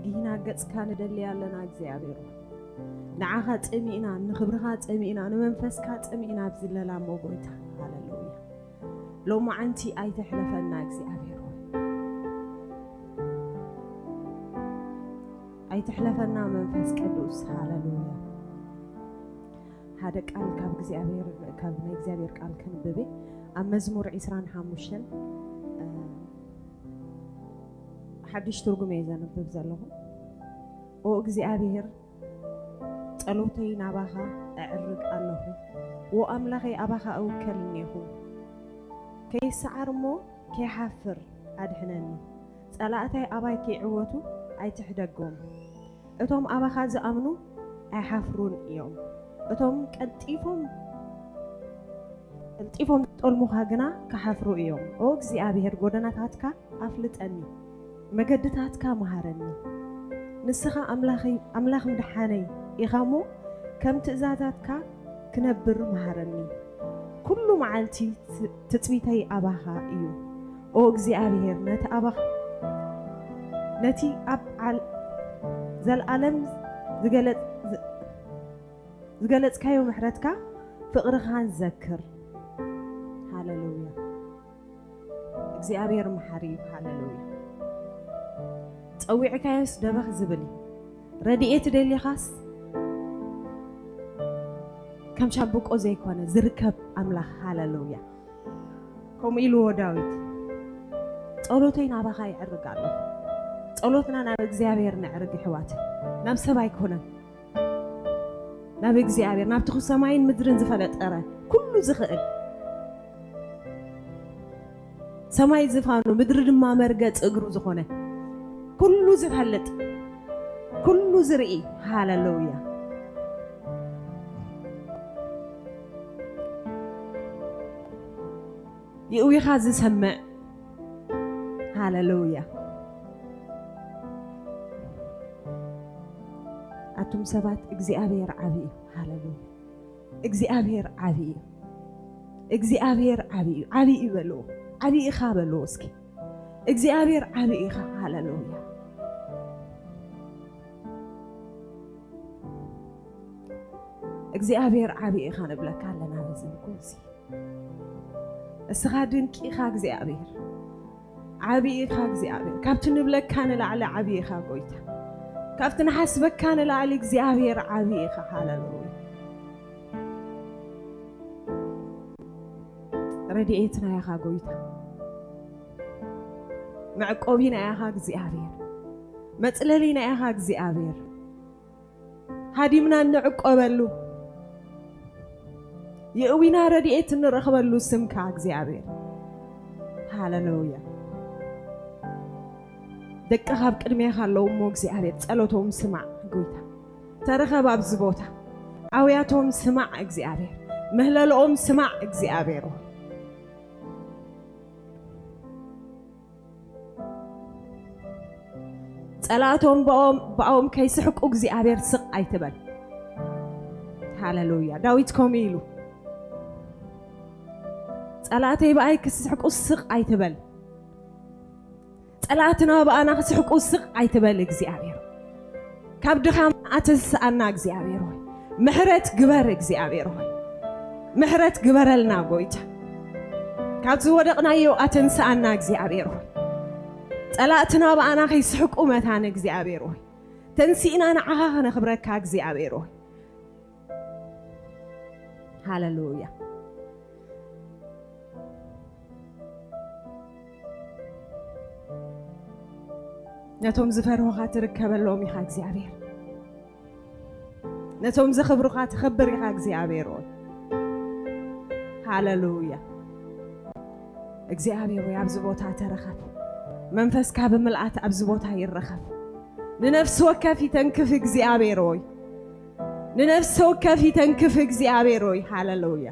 ጊህና ገጽካ ንደሊ ኣለና እግዚኣብሔር ሆይ። ንዓኻ ጸሚእና፣ ንኽብርኻ ጸሚእና፣ ንመንፈስካ ጸሚእና ኣብዚ ለላሞ ጎይታ። ሃሌሉያ። ሎማዓንቲ ኣይትሕለፈና እግዚኣብሔር ሆይ። ኣይትሕለፈና መንፈስ ቅዱስ። ሃሌሉያ። ሓደ ቃል ካብ እግዚኣብሔር፣ ካብ ናይ እግዚኣብሔር ቃል ክንብብ እየ። ኣብ መዝሙር ዕስራን ሓሙሽተን፣ እ፣ ሓድሽ ትርጉም እየ ዘንብብ ዘለኹ። ኦ እግዚኣብሔር፣ ጸሎተይ ናባኻ ኣዕርግ ኣለኹ። ዎ ኣምላኸይ፣ ኣባኻ እውከል እኔኹ። ከይሰዓር እሞ ከይሓፍር ኣድሕነኒ። ጸላእታይ ኣባይ ከይዕወቱ ኣይትሕደጎም። እቶም ኣባኻ ዝኣምኑ ኣይሓፍሩን እዮም። እቶም ቀልጢፎም፣ ቀልጢፎም ዝጠልሙኻ ግና ክሓፍሩ እዮም። ኦ እግዚኣብሔር፣ ጎደናታትካ ኣፍልጠኒ፣ መገድታትካ መሃረኒ። ንስኻ ኣምላኸይ፣ ኣምላኽ ምድሓነይ ኢኻ እሞ፣ ከም ትእዛዛትካ ክነብር መሃረኒ። ኩሉ መዓልቲ ት-፣ ትጽቢተይ ኣባኻ እዩ። ኦ እግዚኣብሔር፣ ነቲ ኣባኻ፣ ነቲ ኣብ ዓል-፣ ዘልኣለም ዝገለጽ-፣ ዝ-፣ ዝገለጽካዮ ምሕረትካ ፍቕርኻን ዘክር። ሃሌሉያ። እግዚኣብሔር መሓሪ እዩ። ሃሌሉያ። ጸዊዕካዮስ ደበኽ ዝብል እዩ። ረድኤት ደሊኻስ ከም ሻምብቆ ዘይኮነ ዝርከብ ኣምላኽ። ሃሌሉያ። ከምኡ ኢልዎ ዳዊት፣ "ጸሎተይ ናባኻ ይዕርግ ኣለኹ።" ጸሎትና ናብ እግዚኣብሔር ነዕርግ፣ ኣሕዋት፣ ናብ ሰብ ኣይኮነን። ናብ እግዚኣብሔር፣ ናብቲ ሰማይን ምድርን ዝፈለጠረ፣ ኩሉ ዝኽእል፣ ሰማይ ዝፋኑ ምድሪ ድማ መርገጽ እግሩ ዝኾነ፣ ኩሉ ዝፈልጥ፣ ኩሉ ዝርኢ። ሃሌሉያ። የእዊኻ ዝሰምዕ። ሃሌሉያ። ኣቱም ሰባት፣ እግዚኣብሔር ዓቢ እዩ። ሃሌሉያ። እግዚኣብሔር ዓቢ እዩ። እግዚኣብሔር ዓቢ እዩ። ዓቢ እዩ በልዎ። ዓቢ ኢኻ በልዎ እስኪ። እግዚኣብሔር ዓቢ ኢኻ። ሃሌሉያ። እግዚኣብሔር ዓቢ ኢኻ ንብለካ ኣለና በዚ ምኩ እዚ። እስኻ ድንቂ ኢኻ እግዚኣብሔር። ዓቢ ኢኻ እግዚኣብሔር። ካብቲ ንብለካ ንላዕሊ ዓቢ ኢኻ ጎይታ። ካብቲ ንሓስበካ ንላዕሊ እግዚኣብሔር ዓቢ ኢኻ። ሃሌሉያ። ረድኤትና ኢኻ ጎይታ። መዕቆቢና ኢኻ እግዚኣብሔር። መጽለሊና ኢኻ እግዚኣብሔር። ሃዲምና እንዕቆበሉ፣ የእዊና ረድኤት እንረኽበሉ ስምካ እግዚኣብሔር። ሃሌሉያ። ደቅኻ ኣብ ቅድሜኻ ኣለዉ እሞ እግዚኣብሔር ጸሎቶም ስማዕ ጎይታ። ተረኸብ ኣብዚ ቦታ። ኣውያቶም ስማዕ እግዚኣብሔር። ምህለልኦም ስማዕ እግዚኣብሔር። ጸላእቶም ብኦም፣ ብኦም ከይስሕቁ እግዚኣብሔር ስቕ ኣይትበል። ሃሌሉያ። ዳዊት ከምኡ ኢሉ፣ "ጸላእተይ ብኣይ ክስሕቁ ስቕ ኣይትበል። ጸላእትና ብኣና ክስሕቁ ስቕ ኣይትበል እግዚኣብሔር። ካብ ድኻም ኣተንስኣና እግዚኣብሔር ሆይ። ምሕረት ግበር እግዚኣብሔር ሆይ። ምሕረት ግበረልና ጎይታ። ካብ ዝወደቕናዮ ኣተንስኣና እግዚኣብሔር ሆይ። ጸላእትና ብኣና ከይስሕቁ መታን እግዚኣብሔር ሆይ። ተንሲእና ንዓኻ ከነኽብረካ እግዚኣብሔር ሆይ። ሃሌሉያ። ነቶም ዝፈርሁኻ ትርከበሎም ኢኻ እግዚኣብሔር። ነቶም ዘኽብሩኻ ትኸብር ኢኻ እግዚኣብሔር ሆይ። ሃሌሉያ። እግዚኣብሔር ሆይ፣ ኣብዚ ቦታ ተረኸብ። መንፈስካ ብምልኣት ኣብዚ ቦታ ይረኸብ። ንነፍሲ ወከፍ ይተንክፍ እግዚኣብሔር ሆይ። ንነፍሲ ወከፍ ይተንክፍ እግዚኣብሔር ሆይ። ሃሌሉያ።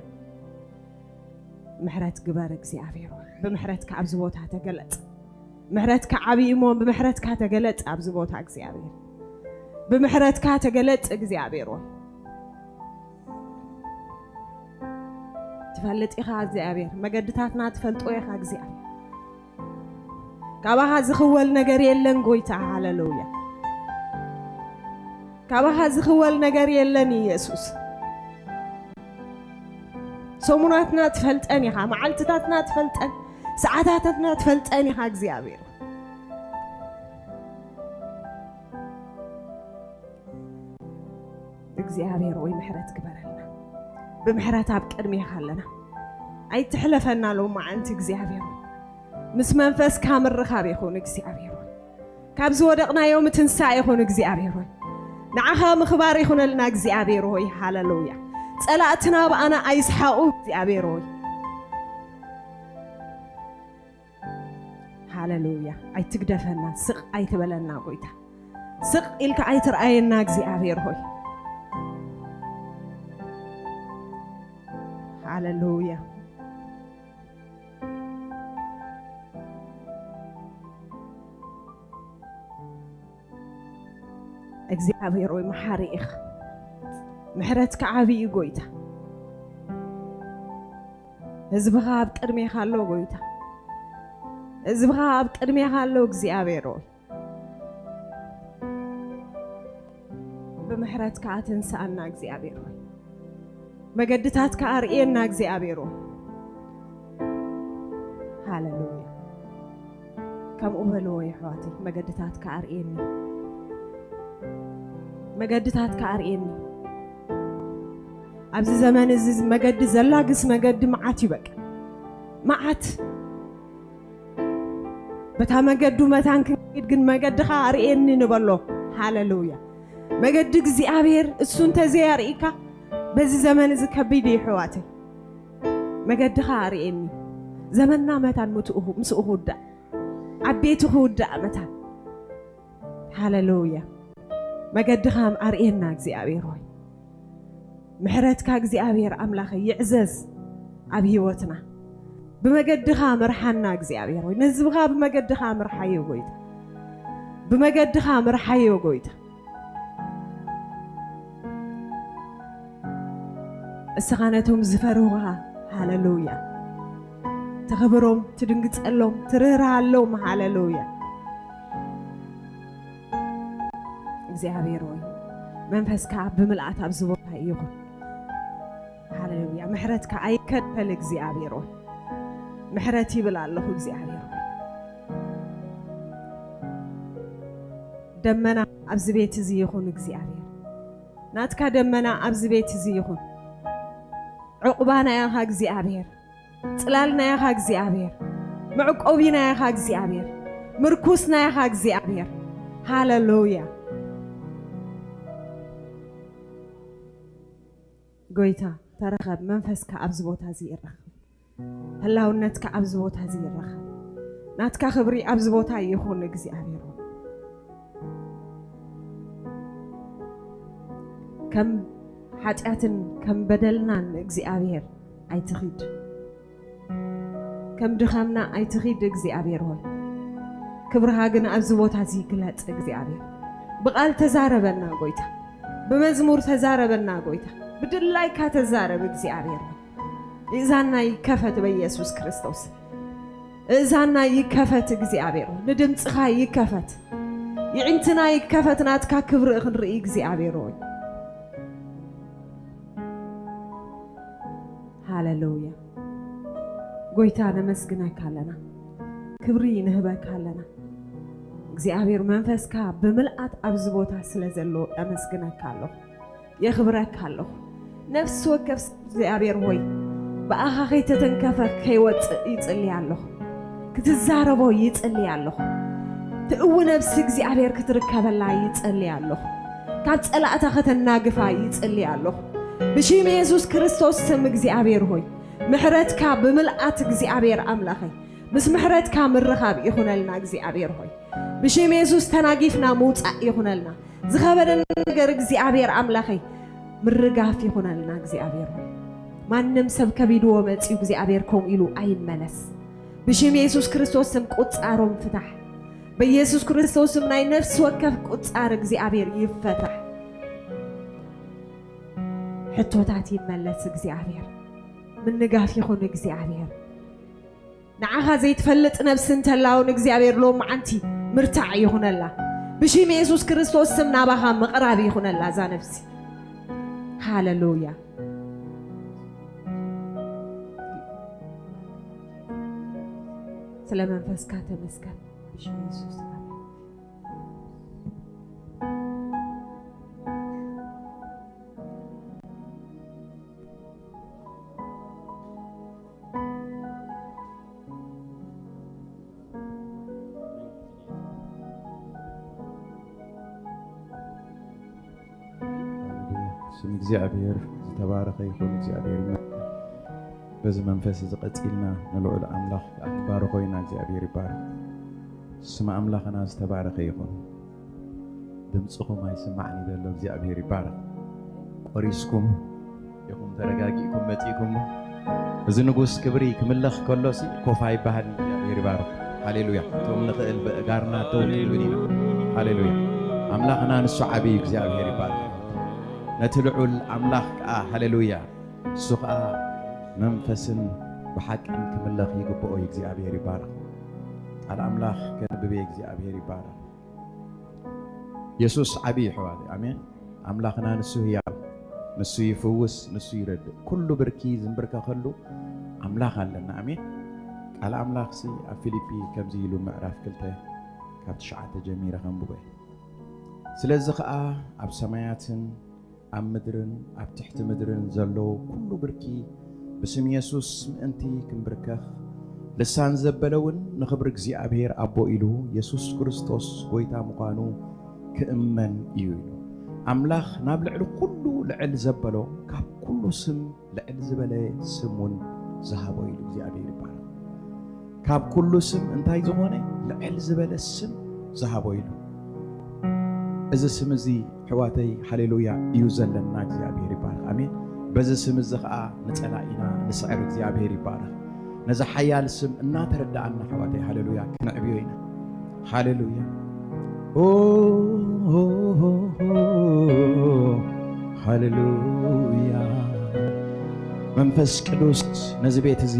ምሕረት ግበር እግዚኣብሔር ሆይ። ብምሕረትካ ኣብዚ ቦታ ተገለጽ። ምሕረትካ ዓብዪ እሞ ብምሕረትካ ተገለጽ ኣብዚ ቦታ እግዚኣብሔር። ብምሕረትካ ተገለጽ እግዚኣብሔር ሆይ። ትፈልጥ ኢኻ እግዚኣብሔር፣ መገድታትና ትፈልጦ ኢኻ እግዚኣብሔር። ካባኻ ዝኽወል ነገር የለን ጎይታ። ሃሌሉያ። ካባኻ ዝኽወል ነገር የለን ኢየሱስ። ሰሙናትና ትፈልጠን ኢኻ፣ መዓልትታትና ትፈልጠን፣ ሰዓታትና ትፈልጠን ኢኻ እግዚኣብሔር። እግዚኣብሔር ወይ ምሕረት ግበረልና። ብምሕረት ኣብ ቅድሜኻ ኣለና። ኣይትሕለፈና ሎማዓንቲ እግዚኣብሔር። ምስ መንፈስካ ምርኻብ ይኹን እግዚኣብሔር። ካብ ዝወደቕናዮ ምትንሳእ ይኹን እግዚኣብሔር ሆይ። ንዓኻ ምኽባር ይኹነልና እግዚኣብሔር ሆይ። ሃሌሉያ። ጸላእትና ብኣና ኣይስሓቑ እግዚኣብሔር ሆይ። ሃሌሉያ። ኣይትግደፈና፣ ስቕ ኣይትበለና ጎይታ። ስቕ ኢልካ ኣይትርኣየና እግዚኣብሔር ሆይ። ሃሌሉያ። እግዚኣብሔር ወይ መሓሪ ኢኻ። ምሕረትካ ዓብዪ እዩ ጎይታ። ህዝብኻ ኣብ ቅድሜኻ ኣሎ ጎይታ። ህዝብኻ ኣብ ቅድሜኻ ኣሎ እግዚኣብሔር ወይ። ብምሕረትካ ኣትንስኣና እግዚኣብሔር ወይ። መገድታትካ ኣርእየና እግዚኣብሔር ወይ። ሃሌሉያ። ከምኡ በልዎ የሕዋተይ፣ መገድታትካ ኣርእየኒ። መገድታትካ ኣርእየኒ። ኣብዚ ዘመን እዚ መገዲ ዘላግስ መገዲ መዓት እዩ በቃ። መዓት። በታ መገዱ መታን ክንከይድ ግን መገድኻ ኣርእየኒ ንበሎ። ሃሌሉያ። መገዲ እግዚኣብሔር እሱ እንተዘያርእይካ በዚ ዘመን እዚ ከቢድ እዩ የሕዋተይ። መገድኻ ኣርእየኒ። ዘመንና መታን ምትኡ-፣ ምስኡ ክውዳእ። ዓቤቱ ክውዳእ መታን። ሃሌሉያ። መገድኻ ኣርእየና እግዚኣብሔር ሆይ። ምሕረትካ እግዚኣብሔር ኣምላኸ ይዕዘዝ ኣብ ህይወትና። ብመገድኻ ምርሓና እግዚኣብሔር ሆይ። ንህዝብኻ ብመገድኻ ምርሓዮ ጎይታ። ብመገድኻ ምርሓዮ ጎይታ። እስኻ ነቶም ዝፈርሁኻ፣ ሃሌሉያ፣ ተኽብሮም፣ ትድንግጸሎም፣ ትርህርሃሎም፣ ሃሌሉያ። እግዚኣብሔር ሆይ፣ መንፈስካ ብምልኣት ኣብዚ ቦታ ይኹን። ሃሌሉያ። ምሕረትካ ኣይከልከል እግዚኣብሔር ሆይ። ምሕረት ይብል ኣለኹ እግዚኣብሔር ሆይ። ደመና ኣብዚ ቤት እዚ ይኹን እግዚኣብሔር። ናትካ ደመና ኣብዚ ቤት እዚ ይኹን። ዕቑባና ኢኻ እግዚኣብሔር። ጽላልና ኢኻ እግዚኣብሔር። መዕቆቢና ኢኻ እግዚኣብሔር። ምርኩስና ኢኻ እግዚኣብሔር። ሃሌሉያ። ጎይታ ተረኸብ፣ መንፈስካ ኣብዚ ቦታ እዚ ይረኸብ። ህላውነትካ ኣብዚ ቦታ እዚ ይረኸብ። ናትካ ክብሪ ኣብዚ ቦታ ይኹን እግዚኣብሔር ሆይ። ከም ሓጢኣትን ከም በደልናን እግዚኣብሔር ኣይትኺድ። ከም ድኻምና ኣይትኺድ እግዚኣብሔር ሆይ። ክብርኻ ግን ኣብዚ ቦታ እዚ ይግለጽ እግዚኣብሔር። ብቓል ተዛረበና ጎይታ። ብመዝሙር ተዛረበና ጎይታ። ብድላይካ ተዛረብ እግዚኣብሔር ሆይ። እዛና ይከፈት በኢየሱስ ክርስቶስ። እዛና ይከፈት እግዚኣብሔር ሆይ። ንድምጽኻ ይከፈት። ይዕንትና ይከፈት ናትካ ክብሪ ክንርኢ እግዚኣብሔር ሆይ። ሃሌሉያ። ጎይታ ነመስግነካ ኣለና። ክብሪ ንህበካ ኣለና። እግዚኣብሔር መንፈስካ ብምልኣት ኣብዚ ቦታ ስለ ዘሎ ኣመስግነካ ኣለኹ። የኽብረካ ኣለኹ። ነፍሲ ወከፍ ሰብ እግዚኣብሔር ሆይ ብኣኻ ከይተተንከፈ ከይወፅእ ይጽሊ ኣለኹ። ክትዛረቦ ይጽሊ ኣለኹ። ትእዊ ነብሲ እግዚኣብሔር ክትርከበላ ይጽሊ ኣለኹ። ካብ ጸላእታ ከተናግፋ ይጽሊ ኣለኹ። ብሽም የሱስ ክርስቶስ ስም እግዚኣብሔር ሆይ ምሕረትካ ብምልኣት እግዚኣብሔር ኣምላኸይ ምስ ምሕረትካ ምርኻብ ይኹነልና እግዚኣብሔር ሆይ ብሽም የሱስ ተናጊፍና ምውጻእ ይኹነልና። ዝኸበደና ነገር እግዚኣብሔር ኣምላኸይ ምርጋፍ ይኹነልና እግዚኣብሔር ሆይ። ማንም ሰብ ከቢድዎ መጺኡ እግዚኣብሔር ከምኡ ኢሉ ኣይመለስ። ብሽም የሱስ ክርስቶስ ስም ቁጻሮም ፍታሕ። በኢየሱስ ክርስቶስ ስም ናይ ነፍሲ ወከፍ ቁጻር እግዚኣብሔር ይፈታሕ። ሕቶታት ይመለስ እግዚኣብሔር። ምንጋፍ ይኹን እግዚኣብሔር። ንዓኻ ዘይትፈልጥ ነብሲ እንተላውን እግዚኣብሔር ሎምዓንቲ ምርታዕ ይኹነላ። ብሽም የሱስ ክርስቶስ ስም ናባኻ ምቕራብ ይኹነላ እዛ ነፍሲ። ሃሌሉያ። ስለ መንፈስካ ተመስገን። ብሽም የሱስ ኣሜን። ስም እግዚኣብሔር ዝተባረኸ ይኹን። እግዚኣብሔር ይመስገን። በዚ መንፈስ እዚ ቀጺልና ንልዑል ኣምላኽ ክንባርኾ ኢና። እግዚኣብሔር ይባረኽ። ስም ኣምላኽና ዝተባረኸ ይኹን። ድምፅኹም ኣይስማዕን ዘሎ። እግዚኣብሔር ይባረኽ። ቆሪስኩም ኢኹም ተረጋጊእኩም መፂእኩም። እዚ ንጉስ ክብሪ ክምለኽ ከሎሲ ኮፍ ኣይበሃልን። እግዚኣብሔር ይባረኽ። ሃሌሉያ። እቶም ንኽእል ብእጋርና ደው ክንብል ኢና። ሃሌሉያ። ኣምላኽና ንሱ ዓብዪ እዩ። እግዚኣብሔር ይባረኽ። ነቲ ልዑል ኣምላኽ ከዓ ሃሌሉያ፣ እሱ ከዓ መንፈስን ብሓቅን ክምለኽ ይግብኦ እዩ። እግዚኣብሔር ይባረኽ። ቃል ኣምላኽ ከንብብ እየ። እግዚኣብሔር ይባረኽ። የሱስ ዓብዪ እዩ፣ ኣሕዋት። ኣሜን። ኣምላኽና ንሱ ህያው፣ ንሱ ይፍውስ፣ ንሱ ይረድእ። ኩሉ ብርኪ ዝንብርከኸሉ ኣምላኽ ኣለና። ኣሜን። ቃል ኣምላኽሲ ኣብ ፊልጲ ከምዚ ኢሉ፣ ምዕራፍ ክልተ ካብ ትሽዓተ ጀሚረ ከንብቦ እየ። ስለዚ ኸኣ ኣብ ሰማያትን ኣብ ምድርን ኣብ ትሕቲ ምድርን ዘሎ ኩሉ ብርኪ ብስም የሱስ ምእንቲ ክንብርከኽ፣ ልሳን ዘበለ እውን ንኽብሪ እግዚኣብሔር ኣቦ ኢሉ የሱስ ክርስቶስ ጐይታ ምዃኑ ክእመን እዩ ኢሉ። ኣምላኽ ናብ ልዕሊ ኩሉ ልዕል ዘበሎ፣ ካብ ኩሉ ስም ልዕል ዝበለ ስም እውን ዝሃቦ ኢሉ። እግዚኣብሔር ይባረኽ። ካብ ኩሉ ስም እንታይ ዝኾነ ልዕል ዝበለ ስም ዝሃቦ ኢሉ። እዚ ስም እዚ ኣሕዋተይ፣ ሃሌሉያ፣ እዩ ዘለና። እግዚኣብሔር ይባረኽ። ኣሜን። በዚ ስም እዚ ኸዓ ንጸላኢና ንስዕር። እግዚኣብሔር ይባረኽ። ነዚ ሓያል ስም እናተረዳእና ኣሕዋተይ፣ ሃሌሉያ፣ ክነዕብዮ ኢና። ሃሌሉያ። ኦ፣ ኦ፣ ኦ፣ ኦ፣ ሃሌሉያ። መንፈስ ቅዱስ ነዚ ቤት እዚ፣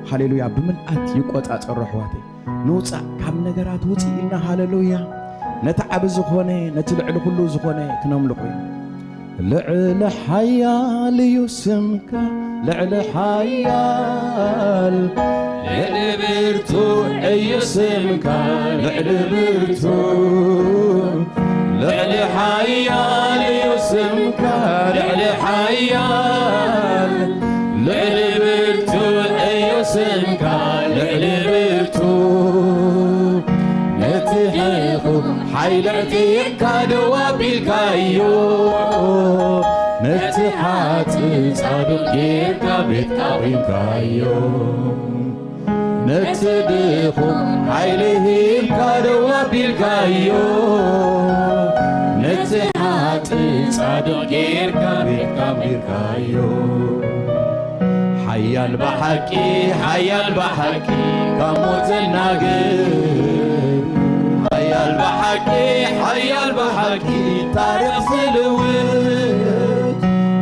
ሃሌሉያ፣ ብምልኣት ይቆጻጸሮ ኣሕዋተይ። ንውጻእ ካብ ነገራት ውጽእ ኢልና፣ ሃሌሉያ፣ ነቲ ዓቢ ዝኾነ፣ ነቲ ልዕሊ ኩሉ ዝኾነ ክነምልኾ ኢና። ልዕሊ ሓያል እዩ ስምካ፣ ልዕሊ ሓያል፣ ልዕሊ ብርቱዕ እዩ ስምካ፣ ልዕሊ ብርቱዕ፣ ልዕሊ ሓያል እዩ ስምካ፣ ልዕሊ ሓያል፣ ልዕሊ ብርቱዕ እዩ ስምካ፣ ልዕሊ ብርቱዕ። ነቲ ድኹም ሓይሊ ኣዕጢቕካ ደው ኣቢልካዮ፣ ነቲ ሓጥእ ጻድቕ ጌርካ ቤትካ ኣቑምካዮ። ነቲ ድኹም ሓይሊ ሂብካ ደው ኣቢልካዮ፣ ነቲ ሓጥእ ጻድቕ ጌርካ ቤትካ ኣንቢርካዮ። ሓያል ብሓቂ፣ ሓያል ብሓቂ ካብ ሞት ዘናግድ፣ ሓያል ብሓቂ፣ ሓያል ብሓቂ ታሪኽ ዝልውጥ፣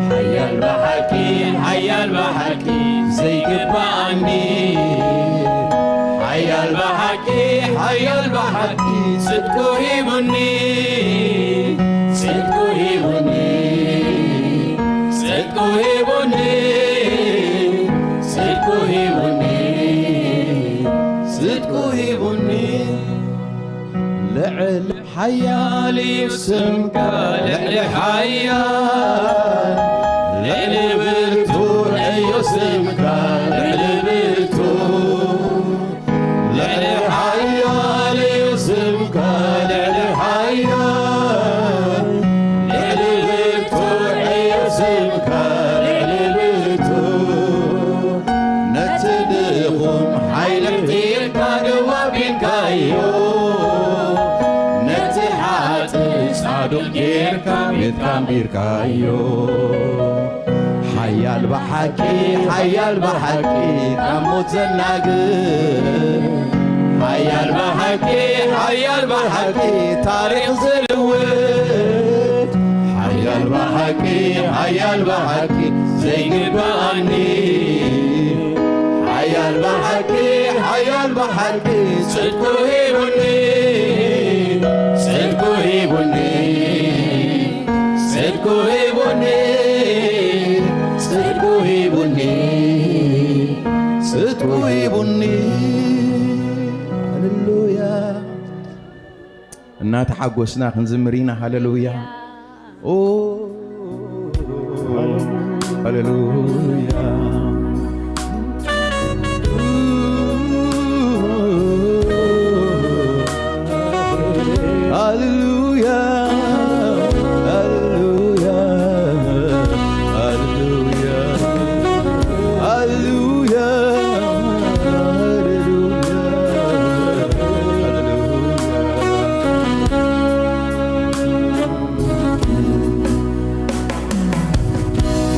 ሓያል ብሓቂ፣ ሓያል ብሓቂ ዘይግባኣኒ፣ ሓያል ብሓቂ፣ ሓያል ብሓቂ ጽድቁ ሂቡኒ፣ ጽድቁ ሂቡኒ፣ ጽድቁ ሂቡኒ፣ ጽድቁ ሂቡኒ፣ ጽድቁ ሂቡኒ። ልዕሊ ሓያል እዩ ስምካ፣ ልዕሊ ሓያል፣ ልዕሊ ብርቱዕ እዩ ስምካ፣ ልዕሊ ብርቱዕ። ልዕሊ ሓያል እዩ ስምካ፣ ልዕሊ ሓያል፣ ልዕሊ ብርቱዕ እዩ ስምካ፣ ልዕሊ ብርቱዕ። ነቲ ድኹም ሓይሊ ኣዕጢቕካ ደው ኣቢልካዮ፣ ነቲ ሓጥእ ጻድቕ ጌርካ ቤትካ ኣንቢርካዮ። ሓያል ብሓቂ፣ ሓያል ብሓቂ ካብ ሞት ዘናግድ፣ ሓያል ብሓቂ፣ ሓያል ብሓቂ ታሪኽ ዝልውጥ፣ ሓያል ብሓቂ፣ ሓያል ብሓቂ ዘይግባኣኒ፣ ሓያል ብሓቂ፣ ሓያል ብሓቂ ጽድቁ ሂቡኒ፣ ጽድቁ ጽድቁ ሂቡኒ፣ ጽድቁ ሂቡኒ፣ ጽድቁ ሂቡኒ። ሃሌሉያ። እናተሓጎስና ክንዝምር ኢና። ሃሌሉያ። ኦ፣ ሃሌሉያ። ሃሌሉያ፣ ሃሌሉያ፣ ሃሌሉያ፣ ሃሌሉያ፣ ሃሌሉያ።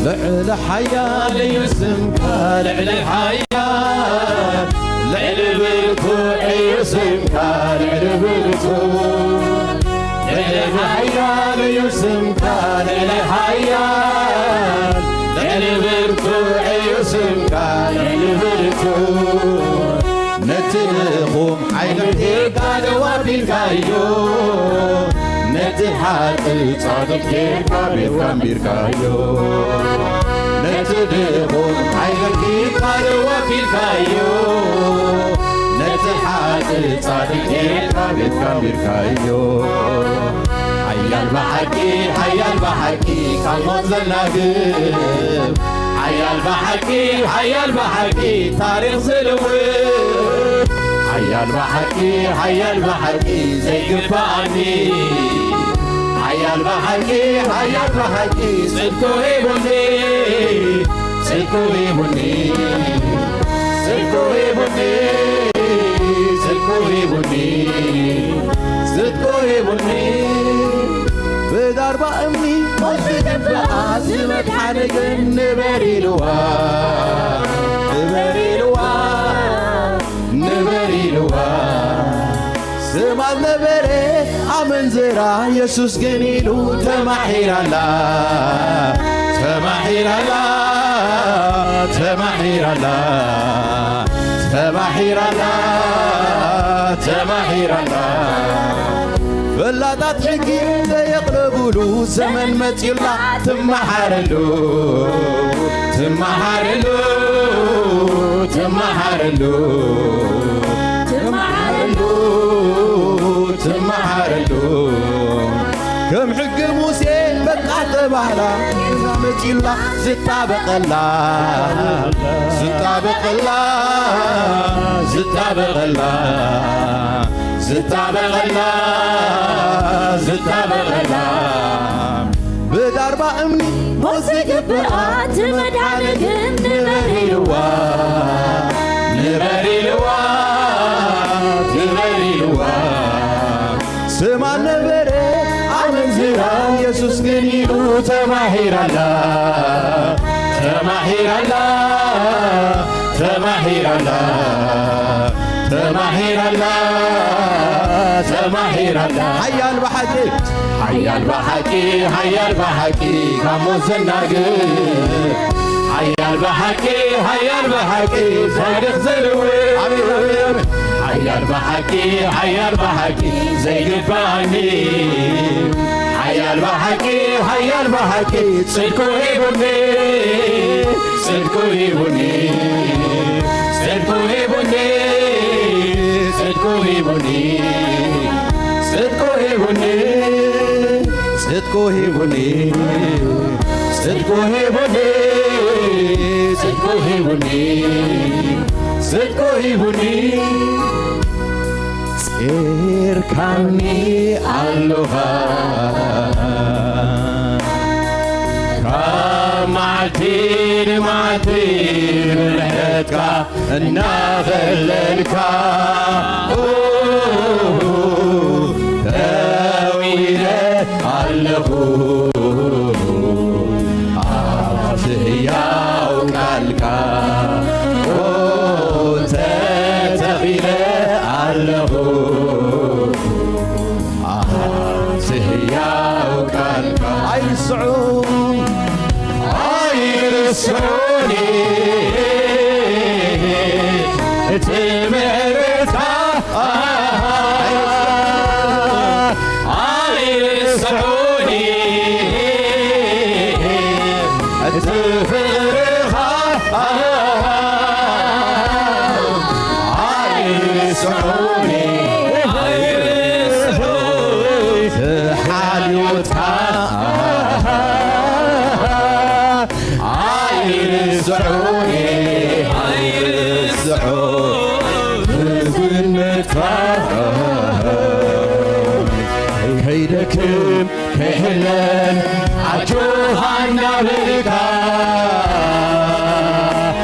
ልዕሊ ሓያል እዩ ስምካ፣ ልዕሊ ሓያል፣ ልዕሊ ብርቱዕ እዩ ስምካ፣ ልዕሊ ብርቱዕ። ልዕሊ ሓያል እዩ ስምካ፣ ልዕሊ ሓያል፣ ልዕሊ ብርቱዕ እዩ ስምካ፣ ልዕሊ ብርቱዕ። ነቲ ድኹም ሓይሊ ጌርካ ደው ኣቢልካዮ፣ ነቲ ሓጥእ ጻድቕ ጌርካ ቤትካ ኣንቢርካዮ። ነቲ ድኹም ሓይሊ ጌርካ ደው ኣቢልካዮ፣ ነቲ ሓጥእ ጻድቕ ጌርካ ቤትካ ኣንቢርካዮ። ሓያል ብሓቂ፣ ሓያል ብሓቂ ካብ ሞት ዘናግፍ፣ ሓያል ብሓቂ፣ ሓያል ብሓቂ ታሪኽ ዝልውጥ፣ ሓያል ብሓቂ፣ ሓያል ብሓቂ ዘይግብኣኒ፣ ሓያል ብሓቂ፣ ሓያል ብሓቂ ጽድቁ ሂቡኒ፣ ጽድቁ ሂቡኒ፣ ጽድቁ ሂቡኒ፣ ጽድቁ ሂቡኒ፣ ጽድቁ ሂቡኒ። ብዳርባ እምኒ ሞት ዝግብኣ ዝመድሓኒ ግን ንበር ኢልዋ፣ ንበር ኢልዋ፣ ንበር ኢልዋ። ስማ ዝነበረ ኣመንዝራ የሱስ ግን ኢሉ ተማሒራላ፣ ተማሒራላ፣ ተማሒራላ፣ ተማሒራላ፣ ተማሒራላ። ፈላጣት ሕጊ ዘየቕረቡሉ ዘመን መጺኡላ ትመሓረሉ፣ ትመሓረሉ፣ ትመሓረሉ፣ ትመሓረሉ፣ ትመሓረሉ። ከም ሕጊ ሙሴ በቃ ተባህላ፣ እዛ መጺኡላ ዝጣበቐላ፣ ዝጣበቐላ፣ ዝጣበቐላ፣ ዝጣበቐላ፣ ዝጣበቐላ። ብዳርባ እምኒ ሞት ዝግብኣ ትመድሓኒ ግን ንበር ኢልዋ፣ ንበር ኢልዋ፣ ንበር ኢልዋ። ስማ ነበረ ኣመንዝራ የሱስ ግን ኢሉ ተማሒራላ፣ ተማሒራላ፣ ተማሒራላ፣ ተማሒራላ፣ ተማሒራላ። ሓያል ብሓቂ፣ ሓያል ብሓቂ፣ ሓያል ብሓቂ ካብ ሞት ዘናግፍ፣ ሓያል ብሓቂ፣ ሓያል ብሓቂ ታሪኽ ዝልውጥ። ኣሜን፣ ኣሜን፣ ኣሜን። ሓያል ብሓቂ፣ ሓያል ብሓቂ ዘይግባኣኒ፣ ሓያል ብሓቂ፣ ሓያል ብሓቂ ጽድቁ ሂቡኒ፣ ጽድቁ ሂቡኒ፣ ጽድቁ ሂቡኒ፣ ጽድቁ ሂቡኒ፣ ጽድቁ ሂቡኒ፣ ጽድቁ ሂቡኒ፣ ጽድቁ ሂቡኒ፣ ጽድቁ ሂቡኒ፣ ጽድቁ ሂቡኒ። ጼርካኒ ኣሎኻ ካብ መዓልቲ ንመዓልቲ ብምሕረትካ እናኸለልካ ደው ኢለ ኣለኹ ኣብቲ ህያው ቃልካ ተተኺለ ኣለኹ ኣብቲ ህያው ቃልካ ኣይርስዑ ኣይርስዑኒ እቲ ምሕረትካ ኣይርስዑ ክሕለን ኣጆኻ እናበልካ፣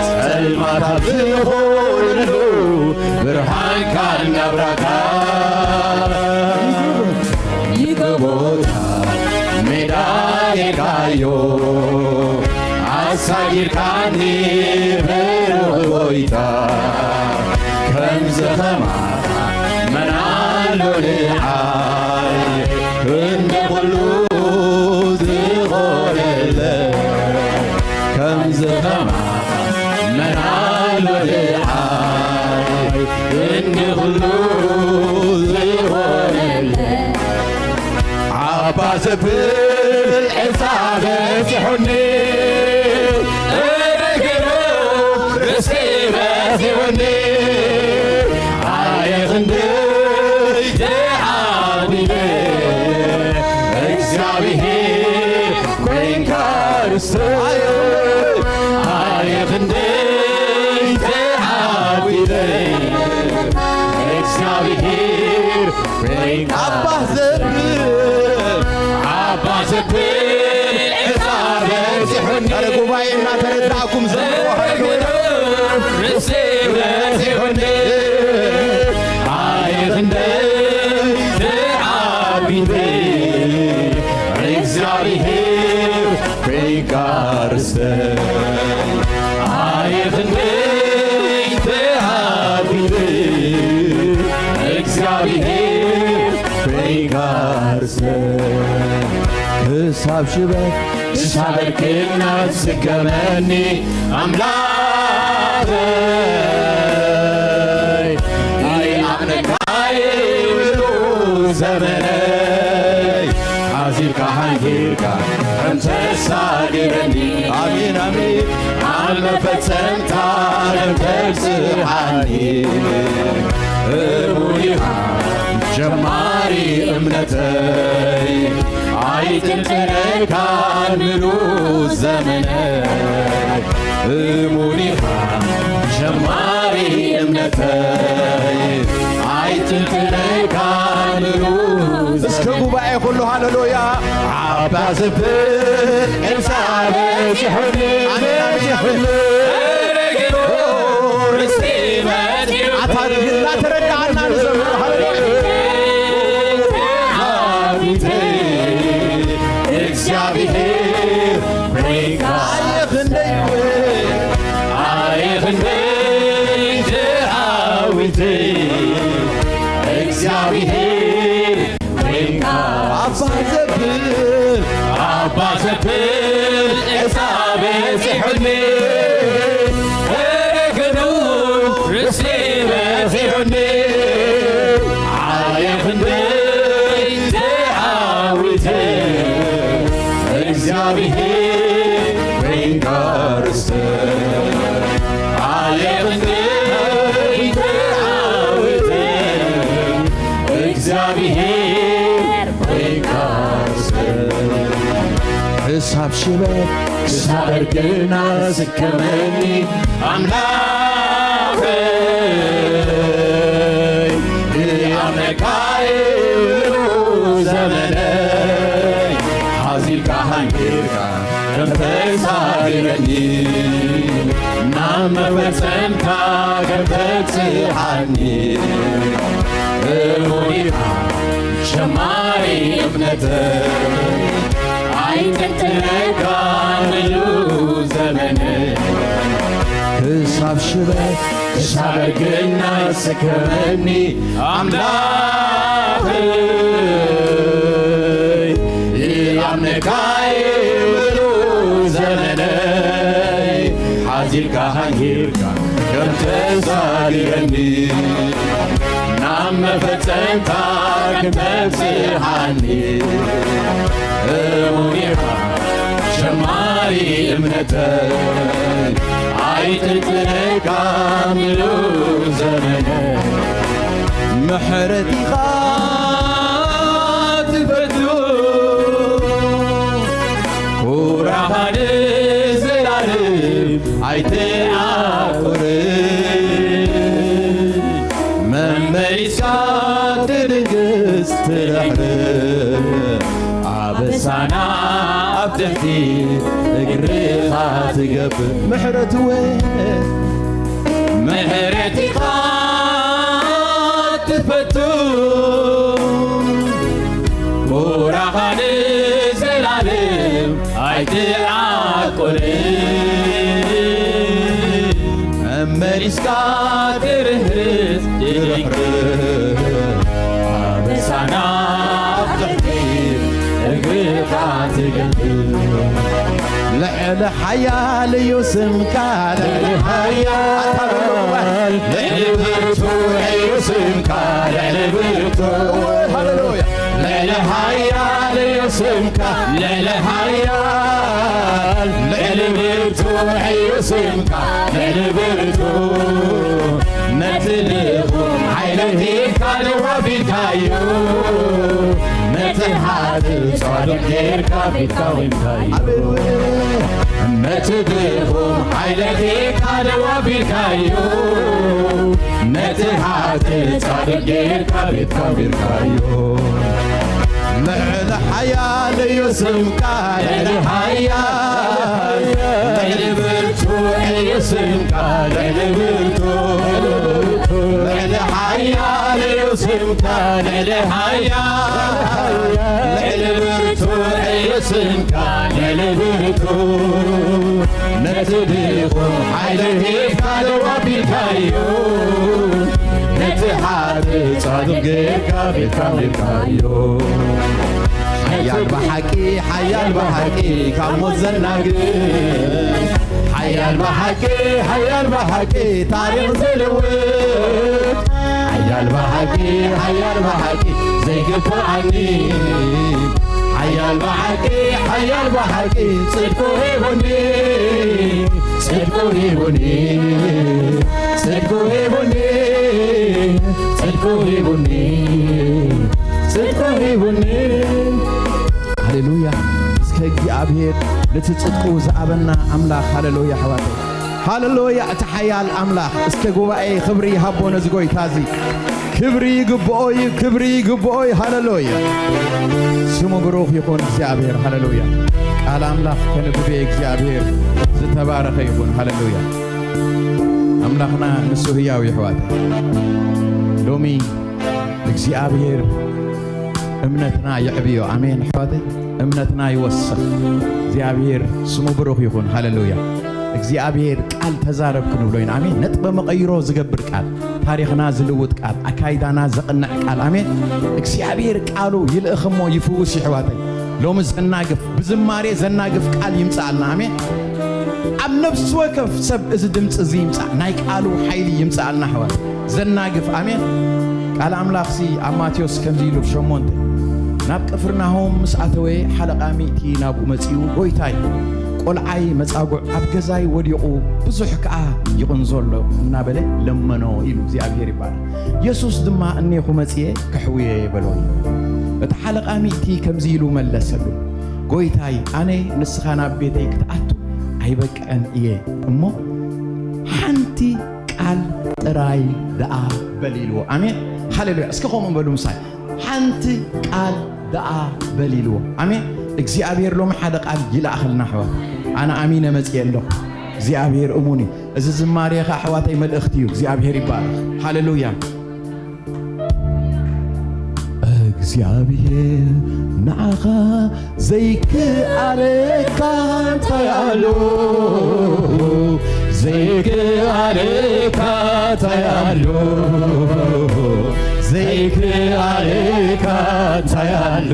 ጸልማት ኣብ ዝኾነሉ ብርሃንካ እናብራካ፣ ይጎቦታ ሜዳ ጌርካዮ፣ ኣሳጊርካኒ ብሩህ ጎይታ። ከምዚ ከማኻ መን ኣሎ ንዓይ፣ ክንዲ ኩሉ ዝኾነለይ። ከምዚ ከማኻ መን ኣሎ ንዓይ፣ ክንዲ ኩሉ ዝኾነለይ። ዓባ ዘብል ዕፃ በፂሑኒ፣ እርግዶ ርስቲ በፂሑኒ። ኣየ ክንደይ ተዓዊለ፣ እግዚኣብሄር ኮይንካ ርስተይ። ኣየ ክንደይ ተዓዊለ፣ እግዚኣብሄር ኮይንካ ኣባ ዘብል፣ ኣባ ዘብል ዕፃ በፂሑኒ። ኣረ ጉባኤ እናተረዳእኩም ዘምርዎ ሃሌሉያ። ርሲ በፂሑኒ። ኣየ ክንደይ ተዓዊለ፣ እግዚኣብሄር ኮይንካ ርስተይ። ኣየ ክንደይ ተዓዊለ፣ እግዚኣብሄር ኮይንካ ርስተይ። ክሳብ ሽበት ክሳብ ዕርክና ዝስከመኒ ኣምላኸይ፣ ይኣምነካ ይብሉ ዘመነይ። ሓዚልካ ሃንጊርካ ከም ተሳጊረኒ፣ ኣሜን፣ ኣሜን። ኣብ መፈጸምታ ከም ተብጽሓኒ፣ እሙን ኢኻ ጀማሪ እምነተይ። ኣይጥንጥነካን ምሉእ ዘመነይ፣ እሙን ኢኻ ጀማሪ እምነተይ። ኣይጥንጥነካን ምሉእ እስከ ዘመነይ። ጉባኤ ኩሉ ሃሌሉያ። ዓባ ዘብል ዕፃ በፂሑኒ። ኣሜን፣ ኣሜን፣ ኣሜን። ኣታ እናተረዳእና ንዘምር። ሃሌሉያ። እግዚኣብሔር ኮይንካ። ኣየ ክንደይ፣ ኣየ ክንደይ ተዓዊተ። እግዚኣብሔር ኮይንካ። ኣባ ዘብል፣ ኣባ ዘብል ዕፃ በፂሑኒ። እግሩ ርእሲ በፂሑኒ። ኣየ ክንደይ ተዓዊተ። እግዚኣብሔር ኮይንካ ርስተይ። ኣየ ክንደይ ተዓዊተ። እግዚኣብሔር ኮይንካ ርስተይ። ክሳብ ሽበት ክሳብ ዕርክና ዝስከመኒ ኣምላኸይ፣ ይኣምነካ እየ ዘመነይ። ሓዚልካ ሃንጊርካ ከም ተሳጊረኒ፣ ናብ መፈጸምታ ከም ተብጽሓኒ፣ እሙን ኢኻ ጀማሪ እምነተይ። ኣይጥንጥነካ ምሉእ ዘመነይ። ክሳብ ሽበት ክሳብ ዕርክና ስከመኒ ኣምላኸይ፣ ይኣምነካ እየ ምሉእ ዘመነይ። ሓዚልካ ሃንጊርካ ከም ተሳጊረኒ፣ ናብ መፈጸምታ ከም ተብጽሓኒ፣ እሙን ኢኻ ጀማሪ እምነተይ። ኣይጥንጥነካ ምሉእ ዘመነይ። ምሕረት ኢኻ ትፈቱ፣ ኩራኻ ንዘላለም ኣይትዓቁር። መመሊስካ ትድንግጽ ትድሕር፣ ኣበሳና ኣብ ትሕቲ እግርኻ ትገብር። ምሕረት እወ ምሕረትኻ ትፈቱ፣ ቁራኻ ንዘላለም ኣይትዓቁርን። መመሊስካ ትርህርህ፣ ትርህርህ፣ ኣበሳና ኣብ ትሕቲ እግርኻ ትገብር። ልዕሊ ሓያል እዩ ስምካ፣ ልዕሊ ሓያል፣ ልዕሊ ብርቱዕ እዩ ስምካ፣ ልዕሊ ብርቱዕ። ሃሌሉያ። ልዕሊ ሓያል እዩ ስምካ፣ ልዕሊ ሓያል፣ ልዕሊ ብርቱዕ እዩ ስምካ፣ ልዕሊ ብርቱዕ። ነቲ ልኹም ሓይሊ ሂብካ ደው ኣቢልካዮ፣ ነቲ ሓጥእ ጻድቕ ጌርካ ቤትካ ዊንካዮ። ነቲ ድኹም ሓይሊ ሂብካ ደው ኣቢልካዮ፣ ነቲ ሓጥእ ጻድቕ ጌርካ ቤትካ ዊንካዮ። ልዕሊ ሓያል እዩ ስምካ፣ ልዕሊ ሓያል፣ ልዕሊ ብርቱዕ እዩ ስምካ፣ ልዕሊ ብርቱዕ፣ ልዕሊ ሓያል እዩ ስምካ፣ ልዕሊ ሓያል፣ ልዕሊ ብርቱዕ እዩ ስምካ፣ ልዕሊ ብርቱዕ። ነቲ ድኹም ሓይሊ ሂብካ ደው ኣቢልካዮ፣ ነቲ ሓጥእ ጻድቕ ጌርካ ቤትካ ኣንቢርካዮ። ሓያል ብሓቂ፣ ሓያል ብሓቂ ካብ ሞት ዘናግድ፣ ሓያል ብሓቂ፣ ሓያል ብሓቂ ታሪኽ ዝልውጥ፣ ሓያል ብሓቂ፣ ሓያል ብሓቂ ዘይግብኣኒ፣ ሓያል ብሓቂ፣ ሓያል ብሓቂ ጽድቁ ሂቡኒ፣ ጽድቁ ሂቡኒ፣ ጽድቁ ሂቡኒ፣ ጽድቁ ሂቡኒ፣ ጽድቁ ሂቡኒ። ሃሌሉያ። እስከ እግዚኣብሔር ነቲ ጽድቁ ዝኣበና ኣምላኽ፣ ሃሌሉያ ኣሕዋተይ፣ ሃሌሉያ። እቲ ሓያል ኣምላኽ፣ እስከ ጉባኤ ክብሪ ይሃቦ ነዚ ጎይታ እዚ። ክብሪ ይግብኦ እዩ፣ ክብሪ ይግብኦ እዩ። ሃሌሉያ። ስሙ ብሩኽ ይኹን እግዚኣብሔር። ሃሌሉያ። ቃል ኣምላኽ ከንብብ እየ። እግዚኣብሔር ዝተባረኸ ይኹን። ሃሌሉያ። ኣምላኽና ንሱ ህያው እዩ ኣሕዋተይ። ሎሚ እግዚኣብሔር እምነትና የዕብዮ። ኣሜን ኣሕዋተይ፣ እምነትና ይወስኽ። እግዚኣብሔር ስሙ ብሩኽ ይኹን። ሃሌሉያ። እግዚኣብሔር ቃል ተዛረብ ክንብሎ ኢና። ኣሜን። ነጥበ መቐይሮ ዝገብር ቃል፣ ታሪኽና ዝልውጥ ቃል፣ ኣካይዳና ዘቕንዕ ቃል። ኣሜን። እግዚኣብሔር ቃሉ ይልእኽ እሞ ይፍውስ። ይሕዋተይ፣ ሎሚ ዘናግፍ፣ ብዝማሬ ዘናግፍ ቃል ይምጽኣልና። ኣሜን። ኣብ ነፍሲ ወከፍ ሰብ እዚ ድምፂ እዚ ይምጻእ፣ ናይ ቃሉ ሓይሊ ይምጽኣልና ኣሕዋት። ዘናግፍ። ኣሜን። ቃል ኣምላኽሲ ኣብ ማቴዎስ ከምዚ ኢሉ ሸሞንተ፣ ናብ ቅፍርናሆም ምስ ኣተወ፣ ሓለቓ ሚእቲ ናብኡ መጺኡ፣ ጎይታይ፣ ቆልዓይ መጻጉዕ ኣብ ገዛይ ወዲቑ፣ ብዙሕ ከኣ ይቕንዞ ኣሎ እናበለ ለመኖ ኢሉ። እግዚኣብሔር ይባረክ። የሱስ ድማ እኔኹ መጺኤ ከሕውየ በሎ እዩ። እቲ ሓለቓ ሚእቲ ከምዚ ኢሉ መለሰሉ፣ ጎይታይ፣ ኣነ ንስኻ ናብ ቤተይ ክትኣቱ ኣይበቅዐን እየ እሞ፣ ሓንቲ ቃል ጥራይ ደኣ በል ኢልዎ። ኣሜን። ሃሌሉያ። እስከ ከምኡ በሉ ምሳይ፣ ሓንቲ ቃል ደኣ በል ኢልዎ። ኣሜን። እግዚኣብሔር ሎሚ ሓደ ቃል ይልኣኸልና ኣሕዋት። ኣነ ኣሚነ መጽየ ኣለኹ። እግዚኣብሔር እሙን እዩ። እዚ ዝማሬ ኸኣ ኣሕዋተይ መልእኽቲ እዩ። እግዚኣብሔር ይባረኽ። ሃሌሉያ። እግዚኣብሔር ንዓኻ ዘይከኣለካ እንታይ ኣሎ? ዘይከኣለካ እንታይ ኣሎ? ዘይከኣለካ እንታይ ኣሎ?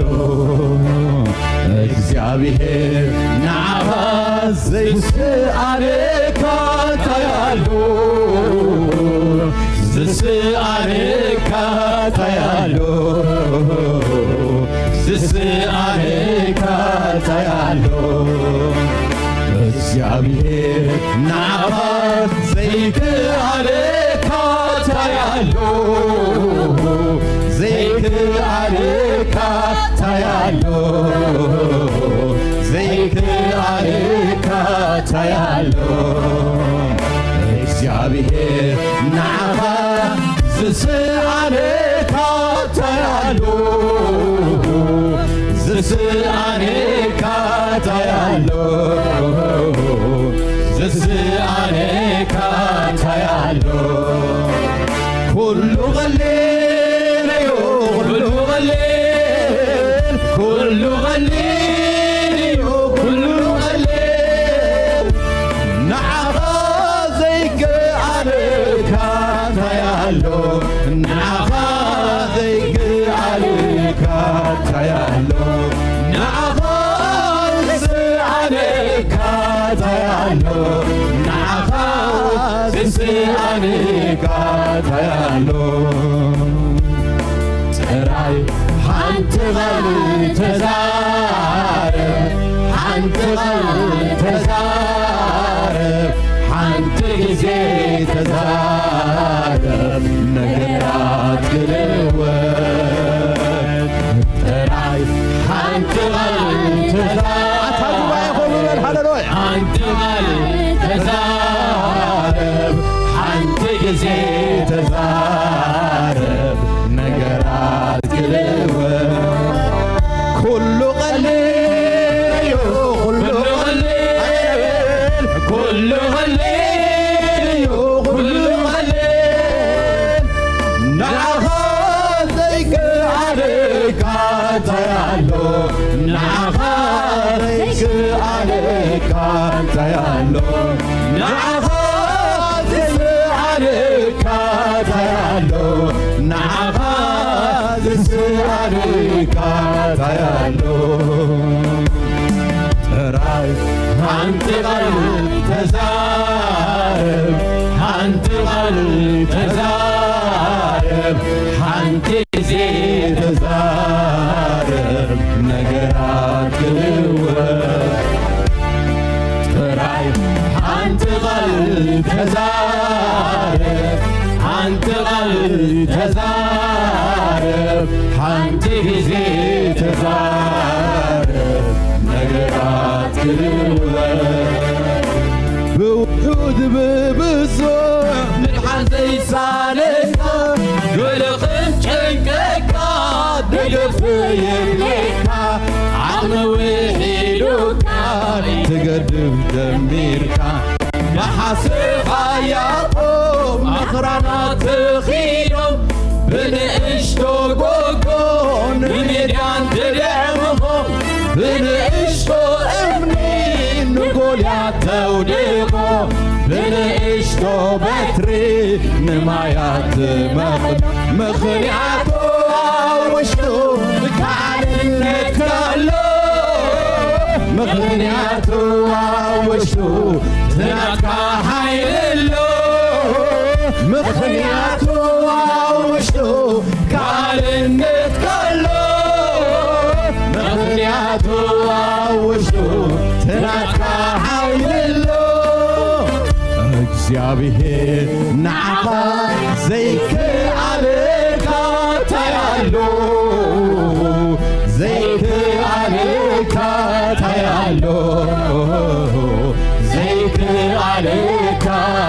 እግዚኣብሔር ንዓኻ ዘይከኣለካ እንታይ ኣሎ? ዝሰኣነካ እንታይ ኣሎ? ዝሰኣነካ እንታይ ኣሎ? እግዚኣብሔር ንዓኻ ዘይከኣለካ እንታይ ኣሎ? ዘይከኣለካ እንታይ ኣሎ? ዘይከኣለካ እንታይ ኣሎ? እግዚኣብሔር ንዓኻ ዝሰኣነካ እንታይ ኣሎ? ዝስኣነካ እንታይ ኣሎ? ዝስኣነካ እንታይ ኣሎ? ኩሉ ቀሊል እዩ፣ ኩሉ ቀሊል፣ ኩሉ ቀሊል እዩ፣ ኩሉ ቀሊል። ንዓኻ ዘይከኣለካ እንታይ ኣሎ? ንዓኻ ዘይከኣለካ እንታይ ኣሎ? ንዓኻ ዝስኣነካ እንታይ ኣሎ? ንዓኻ ዝስኣነካ እንታይ ኣሎ? ጥራይ ሓንቲ ቃል ተዛረብ፣ ሓንቲ ቃል ተዛረብ፣ ሓንቲ ግዜ ተዛረብ፣ ነገራት ክልወጥ። ጥራይ ሓንቲ ቃል ተዛረብ። ኣታ ጉባኤ ኮኑ በል፣ ሃሌሉያ። ሓንቲ ቃል ተዛረብ፣ ሓንቲ ግዜ ተዛረብ፣ ነገራት ክልወጥ። ኩሉ ቀሊል እዩ፣ ኩሉ ቀሊል፣ ኩሉ ቀሊል እዩ፣ ኩሉ ቀሊል። ንዓኻ ዘይከኣለካ እንታይ ኣሎ? ንዓኻ ዘይከኣለካ እንታይ ኣሎ? ንዓኻ ዝስኣነካ እንታይ ኣሎ? ንዓኻ ዝስኣነካ እንታይ ኣሎ? ጥራይ ሓንቲ ቃል ተዛረብ፣ ሓንቲ ቃል ተዛረብ፣ ሓንቲ ግዜ ተዛረብ፣ ነገራት ክልወጥ። ጥራይ ሓንቲ ቃል ተዛረብ፣ ሓንቲ ቃል ተዛረብ፣ ሓንቲ ግዜ ተዛረብ፣ ነገራት ክልወጥ። ብውሑድ ብብዙሕ ምድሓን ዘይሳነካ፣ ገለ ክንጨንቀካ ደገፍ የድልየካ፣ ዓቕሚ ውሒዱካ ትገድፍ ጀሚርካ። ብሓሰኻ ያዕቆብ ኣኽራናት ተኺሎም፣ ብንእሽቶ ጎጎ ንሚድያን ትድዕምኾ፣ ብንእሽቶ እምኒ ንጎልያድ ተውድቖ፣ ብንእሽቶ በትሪ ንማያት ትመኽኖ። ምኽንያቱ ኣብ ውሽጡ ካልእነትካ ኣሎ። ምኽንያቱ ኣብ ውሽጡ ናትካ ሓይሊ ኣሎ። ምኽንያቱ ኣብ ውሽጡ ካልእነትካ ኣሎ። ምኽንያቱ ኣብ ውሽጡ ናትካ ሓይሊ ኣሎ። እግዚኣብሔር ንዓኻ ዘይከኣለካ እንታይ ኣሎ? ዘይከኣለካ እንታይ ኣሎ? ዘይከኣለካ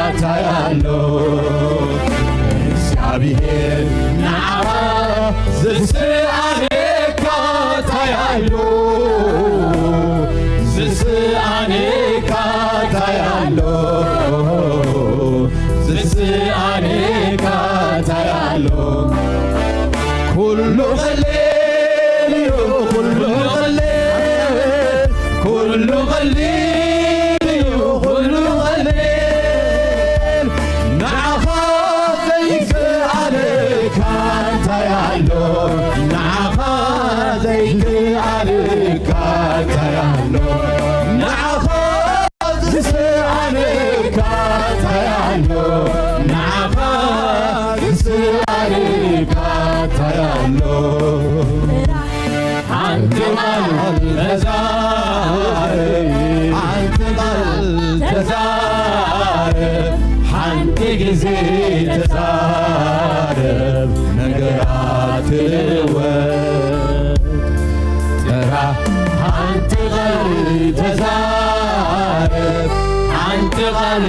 እንታይ ኣሎ? እግዚኣብሔር ንዓኻ ዝስኣነካ እንታይ ኣሎ? ዝስኣነካ እንታይ ኣሎ? ዝስኣነካ እንታይ ኣሎ? ኩሉ ቀሊል እዩ፣ ኩሉ ቀሊል፣ ኩሉ ቀሊል እዩ፣ ኩሉ ቀሊል። ንዓኻ ዘይከኣለካ እንታይ ኣሎ? ንዓኻ ዘይከኣለካ እንታይ ኣሎ? ንዓኻ ዝስኣነካ እንታይ ኣሎ? ንዓኻ ዝስኣነካ እንታይ ኣሎ? ሓንቲ ቃል ተዛረብ፣ ሓንቲ ቃል ተዛረብ፣ ሓንቲ ግዜ ተዛረብ፣ ነገራት ክልወጥ። ጥራ ሓንቲ ቃል ተዛረብ፣ ሓንቲ ቃል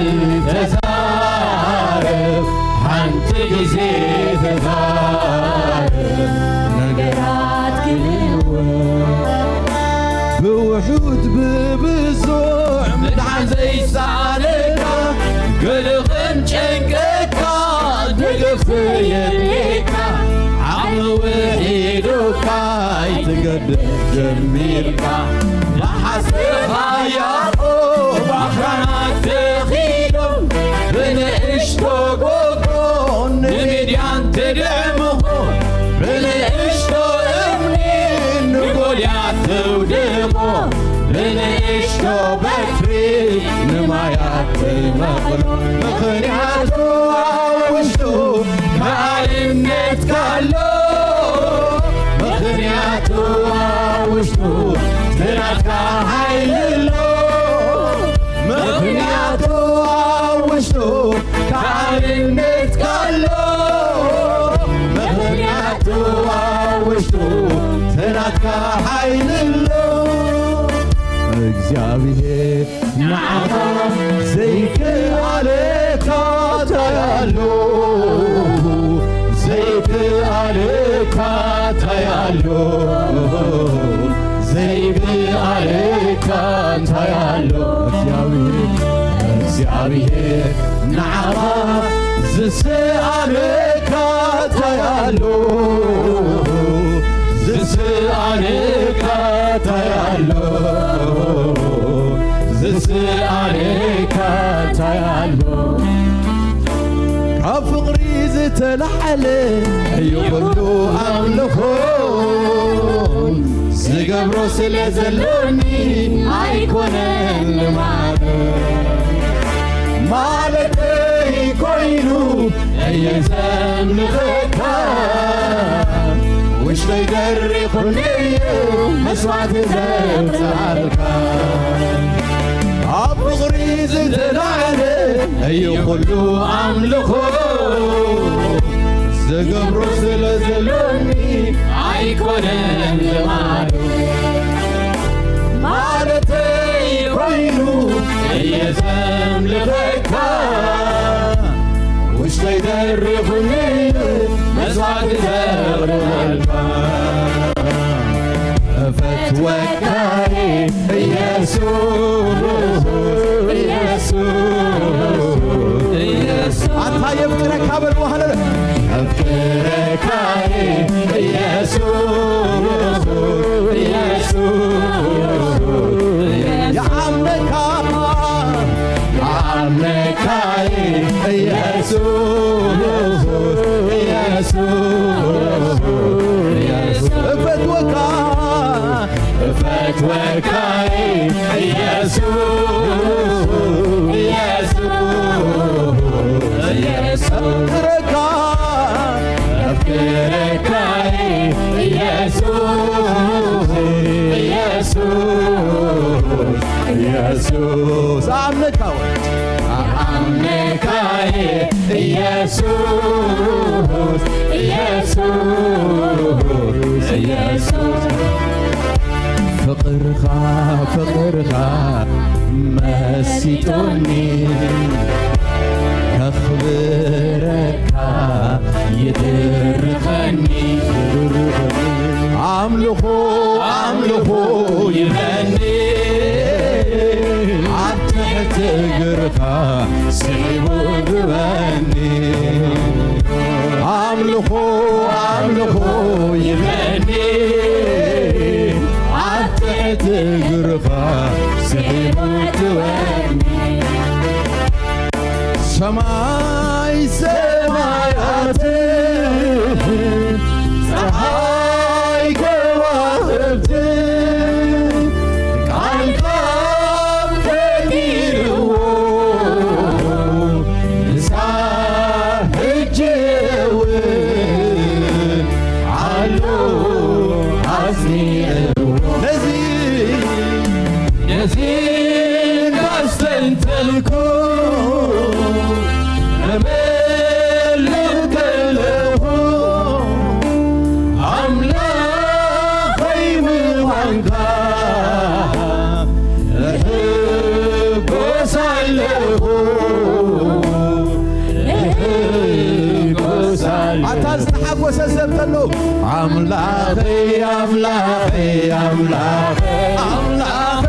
ተዛረብ፣ ሓንቲ ግዜ ተዛረብ፣ ነገራት ክልወጥ። ሑት ብብዙሕ ምድሓን ዘይሳነካ፣ ገለ ከም ጨንቀካ ደገፍ የድልየካ። ዓቕሚ ውሒዱካ ኣይትገድፍ ጀሚርካ። ብሓሰኻ ያዕቆብ ኣኽራናት ተኺሎም፣ ብንእሽቶ ጎጎ ንሚድያን ትድዕምኾ፣ ብንእሽቶ እምኒ ንጎልያት ተውድቖ፣ ብንእሽቶ በትሪ ንማያት ትመቕሎ። ምኽንያቱ ኣብ ውሽጡ ከኣልነትካ ኣሎ፣ ምኽንያቱ ኣብ ውሽጡ ትናትካ ሓይሊ ኣሎ። ምኽንያቱ ኣብ ውሽጡ ካልእነትካ ኣሎ። ምኽንያቱ ኣብ ውሽጡ ትናትካ ሓይሊ ኣሎ። እግዚኣብሔር ንዓኻ ዘይከኣለካ እንታይ ኣሎ? ዘይከኣለካ እንታይ ኣሎ? ዘይከኣለካ እንታይ ኣሎ? እግዚኣብሔር፣ እግዚኣብሔር ንዓኻ ዝሰኣነካ እንታይ ኣሎ? ዝሰኣነካ እንታይ ኣሎ? ዝሰኣነካ እንታይ ኣሎ? ካብ ፍቕሪ ዝተላዕለ እዩ ኩሉ ኣምልኾ። ዝገብሮ ስለ ዘሎኒ ኣይኮነን ልማድ። ማለተይ ኮይኑ እየ ዘምልኸካ። ውሽጠይ ደሪኹኒ እዩ መስዋዕቲ ዘብጽሓልካ። ኣብ ፍቕሪ ዝተላዕለ እዩ ኩሉ ኣምልኾ። ዝገብሮ ስለ ዘሎኒ ኣይኮነን ልማዱ። ማለተይ ኮይኑ እየ ዘምልኸካ። ውሽጠይ ደሪኹኒ መስዋዕቲ ዘቕርበልካ። እፈትወካ ኢየሱስ፣ ኢየሱስ፣ ኢየሱስ። ኣታ የፍቅረካ በልዎ፣ ሃሌሉያ። የፍቅረካ ኢየሱስ፣ ኢየሱስ፣ የኣምነካ፣ የኣምነካ ኢየሱስ፣ ኢየሱስ፣ ኢየሱስ። እፈትወካ፣ እፈትወካ ኢየሱስ፣ ኢየሱስ፣ ኢየሱስ። እፍቅረካ፣ እፍቅረካ ኢየሱስ፣ ኢየሱስ፣ ኢየሱስ። ኣምነካ ወይ? ኣምነካ ኢየሱስ፣ ኢየሱስ፣ ኢየሱስ። ፍቕርኻ፣ ፍቕርኻ መሲጡኒ፣ ከኽብረካ ይድርኸኒ። ኣምልኾ፣ ኣምልኾ ይብለኒ፣ ኣብ ትሕቲ እግርኻ ስሒቡ ግበኒ። ኣምልኾ፣ ኣምልኾ ይብለኒ፣ ኣብ ትሕቲ እግርኻ ስሒቡ ግበኒ። ሰማይ ሰማያት፣ ጸሓይ ከዋኽብቲ ቃልካ ፈጢርዎ፣ ንሳ ሕጂ እውን ኣሎ ኣጽኒዕዎ። ነዚ፣ ነዚ እንዳስተንተንኩ እምልኽ ከለኹ፣ ኣምላኸይ ምዃንካ እሕጎስ ኣለኹ፣ እሕጎስ ኣለኹ። ኣታ ዝተሓጎሰ ሰብ ተሎ፣ ኣምላኸይ፣ ኣምላኸይ፣ ኣምላኸይ፣ ኣምላኸይ፣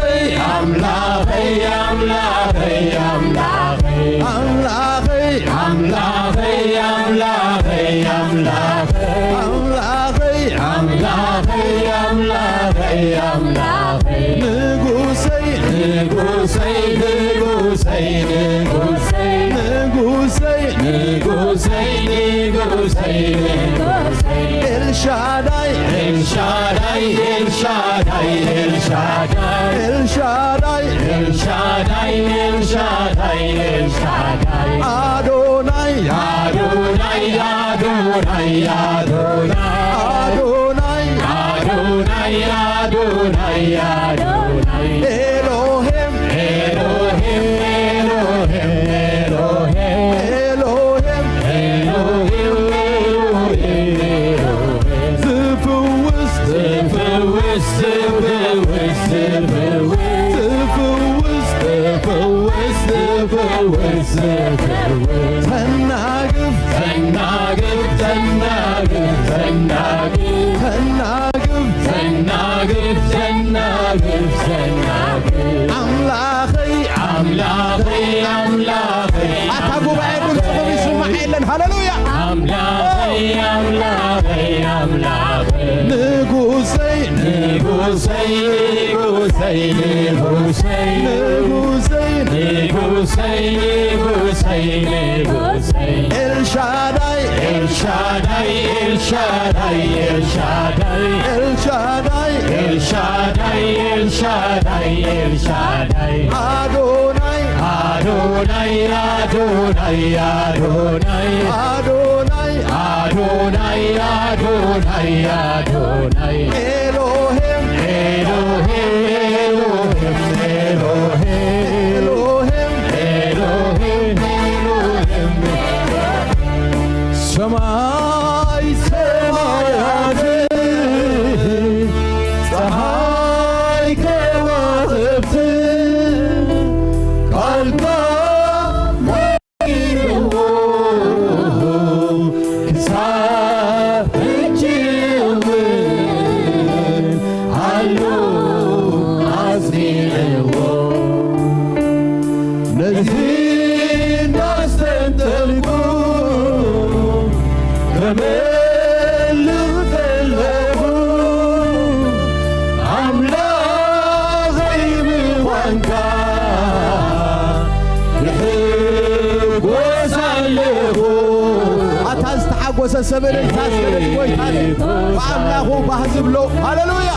ኣምላኸይ ኣምላኸይ ኣምላኸይ ኣምላኸይ ኣምላኸይ ኣምላኸይ ኣምላኸይ ኣምላኸይ ኣምላኸይ ኣምላኸይ ኣምላኸይ ንጉሰይ ንጉሰይ ንጉሰይ ንጉሰይ ንጉሰይ ንጉሰይ ንጉሰይ ንጉሰይ ኤልሻዳይ ኤልሻዳይ ኤልሻዳይ ኤልሻዳይ ኤልሻዳይ ኤልሻዳይ ኤልሻዳይ ኤልሻዳይ ኣዶናይ ኣዶናይ ኣዶናይ ኣዶናይ ኣዶናይ ኣዶናይ ኣዶናይ ኣዶናይ ኤሎሄም ኤሎሄም ኤሎሄም ኤሎሄም ኤሎሄም ኤሎሄም ኤሎሄም ዝፍውስ ዝፍውስ ዝፍውስ ዝፍውስ ዝፍውስ ዝፍውስ ዝፍውስ ዝፍውስ ተናግፍ ተናግፍ ተናግፍ ተናግፍ ተናግፍ ተናግፍ ተናግፍ ተናግፍ ኣምላኸይ ኣምላኸይ ኣምላኸይ ኣታ ጉባኤ ድምፅኹም ይስማዕ የለን ሃሌሉያ ኣምላኸይ ኣምላኸይ ኣምላኸይ ንጉሰይ ንጉሰይ ንጉሰይ ንጉሰይ ንጉሰይ ንጉሰይ ንጉሰይ ንጉሰይ ኤልሻዳይ ኤልሻዳይ ኤልሻዳይ ኤልሻዳይ ኤልሻዳይ ኤልሻዳይ ኤልሻዳይ ኤልሻዳይ ኣዶናይ ኣዶናይ ኣዶናይ ኣዶናይ ኣዶናይ ኣዶናይ ኣዶናይ ኣዶናይ ኤሎሄም ኤሎሄም ኤሎሄም ኤሎሄም ኤሎሄም ኤሎሄም ሰማይ ሰማያት ፀሓይ ከዋኽብት ቃልካ ክሳብ ሕጂ እውን ኣሎ ኣጽኒዕዎ ነዚ እንዳስተንተንኩ ከመልኽ ከለኹ ኣምላኸይ ምዃንካ ይሕጎስ ኣለኹ ኣታ ዝተሓጎሰ ሰብ እልልታ ስለ ጎይታ ብኣምላኹ ባህ ዝብሎ ሃሌሉያ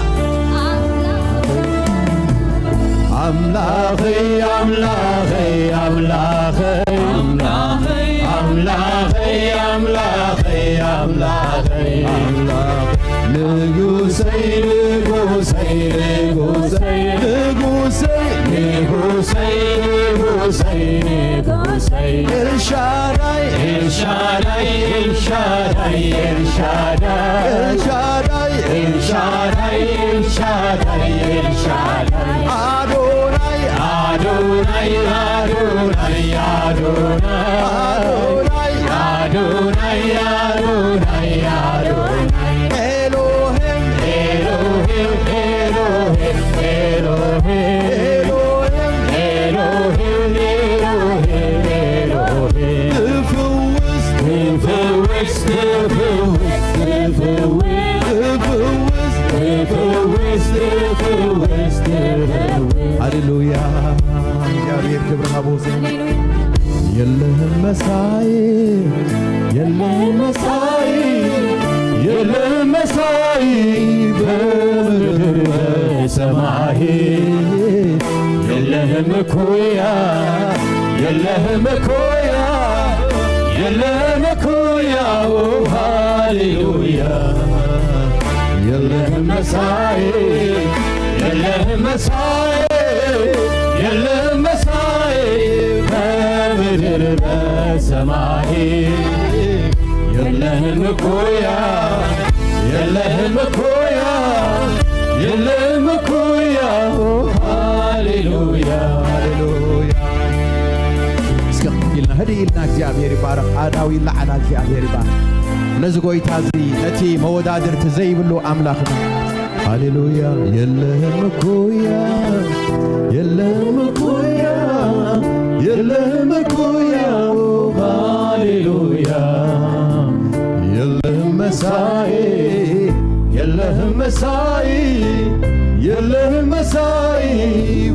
ኣምላኸይ ኣምላኸይ ኣምላኸይ ኣምላኸይ ኣምላኸይ ኣምላኸይ ኣምላኸይ ንጉሰይ ንጉሰይ ንጉሰይ ንጉሰይ ንጉሰይ ንጉሰይ ንጉሰይ ኤልሻዳይ ኤልሻዳይ ኤልሻዳይ ኤልሻዳይ ኤልሻዳይ ኤልሻዳይ ኤልሻዳይ ኤልሻዳይ ኣዶናይ ኣዶናይ ኣዶናይ ኣዶናይ ኣዶናይ ኣዶናይ ኣዶናይ ኤሎሄም ኤሎሄም ኤሎሄም ኤሎሄም ኤሎሄም ኤሎሄም ኤሎሄም ትፍውስ ትፍውስ ትፍውስ ትፍውስ ትፍውስ ትፍውስ ትፍውስ ትፍውስ ሃሌሉያ። እግዚአብሔር ክብር ሃቦ። የለህም መሳይ የለህም መሳይ የለህም መሳይ በምድር በሰማይ የለህም እኩያ የለህም እኩያ የለህም እኩያ ሃሌሉያ የለህም መሳይ የለህም መሳይ የለህም መሳይ በምድር በሰማይ የለህም እኩያ የለህም እኩያ የለህም እኩያ ሃሌሉያ ሃሌሉያ እስከ ኢልና ህድእ ኢልና እግዚኣብሔር ይባረኽ ኣእዳው ይለዓላ እግዚኣብሔር ይባረኽ ነዚ ጎይታ እዚ ነቲ መወዳድርቲ ዘይብሉ ኣምላኽና ሃሌሉያ የለህም እኩያ የለ መሳይ የለህም መሳይ የለህም መሳይ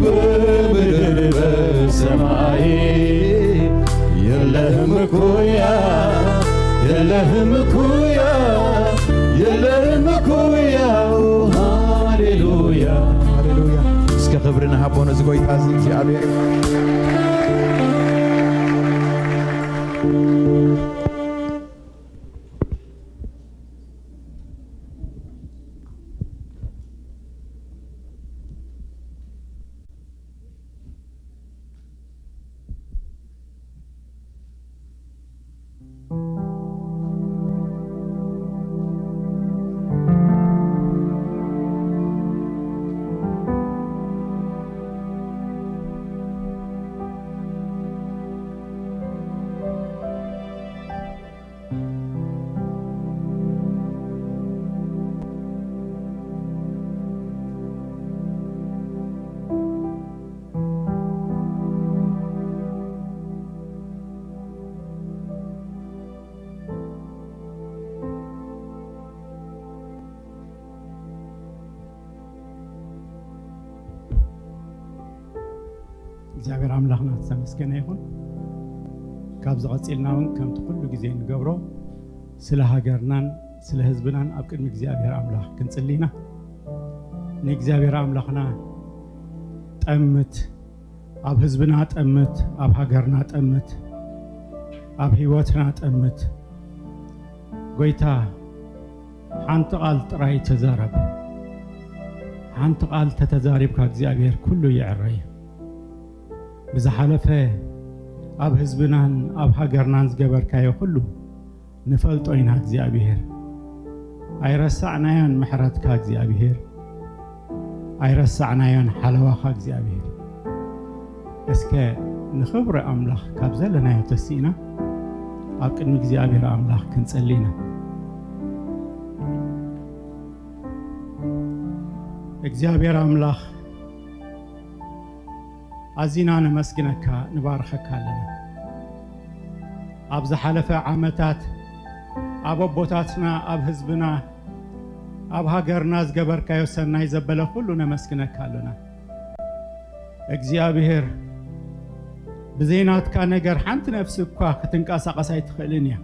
በምድር በሰማይ የለህም እኩያ የለህም እኩያ የለህም እኩያ ሃሌሉያ ሃሌሉያ እስከ ክብሪ ንሃቦ ነዚ ጎይታ እዚ እግዚኣብሔር እግዚኣብሔር ኣምላኽና ዝተመስገነ ይኹን። ካብዚ ቀፂልና እውን ከምቲ ኩሉ ግዜ ንገብሮ ስለ ሃገርናን ስለ ህዝብናን ኣብ ቅድሚ እግዚኣብሔር ኣምላኽ ክንጽሊ ኢና። ንእግዚኣብሔር ኣምላኽና ጠምት፣ ኣብ ህዝብና ጠምት፣ ኣብ ሃገርና ጠምት፣ ኣብ ህይወትና ጠምት። ጎይታ ሓንቲ ቓል ጥራይ ተዛረብ። ሓንቲ ቓል ተተዛሪብካ እግዚኣብሔር ኩሉ ይዕረ እዩ። ብዝሓለፈ ኣብ ህዝብናን ኣብ ሃገርናን ዝገበርካዮ ኩሉ ንፈልጦ ኢና እግዚኣብሔር። ኣይረሳዕናዮን ምሕረትካ እግዚኣብሔር። ኣይረሳዕናዮን ሓለዋኻ እግዚኣብሔር። እስከ ንኽብሪ ኣምላኽ ካብ ዘለናዮ ተሲእና ኣብ ቅድሚ እግዚኣብሔር ኣምላኽ ክንጽሊ ኢና። እግዚኣብሔር ኣምላኽ ኣዚና ነመስግነካ ንባርኸካ ኣለና። ኣብ ዝሓለፈ ዓመታት ኣብ ኣቦታትና ኣብ ህዝብና ኣብ ሃገርና ዝገበርካዮ ሰናይ ዘበለ ኩሉ ነመስግነካ ኣለና። እግዚኣብሔር ብዘይናትካ ነገር ሓንቲ ነፍሲ እኳ ክትንቀሳቐስ ኣይትኽእልን እያ።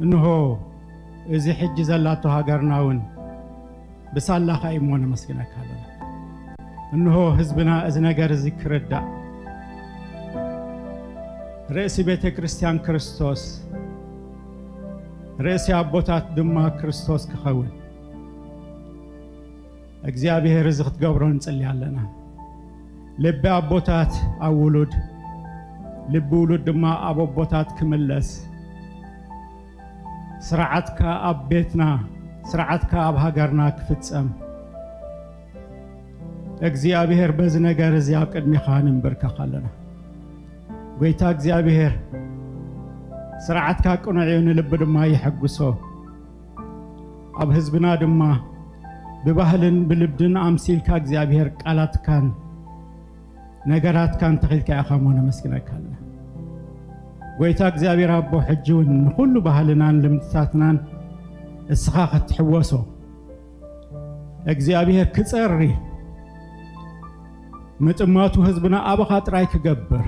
እንሆ እዚ ሕጂ ዘላቶ ሃገርና እውን ብሳላኻ እዩ እሞ ነመስግነካ ኣለና። እንሆ ህዝብና እዚ ነገር እዚ ክርዳእ ርእሲ ቤተ ክርስቲያን ክርስቶስ ርእሲ ኣቦታት ድማ ክርስቶስ ክኸውን እግዚኣብሔር እዚ ክትገብሮ ንጽሊ ኣለና። ልቢ ኣቦታት ኣብ ውሉድ ልቢ ውሉድ ድማ ኣብ ኣቦታት ክምለስ ስርዓትካ ኣብ ቤትና ስርዓትካ ኣብ ሃገርና ክፍጸም እግዚኣብሔር በዚ ነገር እዚ ኣብ ቅድሚኻ ንንበርከኽ ኣለና። ጎይታ እግዚኣብሔር ስርዓትካ ቅኑዕ እዩ፣ ንልቢ ድማ ይሐጉሶ። ኣብ ህዝብና ድማ ብባህልን ብልብድን ኣምሲልካ እግዚኣብሔር ቃላትካን ነገራትካን ተኺልካ ኢኻ እሞ ነመስግነካ ኣለና። ጎይታ እግዚኣብሔር ኣቦ ሕጂ እውን ንኹሉ ባህልናን ልምድታትናን እስኻ ክትሕወሶ እግዚኣብሔር ክጸሪ ምጥማቱ ህዝብና ኣባኻ ጥራይ ክገብር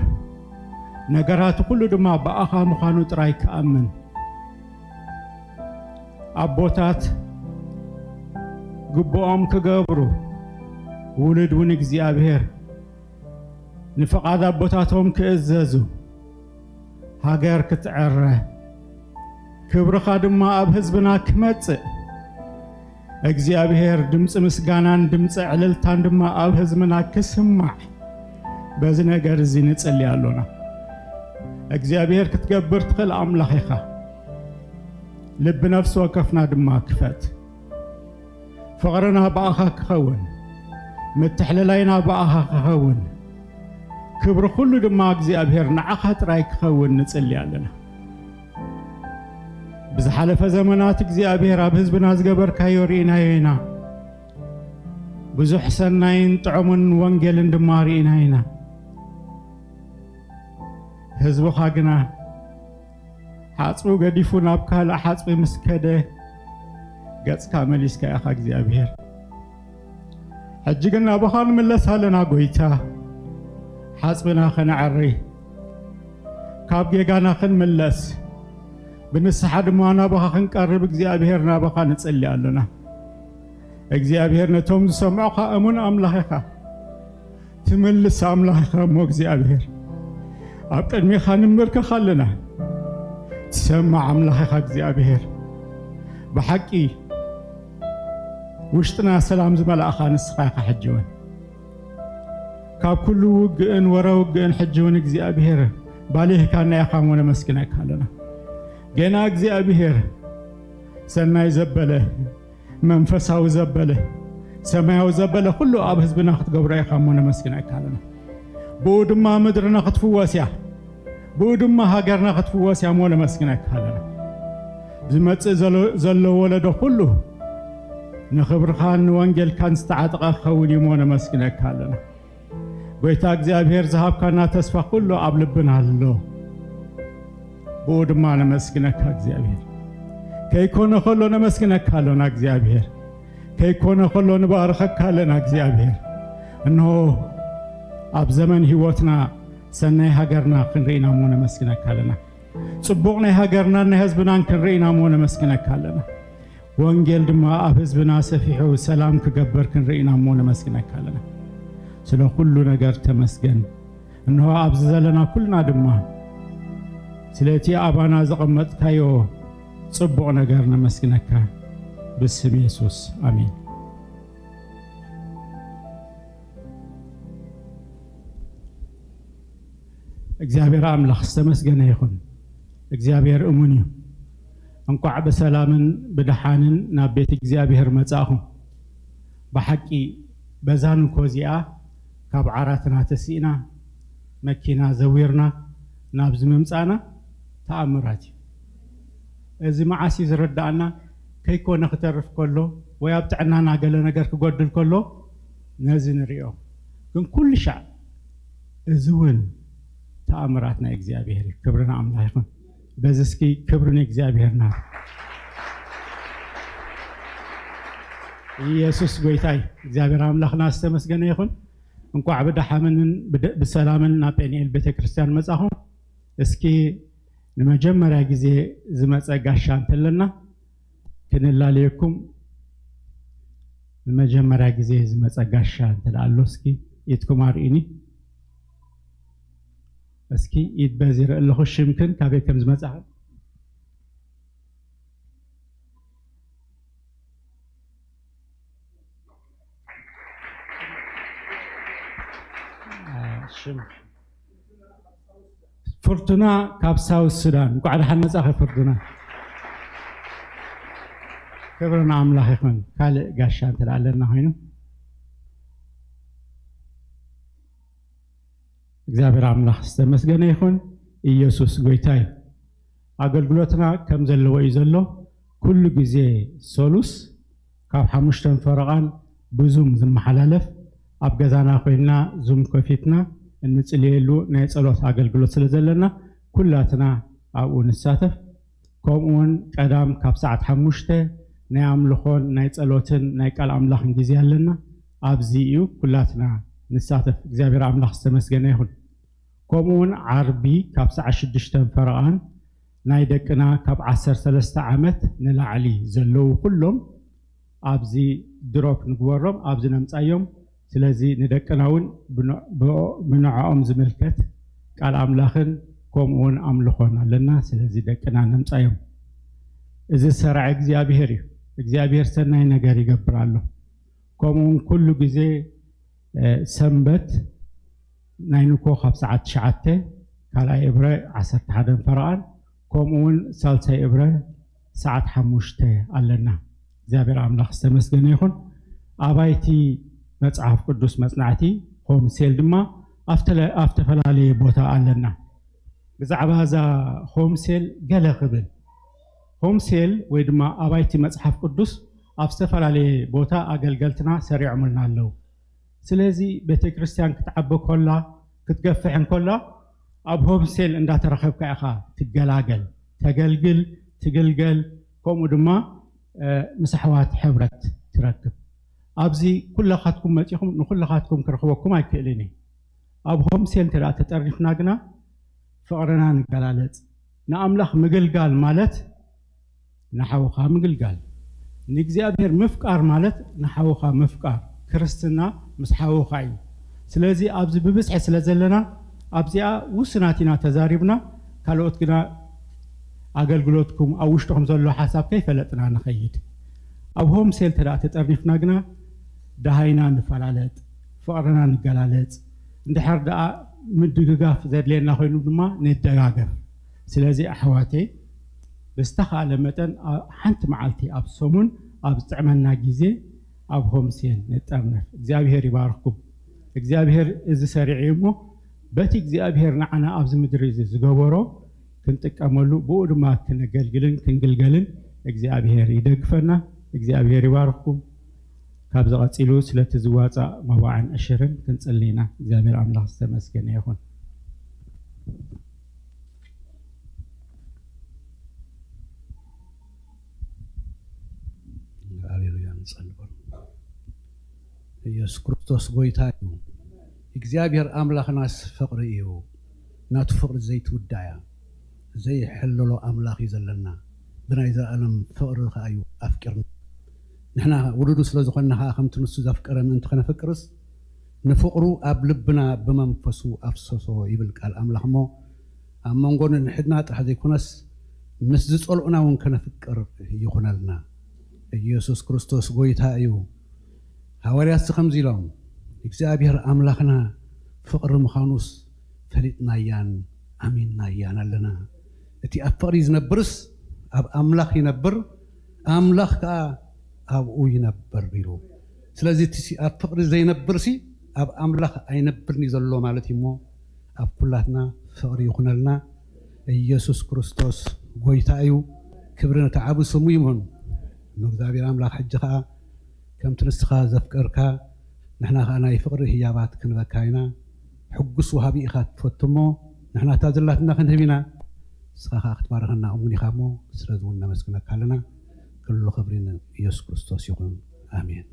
ነገራቱ ኩሉ ድማ ብኣኻ ምዃኑ ጥራይ ክኣምን ኣቦታት ግቡኦም ክገብሩ ውሉድ እውን እግዚኣብሔር ንፍቓድ ኣቦታቶም ክእዘዙ ሃገር ክትዕረ ክብርኻ ድማ ኣብ ህዝብና ክመጽእ እግዚኣብሔር ድምፂ ምስጋናን ድምፂ ዕልልታን ድማ ኣብ ህዝብና ክስማዕ በዚ ነገር እዚ ንጽሊ ኣሎና። እግዚኣብሔር ክትገብር ትኽእል ኣምላኽ ኢኻ። ልቢ ነፍሲ ወከፍና ድማ ክፈት። ፍቕርና ብኣኻ ክኸውን፣ ምትሕልላይና ብኣኻ ክኸውን፣ ክብሪ ኩሉ ድማ እግዚኣብሔር ንዓኻ ጥራይ ክኸውን ንጽሊ ኣለና። ብዝሓለፈ ዘመናት እግዚኣብሔር ኣብ ህዝብና ዝገበርካዮ ርኢናዮ ኢና። ብዙሕ ሰናይን ጥዑምን ወንጌልን ድማ ርኢና ኢና። ህዝብኻ ግና ሓጽቡ ገዲፉ ናብ ካልእ ሓጽቢ ምስ ከደ፣ ገጽካ መሊስካ ኢኻ እግዚኣብሔር። ሕጂ ግን ናባኻ ንምለስ ኣለና ጎይታ፣ ሓጽብና ከነዐሪ፣ ካብ ጌጋና ክንምለስ፣ ብንስሓ ድማ ናባኻ ክንቀርብ እግዚኣብሔር ናባኻ ንጽሊ ኣለና። እግዚኣብሔር ነቶም ዝሰምዑኻ እሙን ኣምላኽ ኢኻ። ትምልስ ኣምላኽ ኢኻ እሞ እግዚኣብሔር፣ ኣብ ቅድሜኻ ንመልከኽ ኣለና። ትሰማዕ ኣምላኽ ኢኻ እግዚኣብሔር። ብሓቂ ውሽጥና ሰላም ዝመላእኻ ንስኻ ኢኻ። ሕጂ እውን ካብ ኩሉ ውግእን ወረ ውግእን ሕጂ እውን እግዚኣብሔር ባሊህካና ኢኻ እሞ ነመስግነካ ኣለና። ገና እግዚኣብሔር ሰናይ ዘበለ መንፈሳዊ ዘበለ ሰማያዊ ዘበለ ኩሉ ኣብ ህዝብና ክትገብሮ ኢኻ እሞ ነመስግነካ ኣለና። ብኡ ድማ ምድርና ክትፍወስ እያ። ብኡ ድማ ሃገርና ክትፍወስ እያ እሞ ነመስግነካ ኣለና። ዝመጽእ ዘሎ ዘሎ ወለዶ ኩሉ ንኽብርኻን ንወንጌልካን ዝተዓጠቐ ክኸውን እዩ እሞ ነመስግነካ ኣለና። ጎይታ እግዚኣብሔር ዝሃብካና ተስፋ ኩሉ ኣብ ልብና ኣሎ። ብኡ ድማ ነመስግነካ እግዚኣብሔር። ከይኮነ ከሎ ነመስግነካ ኣሎና እግዚኣብሔር። ከይኮነ ከሎ ንባርኸካ ኣለና እግዚኣብሔር። እንሆ ኣብ ዘመን ህይወትና ሰናይ ሃገርና ክንርኢና እሞ ነመስግነካ ኣለና። ጽቡቕ ናይ ሃገርናን ናይ ህዝብናን ክንርኢና እሞ ነመስግነካ ኣለና። ወንጌል ድማ ኣብ ህዝብና ሰፊሑ ሰላም ክገብር ክንርኢና እሞ ነመስግነካ ኣለና። ስለ ኩሉ ነገር ተመስገን። እንሆ ኣብዚ ዘለና ኩልና ድማ ስለቲ ኣባና ዘቐመጥካዮ ጽቡቕ ነገር ነመስግነካ። ብስም የሱስ ኣሜን። እግዚኣብሔር ኣምላኽ ዝተመስገነ ይኹን። እግዚኣብሔር እሙን እዩ። እንቋዕ ብሰላምን ብደሓንን ናብ ቤት እግዚኣብሔር መጻእኹም። ብሓቂ በዛ ንኮ እዚኣ ካብ ዓራትና ተሲእና መኪና ዘዊርና ናብዚ ምምጻእና ተኣምራት እዩ። እዚ መዓስ እዩ ዝረዳእና? ከይኮነ ክተርፍ ከሎ ወይ ኣብ ጥዕናና ገለ ነገር ክጎድል ከሎ ነዚ ንሪኦ። ግን ኩሉ ሻዕ እዚ እውን ተኣምራት ናይ እግዚኣብሔር እዩ። ክብሪ ንኣምላኽ ይኹን። በዚ እስኪ ክብሪ ንእግዚኣብሔርና። ኢየሱስ ጎይታይ እግዚኣብሔር ኣምላኽና ዝተመስገነ ይኹን። እንቋዕ ብደሓምንን ብደ- ብሰላምን ናብ ጴንኤል ቤተ ክርስቲያን መጻኹም። እስኪ ንመጀመርያ ግዜ ዝመጸ ጋሻ እንተለና ክንላለየኩም። ንመጀመርያ ግዜ ዝመጸ ጋሻ እንተ ኣሎ እስኪ ኢድኩም ኣርእዩኒ። እስኪ ኢድ በዚ ይርኢ ኣለኹ። ሽምክን ካበይ ከም ዝመጻኽን? ሽም ፍርቱና ካብ ሳውት ሱዳን። እንኳዕ ደሓን መጻኺ ፍርቱና። ክብሪ ንኣምላኽ ይኹን። ካልእ ጋሻ እንተ ኣለና ኮይኑ እግዚኣብሔር ኣምላኽ ዝተመስገነ ይኹን። ኢየሱስ ጎይታ እዩ። ኣገልግሎትና ከም ዘለዎ እዩ ዘሎ። ኩሉ ግዜ ሰሉስ ካብ ሓሙሽተን ፈረቓን ብዙም ዝመሓላለፍ፣ ኣብ ገዛና ኮይንና ዙም ከፊትና እንጽልየሉ ናይ ጸሎት ኣገልግሎት ስለ ዘለና ኩላትና ኣብኡ ንሳተፍ። ከምኡውን ቀዳም ካብ ሰዓት ሓሙሽተ ናይ ኣምልኾን ናይ ጸሎትን ናይ ቃል ኣምላኽን ግዜ ኣለና። ኣብዚ እዩ ኩላትና ንሳተፍ። እግዚኣብሔር ኣምላኽ ዝተመስገነ ይኹን። ከምኡውን ዓርቢ ካብ ሰዓት ሽዱሽተ ፈረቓን ናይ ደቅና ካብ ዓሰርተ ሰለስተ ዓመት ንላዕሊ ዘለዉ ኩሎም ኣብዚ ድሮፕ ንግበሮም፣ ኣብዚ ነምጻዮም። ስለዚ ንደቅና እውን ብን- ብኦ- ብንዕኦም ዝምልከት ቃል ኣምላኽን ከምኡውን ኣምልኾን ኣለና። ስለዚ ደቅና ነምጻዮም። እዚ ሰርዐ እግዚኣብሔር እዩ። እግዚኣብሔር ሰናይ ነገር ይገብር ኣሎ። ከምኡውን ኩሉ ግዜ ሰንበት ናይ ንኮ ካብ ሰዓት ትሽዓተ ካልኣይ እብረ ዓሰርተ ሓደ ፈረቓን ከምኡ እውን ሳልሳይ እብረ ሰዓት ሓሙሽተ ኣለና። እግዚኣብሔር ኣምላኽ ዝተመስገነ ይኹን። ኣባይቲ መጽሓፍ ቅዱስ መጽናዕቲ ሆም ሴል ድማ ኣብ ተፈላለየ ቦታ ኣለና። ብዛዕባ እዛ ሆም ሴል ገለ ክብል፣ ሆም ሴል ወይ ድማ ኣባይቲ መጽሓፍ ቅዱስ ኣብ ዝተፈላለየ ቦታ ኣገልገልትና ሰሪዖምልና ኣለዉ። ስለዚ ቤተ ክርስቲያን ክትዓቢ ከላ ክትገፍሕ እንከላ ኣብ ሆም ሴል እንዳተረኸብካ ኢኻ ትገላገል፣ ተገልግል፣ ትግልገል፣ ከምኡ ድማ ምስ ኣሕዋት ሕብረት ትረክብ። ኣብዚ ኩለኻትኩም መፂኹም ንኩለኻትኩም ክረኽበኩም ኣይክእልን እዩ። ኣብ ሆምሴል እንተ ተጠርኒፍና ግና ፍቕርና ንገላለፅ። ንኣምላኽ ምግልጋል ማለት ንሓውኻ ምግልጋል፣ ንእግዚኣብሔር ምፍቃር ማለት ንሓውኻ ምፍቃር፣ ክርስትና ምስ ሓውኻ እዩ። ስለዚ ኣብዚ ብብዝሒ ስለ ዘለና ኣብዚኣ ውስናት ኢና ተዛሪብና፣ ካልኦት ግና ኣገልግሎትኩም ኣብ ውሽጥኹም ዘሎ ሓሳብ ከይፈለጥና ንኸይድ። ኣብ ሆምሴል እንተ ተጠርኒፍና ግና ደሃይና ንፈላለጥ፣ ፍቕርና ንገላለጽ፣ እንድሕር ደኣ ምድግጋፍ ዘድልየና ኮይኑ ድማ ንደጋገፍ። ስለዚ ኣሕዋተይ ብዝተኻእለ መጠን ሓንቲ መዓልቲ ኣብ ሰሙን ኣብ ዝጥዕመና ግዜ ኣብ ሆምሴል ንጠርነፍ። እግዚኣብሔር ይባርኽኩም። እግዚኣብሔር እዚ ሰሪዑ እሞ በቲ እግዚኣብሔር ንዓና ኣብዚ ምድሪ እዚ ዝገበሮ ክንጥቀመሉ ብኡ ድማ ክነገልግልን ክንግልገልን እግዚኣብሔር ይደግፈና። እግዚኣብሔር ይባርኽኩም። ካብዚ ቀፂሉ ስለቲ ዝዋፃእ መባዕን ዕሽርን ክንፅሊ ኢና። እግዚኣብሔር ኣምላኽ ዝተመስገነ ይኹን። ሃሌሉያ። ንጸልበሉ። ኢየሱስ ክርስቶስ ጎይታ እዩ። እግዚኣብሔር ኣምላኽናስ ፍቕሪ እዩ። ናቱ ፍቕሪ ዘይትውዳእ እያ። ዘይሕለሎ ኣምላኽ እዩ ዘለና። ብናይ ዘለኣለም ፍቕሪ ከኣ እዩ ኣፍቂርና። ንሕና ውሉዱ ስለ ዝኾንና ከኣ ከምቲ ንሱ ዘፍቀረ ምእንቲ ከነፍቅርስ ንፍቕሩ ኣብ ልብና ብመንፈሱ ኣፍሰሶ ይብል ቃል ኣምላኽ እሞ ኣብ መንጎ ንንሕድና ጥራሕ ዘይኮነስ ምስ ዝጸልኡና እውን ከነፍቅር ይኹነልና። ኢየሱስ ክርስቶስ ጎይታ እዩ። ሃዋርያትሲ ከምዚ ኢሎም እግዚኣብሔር ኣምላኽና ፍቕሪ ምዃኑስ ፈሊጥናያን ኣሚንናያን ኣለና። እቲ ኣብ ፍቕሪ ዝነብርስ ኣብ ኣምላኽ ይነብር፣ ኣምላኽ ከኣ ኣብኡ ይነብር ኢሉ። ስለዚ እቲ ኣብ ፍቕሪ ዘይነብርሲ ኣብ ኣምላኽ ኣይነብርን እዩ ዘሎ ማለት እዩ እሞ ኣብ ኩላትና ፍቕሪ ይኹነልና። ኢየሱስ ክርስቶስ ጎይታ እዩ። ክብሪ ነቲ ዓቢ ስሙ ይኹን። ንእግዚኣብሔር ኣምላኽ ሕጂ ኸኣ ከምቲ ንስኻ ዘፍቀርካ ንሕና ኸኣ ናይ ፍቕሪ ህያባት ክንበካ ኢና። ሕጉስ ወሃቢ ኢኻ ትፈቱ እሞ ንሕና እታ ዘላትና ክንህብ ኢና። ንስኻ ኸኣ ክትባርኸና እሙን ኢኻ እሞ ስለዚ እውን ነመስግነካ ኣለና። ኩሉ ክብሪ ንኢየሱስ ክርስቶስ ይኹን። ኣሜን።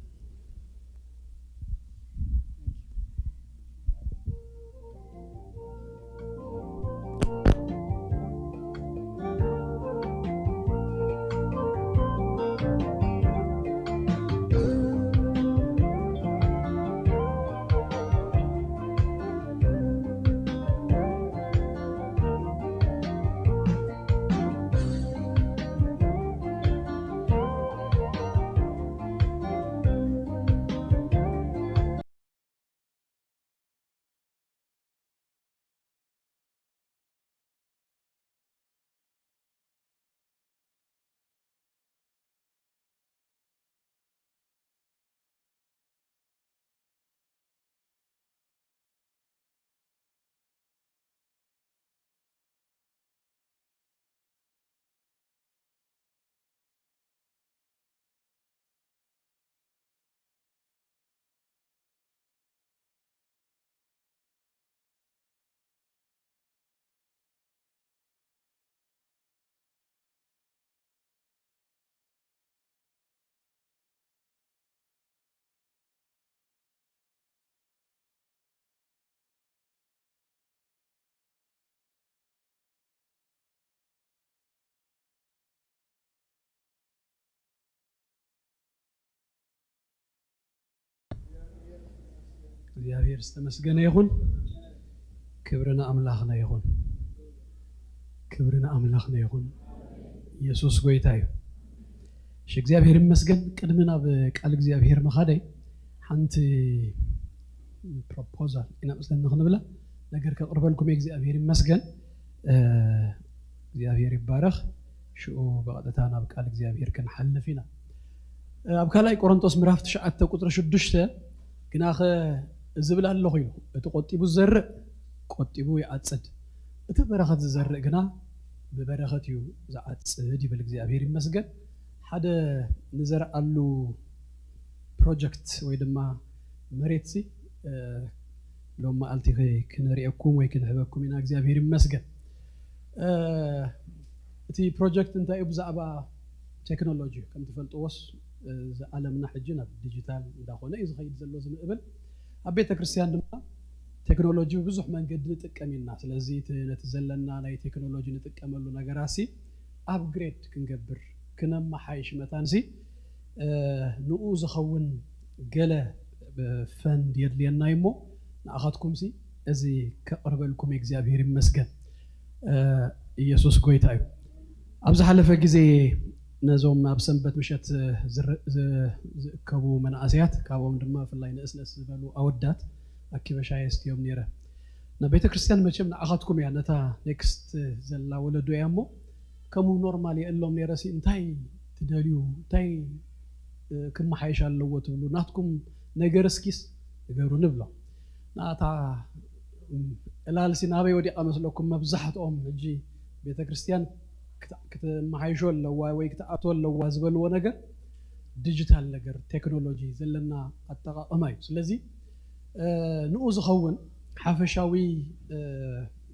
እግዚኣብሔር ዝተመስገነ ይኹን። ክብሪ ንኣምላኽና ይኹን። ክብሪ ንኣምላኽና ይኹን። ኢየሱስ ጎይታ እዩ። እሺ እግዚኣብሔር ይመስገን። ቅድሚ ናብ ቃል እግዚኣብሔር ምኻደይ ሓንቲ ፕሮፖዛል ኢና መስለኒ ክንብላ ነገር ከቕርበልኩም እየ። እግዚኣብሔር ይመስገን። እግዚኣብሔር ይባረኽ። ሽኡ ብቐጥታ ናብ ቃል እግዚኣብሔር ክንሓልፍ ኢና። ኣብ ካልኣይ ቆሮንቶስ ምዕራፍ ትሽዓተ ቁፅሪ ሽዱሽተ ግናኸ ዝብል ኣለኹ ኢሉ፣ እቲ ቆጢቡ ዝዘርእ ቆጢቡ ይዓፅድ፣ እቲ በረኸት ዝዘርእ ግና ብበረኸት እዩ ዝዓፅድ ይብል። እግዚኣብሔር ይመስገን። ሓደ ንዘርኣሉ ፕሮጀክት ወይ ድማ መሬትሲ ሎም መዓልቲ ክንርእየኩም ወይ ክንህበኩም ኢና። እግዚኣብሔር ይመስገን። እቲ ፕሮጀክት እንታይ እዩ? ብዛዕባ ቴክኖሎጂ እዩ። ከም ትፈልጥዎስ፣ እዚ ዓለምና ሕጂ ናብ ዲጂታል እንዳኾነ እዩ ዝኸይድ ዘሎ ዝምእብል። ኣብ ቤተ ክርስቲያን ድማ ቴክኖሎጂ ብብዙሕ መንገዲ ንጥቀም ኢና። ስለዚ እቲ ነቲ ዘለና ናይ ቴክኖሎጂ ንጥቀመሉ ነገራሲ ኣፕግሬድ ክንገብር፣ ክነመሓይሽ መታንሲ፣ እ፣ ንኡ ዝኸውን ገለ ፈንድ የድልየና እዩ እሞ፣ ንኣኻትኩምሲ እዚ ከቕርበልኩም እግዚኣብሔር ይመስገን። እ፣ ኢየሱስ ጎይታ እዩ። ኣብ ዝሓለፈ ግዜ ነዞም ኣብ ሰንበት ምሸት ዝር-፣ ዝ-፣ ዝእከቡ መናእሰያት፣ ካብኦም ድማ ብፍላይ ንእስ ንእስ ዝበሉ ኣወዳት ኣኪበ ሻሂ የስትዮም ነይረ። ናብ ቤተ ክርስቲያን መቸም ንኣኻትኩም እያ፣ ነታ ኔክስት ዘላ ወለዶ እያ እሞ፣ ከምኡ ኖርማል የእሎም ነይረ ሲ፣ እንታይ ትደልዩ፣ እንታይ፣ እ፣ ክመሓየሽ ኣለዎ ትብሉ፣ ናትኩም ነገር እስኪስ ንገሩ ንብሎ። ንኣታ፣ እም፣ ዕላልሲ ናበይ ወዲቓ መስለኩም? መብዛሕትኦም ሕጂ ቤተ ክርስቲያን ክት-፣ ክትመሓይሾ ኣለዋ ወይ ክትኣቶ ኣለዋ ዝበልዎ ነገር ዲጂታል ነገር፣ ቴክኖሎጂ ዘለና ኣጠቓቕማ እዩ። ስለዚ፣ እ፣ ንኡ ዝኸውን ሓፈሻዊ፣ እ፣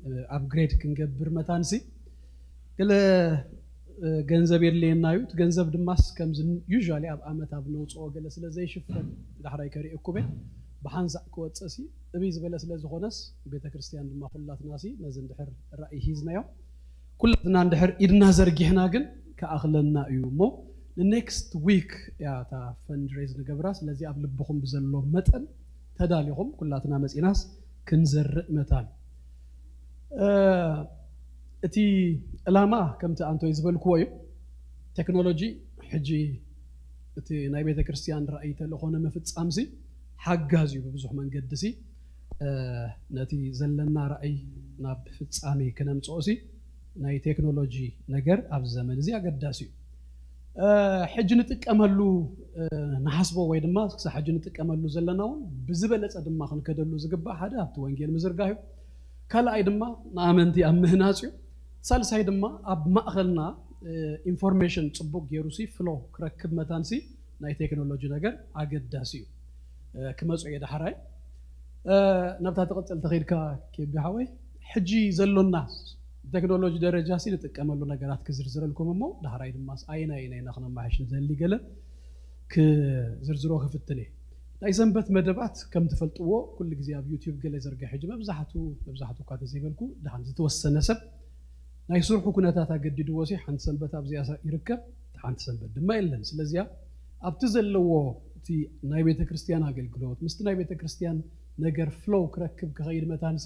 እ፣ ኣፕግሬድ ክንገብር መታንሲ ገለ፣ እ፣ ገንዘብ የድልየና እዩ። እቲ ገንዘብ ድማስ ከምዚ ዩዥዋሊ ኣብ ዓመት ኣብ ነውፅኦ ገለ ስለ ዘይሽፈን ዳሕራይ ከርእየኩም እየ። ብሓንሳእ ክወፅእ ሲ እብይ ዝበለ ስለ ዝኾነስ ቤተ ክርስቲያን ድማ ኩላትና ሲ ነዚ እንድሕር ራእይ ሂዝናዮ ኩላትና እንድሕር ኢድና ዘርጊሕና ግን ክኣኽለና እዩ እሞ ንኔክስት ዊክ እያ እታ ፈንድሬዝ ንገብራ። ስለዚ ኣብ ልብኹም ብዘሎ መጠን ተዳሊኹም ኩላትና መፂናስ ክንዘርእ መታን። እ፣ እቲ ዕላማ ከምቲ ኣንቶይ ዝበልክዎ እዩ። ቴክኖሎጂ ሕጂ እቲ ናይ ቤተ ክርስቲያን ራእይ ተልእኾ ንምፍጻምሲ ሓጋዝ እዩ። ብብዙሕ መንገድሲ፣ እ፣ ነቲ ዘለና ራእይ ናብ ፍጻሜ ክነምጽኦሲ ናይ ቴክኖሎጂ ነገር ኣብዚ ዘመን እዚ ኣገዳሲ እዩ። እ፣ ሕጂ ንጥቀመሉ፣ እ፣ ንሓስቦ ወይ ድማ ክሳብ ሕጂ ንጥቀመሉ ዘለና እውን ብዝበለጸ ድማ ክንከደሉ ዝግባእ ሓደ ኣብቲ ወንጌል ምዝርጋሕ እዩ። ካልኣይ ድማ ንኣመንቲ ኣብ ምህናጽ እዩ። ሳልሳይ ድማ ኣብ ማእኸልና፣ እ፣ ኢንፎርሜሽን ጽቡቕ ገይሩሲ ፍሎ ክረክብ መታንሲ ናይ ቴክኖሎጂ ነገር ኣገዳሲ እዩ። እ፣ ክመጹ እየ ዳሕራይ። እ፣ ናብታ ትቕጽል ተኸይድካ ኬቢ ሓወይ፣ ሕጂ ዘሎና ቴክኖሎጂ ደረጃ ሲ ንጥቀመሉ ነገራት ክዝርዝረልኩም እሞ ዳሕራይ ድማ ኣየናይ ኣየናይ ኢና ክነማሕሽ ንደሊ ገለ ክዝርዝሮ ክፍትን እየ። ናይ ሰንበት መደባት ከም ትፈልጥዎ ኩሉ ግዜ ኣብ ዩቲዩብ ገለ ዘርግሐ ሕጂ መብዛሕቱ፣ መብዛሕቱ እኳ ተዘይበልኩ ደሓን ዝተወሰነ ሰብ ናይ ስርሑ ኩነታት ኣገዲድዎ ሲ ሓንቲ ሰንበት ኣብዚኣ ሳ-፣ ይርከብ፣ ሓንቲ ሰንበት ድማ የለን። ስለዚያ ኣብቲ ዘለዎ እቲ ናይ ቤተ ክርስቲያን ኣገልግሎት ምስቲ ናይ ቤተ ክርስቲያን ነገር ፍሎው ክረክብ ክኸይድ መታንሲ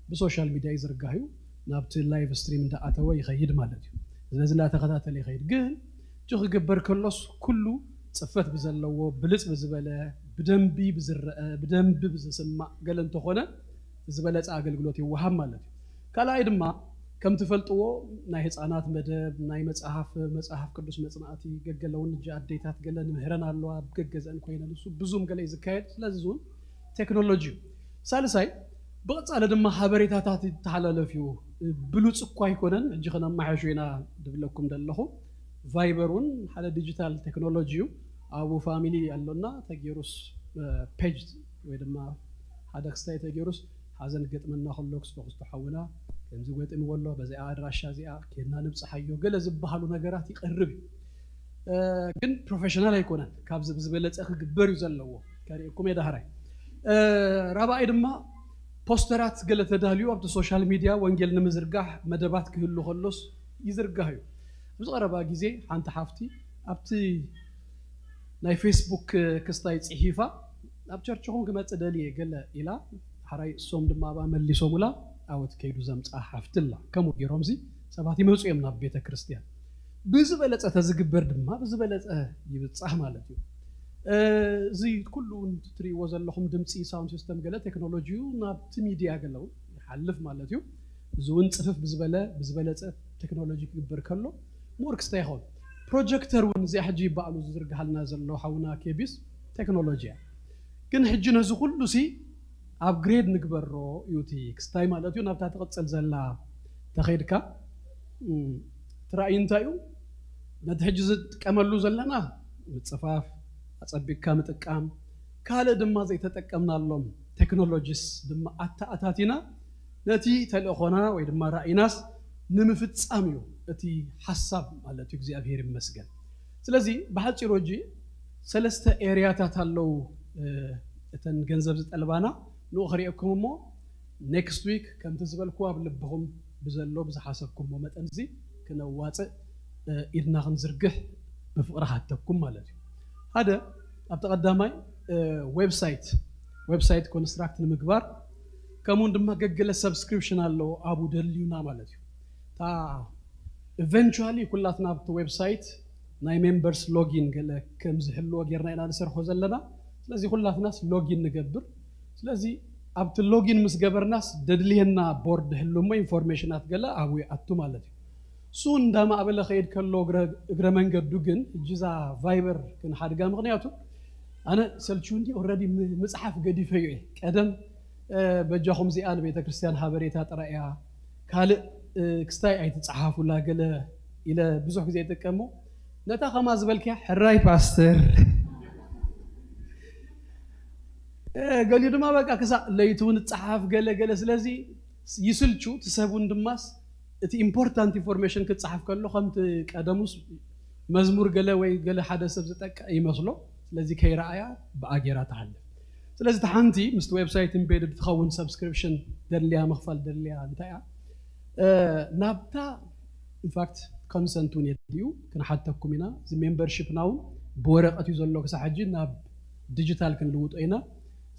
ብሶሻል ሚድያ ይዝርጋሕ እዩ። ናብቲ ላይቭ ስትሪም እንዳኣተወ ይኸይድ ማለት እዩ። ስለዚ እንዳተኸታተለ ይኸይድ። ግን እቲ ክግበር ከሎስ ኩሉ ጽፈት ብዘለዎ ብልጽ ብዝበለ ብደንቢ ብዝረአ ብደንቢ ብዝስማዕ ገለ እንተኾነ ዝበለጸ ኣገልግሎት ይወሃብ ማለት እዩ። ካልኣይ ድማ ከም ትፈልጥዎ ናይ ህፃናት መደብ ናይ መጽሓፍ መጽሓፍ ቅዱስ መጽናዕቲ ገገለውን እጂ ኣዴታት ገለ ንምህረን ኣለዋ ኣብ ገገዘን ኮይነን እሱ ብዙም ገለ እዩ ዝካየድ። ስለዚ እውን ቴክኖሎጂ እዩ። ሳልሳይ ብቐጻሊ ድማ ሓበሬታታት ይተሓላለፍ እዩ። ብሉጽ እኳ ኣይኮነን፣ ሕጂ ከነማሓይሾ ኢና ድብለኩም ደለኹ። ቫይበር እውን ሓደ ዲጂታል ቴክኖሎጂ እዩ። ኣብኡ ፋሚሊ ኣሎና ተገይሩስ፣ እ፣ ፔጅ ወይ ድማ ሓደ ክስታይ ተገይሩስ ሓዘን ገጥመና ከሎ ክስቶ ክስቶ ሓውና ከምዚ ገጢምዎ ኣሎ፣ በዚኣ ኣድራሻ እዚኣ ኬድና ንብጽሓዮ ገለ ዝበሃሉ ነገራት ይቐርብ እዩ። እ፣ ግን ፕሮፌሽናል ኣይኮነን። ካብዚ ብዝበለጸ ክግበር እዩ ዘለዎ። ከርእየኩም እየ ዳሕራይ። እ፣ ራብኣይ ድማ ፖስተራት ገለ ተዳልዩ ኣብቲ ሶሻል ሚድያ ወንጌል ንምዝርጋሕ መደባት ክህሉ ከሎስ ይዝርጋሕ እዩ። ኣብዚ ቀረባ ግዜ ሓንቲ ሓፍቲ ኣብቲ ናይ ፌስቡክ ክስታይ ጽሒፋ ኣብ ቸርችኹም ክመጽእ ደልየ ገለ ኢላ፣ ሓራይ እሶም ድማ ኣብኣ መሊሶምላ። ኣወት ከይዱ ዘምጽኣ ሓፍቲ ኣላ። ከምኡ ገይሮምሲ ሰባት ይመጹ እዮም ናብ ቤተ ክርስቲያን። ብዝበለጸ ተዝግበር ድማ ብዝበለጸ ይብጻሕ ማለት እዩ። እ፣ እዚ ኩሉ እውን ትርእይዎ ዘለኹም ድምፂ ሳውንድ ሲስተም ገለ ቴክኖሎጂ እዩ፣ ናብቲ ሚድያ ገለ እውን ይሓልፍ ማለት እዩ። እዚ እውን ጽፍፍ ብዝበለ ብዝበለጸ ቴክኖሎጂ ክግበር ከሎ ሞር ክስታይ ይኸውን። ፕሮጀክተር እውን እዚኣ ሕጂ ይበኣሉ ዝዝርግሃልና ዘሎ ሓውና ኬቢስ ቴክኖሎጂ እያ። ግን ሕጂ ነዚ ኩሉ ሲ ኣፕግሬድ ንግበሮ እዩ እቲ ክስታይ ማለት እዩ። ናብታ ትቕጽል ዘላ ተኸይድካ፣ እም፣ እቲ ራእይ እንታይ እዩ? ነቲ ሕጂ ዝጥቀመሉ ዘለና ምጽፋፍ፣ ኣጸቢቕካ ምጥቃም፣ ካልእ ድማ ዘይተጠቀምናሎም ቴክኖሎጂስ ድማ ኣተኣታቲና ነቲ ተልእኾና ወይ ድማ ራእይናስ ንምፍጻም እዩ። እቲ ሓሳብ ማለት እዩ። እግዚኣብሔር ይመስገን። ስለዚ ብሓፂሩ ሕጂ ሰለስተ ኤርያታት ኣለዉ። እተን ገንዘብ ዝጠልባና ንኡ ክርእየኩም እሞ፣ ኔክስት ዊክ ከምቲ ዝበልኩ ኣብ ልብኹም ብዘሎ ብዝሓሰብኩሞ መጠን እዚ ክነዋፅእ ኢድና ክንዝርግሕ ብፍቕሪ ሓተኩም ማለት እዩ። ሓደ ኣብቲ ቀዳማይ ዌብሳይት ዌብሳይት ኮንስትራክት ንምግባር፣ ከምኡውን ድማ ገገለ ሰብስክሪፕሽን ኣለዎ ኣብኡ ደልዩና ማለት እዩ። እታ ኢቨንቹዋሊ ኩላትና ኣብቲ ዌብሳይት ናይ ሜምበርስ ሎጊን ገለ ከም ዝህልዎ ጌርና ኢና ንሰርሖ ዘለና። ስለዚ ኩላትናስ ሎጊን ንገብር። ስለዚ ኣብቲ ሎጊን ምስ ገበርናስ ደድልየና ቦርድ ህሉ እሞ ኢንፎርሜሽናት ገለ ኣብኡ ይኣቱ ማለት እዩ። እሱ እንዳማዕበለ ከይድ ከሎ እግረ መንገዱ ግን እጅዛ ቫይበር ክንሓድጋ። ምክንያቱ ኣነ ሰልችውኒ ኦረዲ ምፅሓፍ ገዲፈዮ እየ። ቀደም በጃኹም እዚኣ ንቤተ ክርስቲያን ሃበሬታ ጥራይ እያ፣ ካልእ ክስታይ ኣይትፀሓፉላ ገለ ኢለ ብዙሕ ግዜ ይጥቀሞ። ነታ ከማ ዝበልክያ ሕራይ ፓስተር ገሊኡ ድማ በቃ ክሳዕ ለይቲ እውን እፀሓፍ ገለ ገለ። ስለዚ ይስልቹ ትሰብ እውን ድማስ እቲ ኢምፖርታንት ኢንፎርሜሽን ክፀሓፍ ከሎ ከምቲ ቀደሙስ መዝሙር ገለ ወይ ገለ ሓደ ሰብ ዝጠቅዕ ይመስሎ። ስለዚ ከይረኣያ ብኣጌራ ትሓልፍ። ስለዚ እቲ ሓንቲ ምስቲ ዌብሳይት ኢምቤድድ ትኸውን ሰብስክሪፕሽን ደልያ ምኽፋል ደልያ እንታይ እያ? ናብታ ኢንፋክት ኮንሰንት እውን የድልዩ ክንሓተኩም ኢና። እዚ ሜምበርሽፕና እውን ብወረቀት እዩ ዘሎ ክሳብ ሕጂ፣ ናብ ዲጂታል ክንልውጦ ኢና።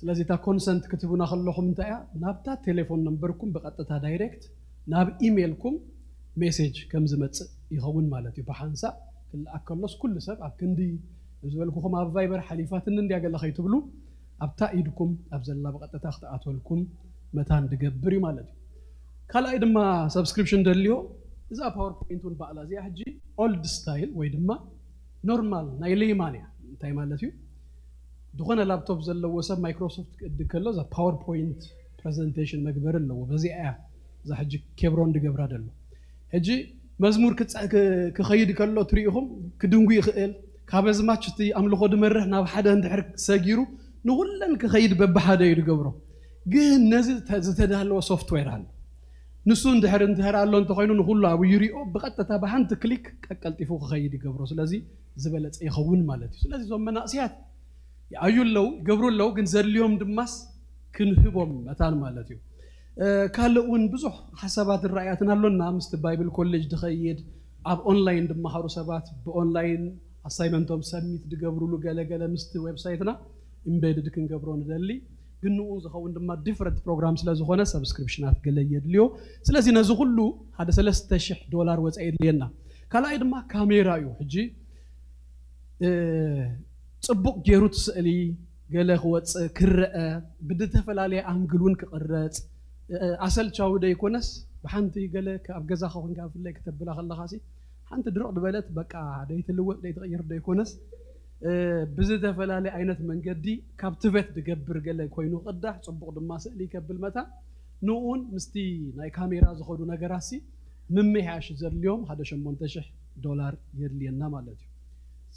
ስለዚ እታ ኮንሰንት ክትቡና ከለኹም እንታይ እያ? ናብታ ቴሌፎን ነምበርኩም ብቐጥታ ዳይሬክት ናብ ኢሜይልኩም ሜሴጅ ከም ዝመፅእ ይኸውን ማለት እዩ። ብሓንሳእ ክልኣክ ከሎስ ኩሉ ሰብ ኣብ ክንዲ ዝበልኩኹም ኣብ ቫይበር ሓሊፋትኒ እንድያ ገለ ከይትብሉ ኣብታ ኢድኩም ኣብ ዘላ ብቐጥታ ክትኣትወልኩም መታን ድገብር እዩ ማለት እዩ። ካልኣይ ድማ ሰብስክሪፕሽን ደልዮ እዛ ፓወርፖይንት እውን ባዕላ እዚኣ ሕጂ ኦልድ ስታይል ወይ ድማ ኖርማል ናይ ሌይማን እያ። እንታይ ማለት እዩ? ዝኾነ ላፕቶፕ ዘለዎ ሰብ ማይክሮሶፍት ክእድግ ከሎ እዛ ፓወርፖይንት ፕሬዘንቴሽን መግበሪ ኣለዎ። በዚኣ እያ እዛ ሕጂ ኬብሮን ድገብራ ደሎ። ሕጂ መዝሙር ክኸይድ ከሎ ትሪኢኹም ክድንጉ ይኽእል። ካብ ኣዝማች እቲ ኣምልኾ ድመርሕ ናብ ሓደ እንድሕር ሰጊሩ ንኹለን ክኸይድ በብሓደ እዩ ድገብሮ። ግን ነዚ ዝተዳለወ ሶፍትዌር ኣሎ። ንሱ እንድሕር እንድሕር ኣሎ እንተኾይኑ ንኹሉ ኣብኡ ይሪኦ፣ ብቐጥታ ብሓንቲ ክሊክ ቀቀልጢፉ ክኸይድ ይገብሮ። ስለዚ ዝበለፀ ይኸውን ማለት እዩ። ስለዚ እዞም መናእስያት ይኣዩ ኣለዉ፣ ይገብሩ ኣለዉ፣ ግን ዘድልዮም ድማስ ክንህቦም መታን ማለት እዩ። ካልእ እውን ብዙሕ ሓሳባትን ራእያትን ኣሎና። ምስቲ ባይብል ኮሌጅ ድኸይድ፣ ኣብ ኦንላይን ድመሃሩ ሰባት ብኦንላይን ኣሳይመንቶም ሰሚት ድገብሩሉ ገለገለ ምስቲ ዌብሳይትና ኢምቤድድ ክንገብሮ ንደሊ። ግን ንኡ ዝኸውን ድማ ዲፍረንት ፕሮግራም ስለ ዝኾነ ሰብስክሪፕሽናት ገለ የድልዮ። ስለዚ ነዚ ኩሉ ሓደ ሰለስተ ሽሕ ዶላር ወፃኢ የድልየና። ካልኣይ ድማ ካሜራ እዩ። ሕጂ ፅቡቕ ገይሩ እቲ ስእሊ ገለ ክወፅእ ክረአ፣ ብዝተፈላለየ ኣንግል እውን ክቕረፅ፣ ኣሰልቻዊ ደይኮነስ ብሓንቲ ገለ ኣብ ገዛኻ ኮንካ ብፍላይ ክተብላ ከለኻሲ ሓንቲ ድርቕ ዝበለት በቃ ደይትልወጥ ደይትቕይር ደይኮነስ ብዝተፈላለየ ዓይነት መንገዲ ካብ ትበት ድገብር ገለ ኮይኑ ክቕዳሕ ፅቡቕ ድማ ስእሊ ከብል መታ ንኡን ምስቲ ናይ ካሜራ ዝኸዱ ነገራሲ ምምሕያሽ ዘድልዮም ሓደ ሸሞንተ ሽሕ ዶላር የድልየና ማለት እዩ።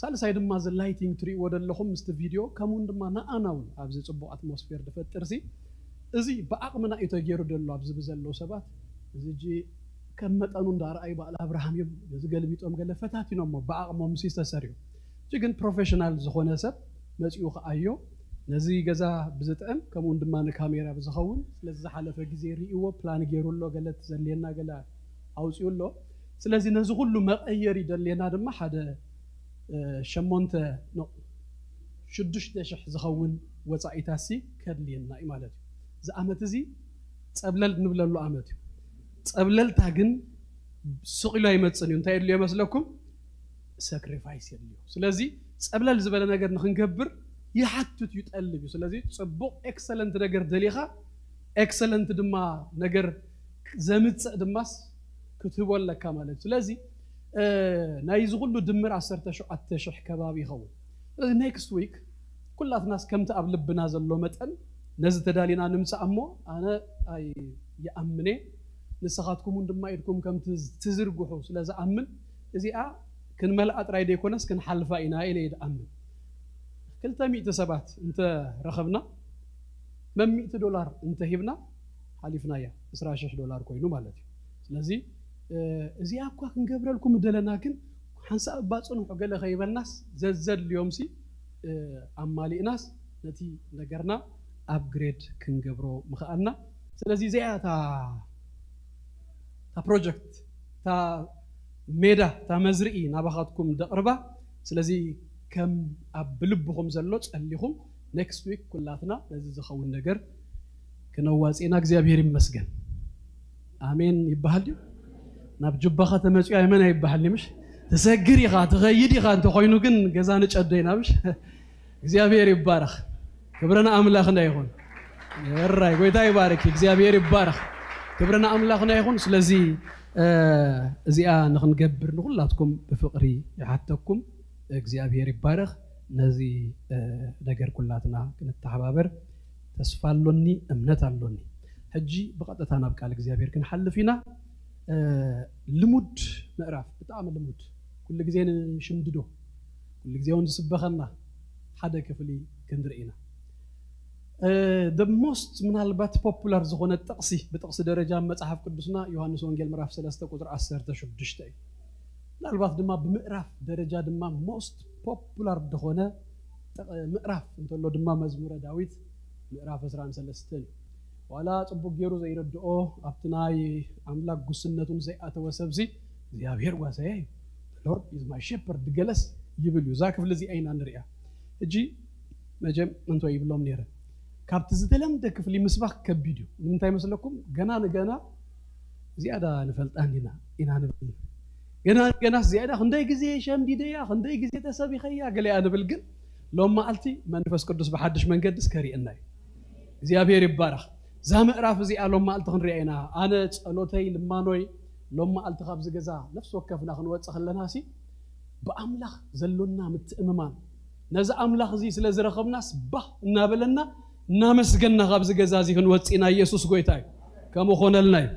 ሳልሳይ ድማ እዚ ላይቲንግ ትሪእዎ ዘለኹም ምስቲ ቪድዮ ከምኡውን ድማ ንኣና እውን ኣብዚ ፅቡቕ ኣትሞስፌር ድፈጥር ሲ እዚ ብዓቕምና እዩ ተገይሩ ደሎ ኣብዚ ብዘለዉ ሰባት እዚ እጂ ከም መጠኑ እንዳረኣዩ በዓል ኣብርሃም እዮም እዚ ገልቢጦም ገለ ፈታቲኖሞ ብዓቕሞም ሲ ዝተሰርዩ እጂ ግን ፕሮፌሽናል ዝኾነ ሰብ መፂኡ ከኣዮ ነዚ ገዛ ብዝጥዕም ከምኡውን ድማ ንካሜራ ብዝኸውን ስለዚ ዝሓለፈ ግዜ ርእይዎ ፕላን ገይሩ ኣሎ ገለ ዘድልየና ገለ ኣውፅኡ ኣሎ። ስለዚ ነዚ ኩሉ መቐየሪ ደልየና ድማ ሓደ ሸሞንተ ሽዱሽተ ሽሕ ዝኸውን ወፃኢታሲ ከድልየና እዩ ማለት እዩ። እዚ ዓመት እዚ ፀብለል ንብለሉ ዓመት እዩ። ፀብለልታ ግን ስቕ ኢሉ ኣይመፅን እዩ። እንታይ የድልዮ መስለኩም? ሰክሪፋይስ የድልዮ። ስለዚ ፀብለል ዝበለ ነገር ንክንገብር ይሓትት እዩ፣ ጠልብ እዩ። ስለዚ ፅቡቕ ኤክሰለንት ነገር ደሊኻ ኤክሰለንት ድማ ነገር ዘምፅእ ድማስ ክትህቦ ኣለካ ማለት እዩ። ስለዚ ናይዚ ኩሉ ድምር ዓሰርተ ሸውዓተ ሽሕ ከባቢ ይኸውን። ስለዚ ኔክስት ዊክ ኩላትናስ ከምቲ ኣብ ልብና ዘሎ መጠን ነዚ ተዳሊና ንምፃእ እሞ ኣነ ኣይኣምኔ ንስኻትኩም እውን ድማ ኢድኩም ከም ትዝርግሑ ስለ ዝኣምን እዚኣ ክንመልኣ ጥራይ ዘይኮነስ ክንሓልፋ ኢና ኢለ ይድኣምን። ክልተ ሚእቲ ሰባት እንተ ረኸብና መሚእቲ ዶላር እንተ ሂብና ሓሊፍናያ ዕስራ ሽሕ ዶላር ኮይኑ ማለት እዩ። ስለዚ እዚኣ እኳ ክንገብረልኩም ደለና፣ ግን ሓንሳእ እባ ጽንሑ ገለ ከይበልናስ፣ ዘዘድልዮምሲ ኣማሊእናስ ነቲ ነገርና ኣፕግሬድ ክንገብሮ ምኽኣልና። ስለዚ እዚኣ እታ እታ ፕሮጀክት፣ እታ ሜዳ፣ እታ መዝርኢ ናባኻትኩም ደቕርባ። ስለዚ ከም ኣብ ብልብኹም ዘሎ ጸሊኹም፣ ኔክስት ዊክ ኩላትና ነዚ ዝኸውን ነገር ክነዋጽእና። እግዚኣብሔር ይመስገን። ኣሜን ይበሃል ድዩ? ናብ ጁባኻ ተመጽዮ ኣይመን ኣይበሃል ድዩ? ምሽ ትሰግር ኢኻ፣ ትኸይድ ኢኻ፣ እንተኾይኑ ግን ገዛ ንጨዶ ኢና። ምሽ እግዚኣብሔር ይባረኽ። ክብሪ ንኣምላኽና ይኹን። እራይ፣ ጎይታ ይባርክ፣ እግዚኣብሔር ይባረኽ። ክብሪ ንኣምላኽና ይኹን። ስለዚ እዚኣ ንኽንገብር ንኹላትኩም ብፍቕሪ ይሓተኩም። እግዚኣብሔር ይባረኽ። ነዚ ነገር ኩላትና ክንተሓባበር ተስፋ ኣሎኒ፣ እምነት ኣሎኒ። ሕጂ ብቐጥታ ናብ ቃል እግዚኣብሔር ክንሓልፍ ኢና። ልሙድ ምዕራፍ፣ ብጣዕሚ ልሙድ፣ ኩሉ ግዜ ንሽምድዶ፣ ኩሉ ግዜ እውን ዝስበኸና ሓደ ክፍሊ ክንርኢ ኢና። The most ምናልባት ፖፑላር ዝኾነ ጥቕሲ፣ ብጥቕሲ ደረጃ ኣብ መጽሓፍ ቅዱስና ዮሃንስ ወንጌል ምዕራፍ ሰለስተ ቁጽሪ ዓሰርተ ሽዱሽተ እዩ። ምናልባት ድማ ብምዕራፍ ደረጃ ድማ ሞስት ፖፑላር ዝኾነ ጥቕ- ምዕራፍ እንተሎ ድማ መዝሙረ ዳዊት ምዕራፍ ዕስራን ሰለስተን እዩ። ዋላ ጽቡቕ ገይሩ ዘይረድኦ፣ ኣብቲ ናይ ኣምላኽ ጉስነቱን ዘይኣተወ ሰብዚ እግዚኣብሔር ጓሳየ እዩ፣ Lord is my shepherd ገለስ ይብል እዩ። እዛ ክፍሊ እዚኣ ኢና ንሪኣ። ሕጂ መቸም እንቶ ይብሎም ነይረ፣ ካብቲ ዝተለምደ ክፍሊ ምስባክ ከቢድ እዩ። ንምንታይ መስለኩም? ገና ንገና ዝያዳ ንፈልጣ እንዲና ኢና ንብል። ገና ንገናስ ዝያዳ ክንደይ ግዜ ሸምዲደያ፣ ክንደይ ግዜ ተሰቢኸያ ገለያ ንብል። ግን ሎም መዓልቲ መንፈስ ቅዱስ ብሓድሽ መንገድስ ከሪእና እዩ። እግዚኣብሔር ይባረኽ። እዛ ምዕራፍ እዚኣ ሎም መዓልቲ ክንሪኣ ኢና። ኣነ ጸሎተይ፣ ልማኖይ ሎም መዓልቲ ካብዚ ገዛ ነፍሲ ወከፍና ክንወጽእ ከለና ሲ ብኣምላኽ ዘሎና ምትእምማን፣ ነዚ ኣምላኽ እዚ ስለ ዝረኸብናስ ባህ እናበለና እናመስገንና ካብዚ ገዛ እዚ ክንወጽእ ኢና። ኢየሱስ ጎይታ እዩ። ከምኡ ኾነልና እዩ።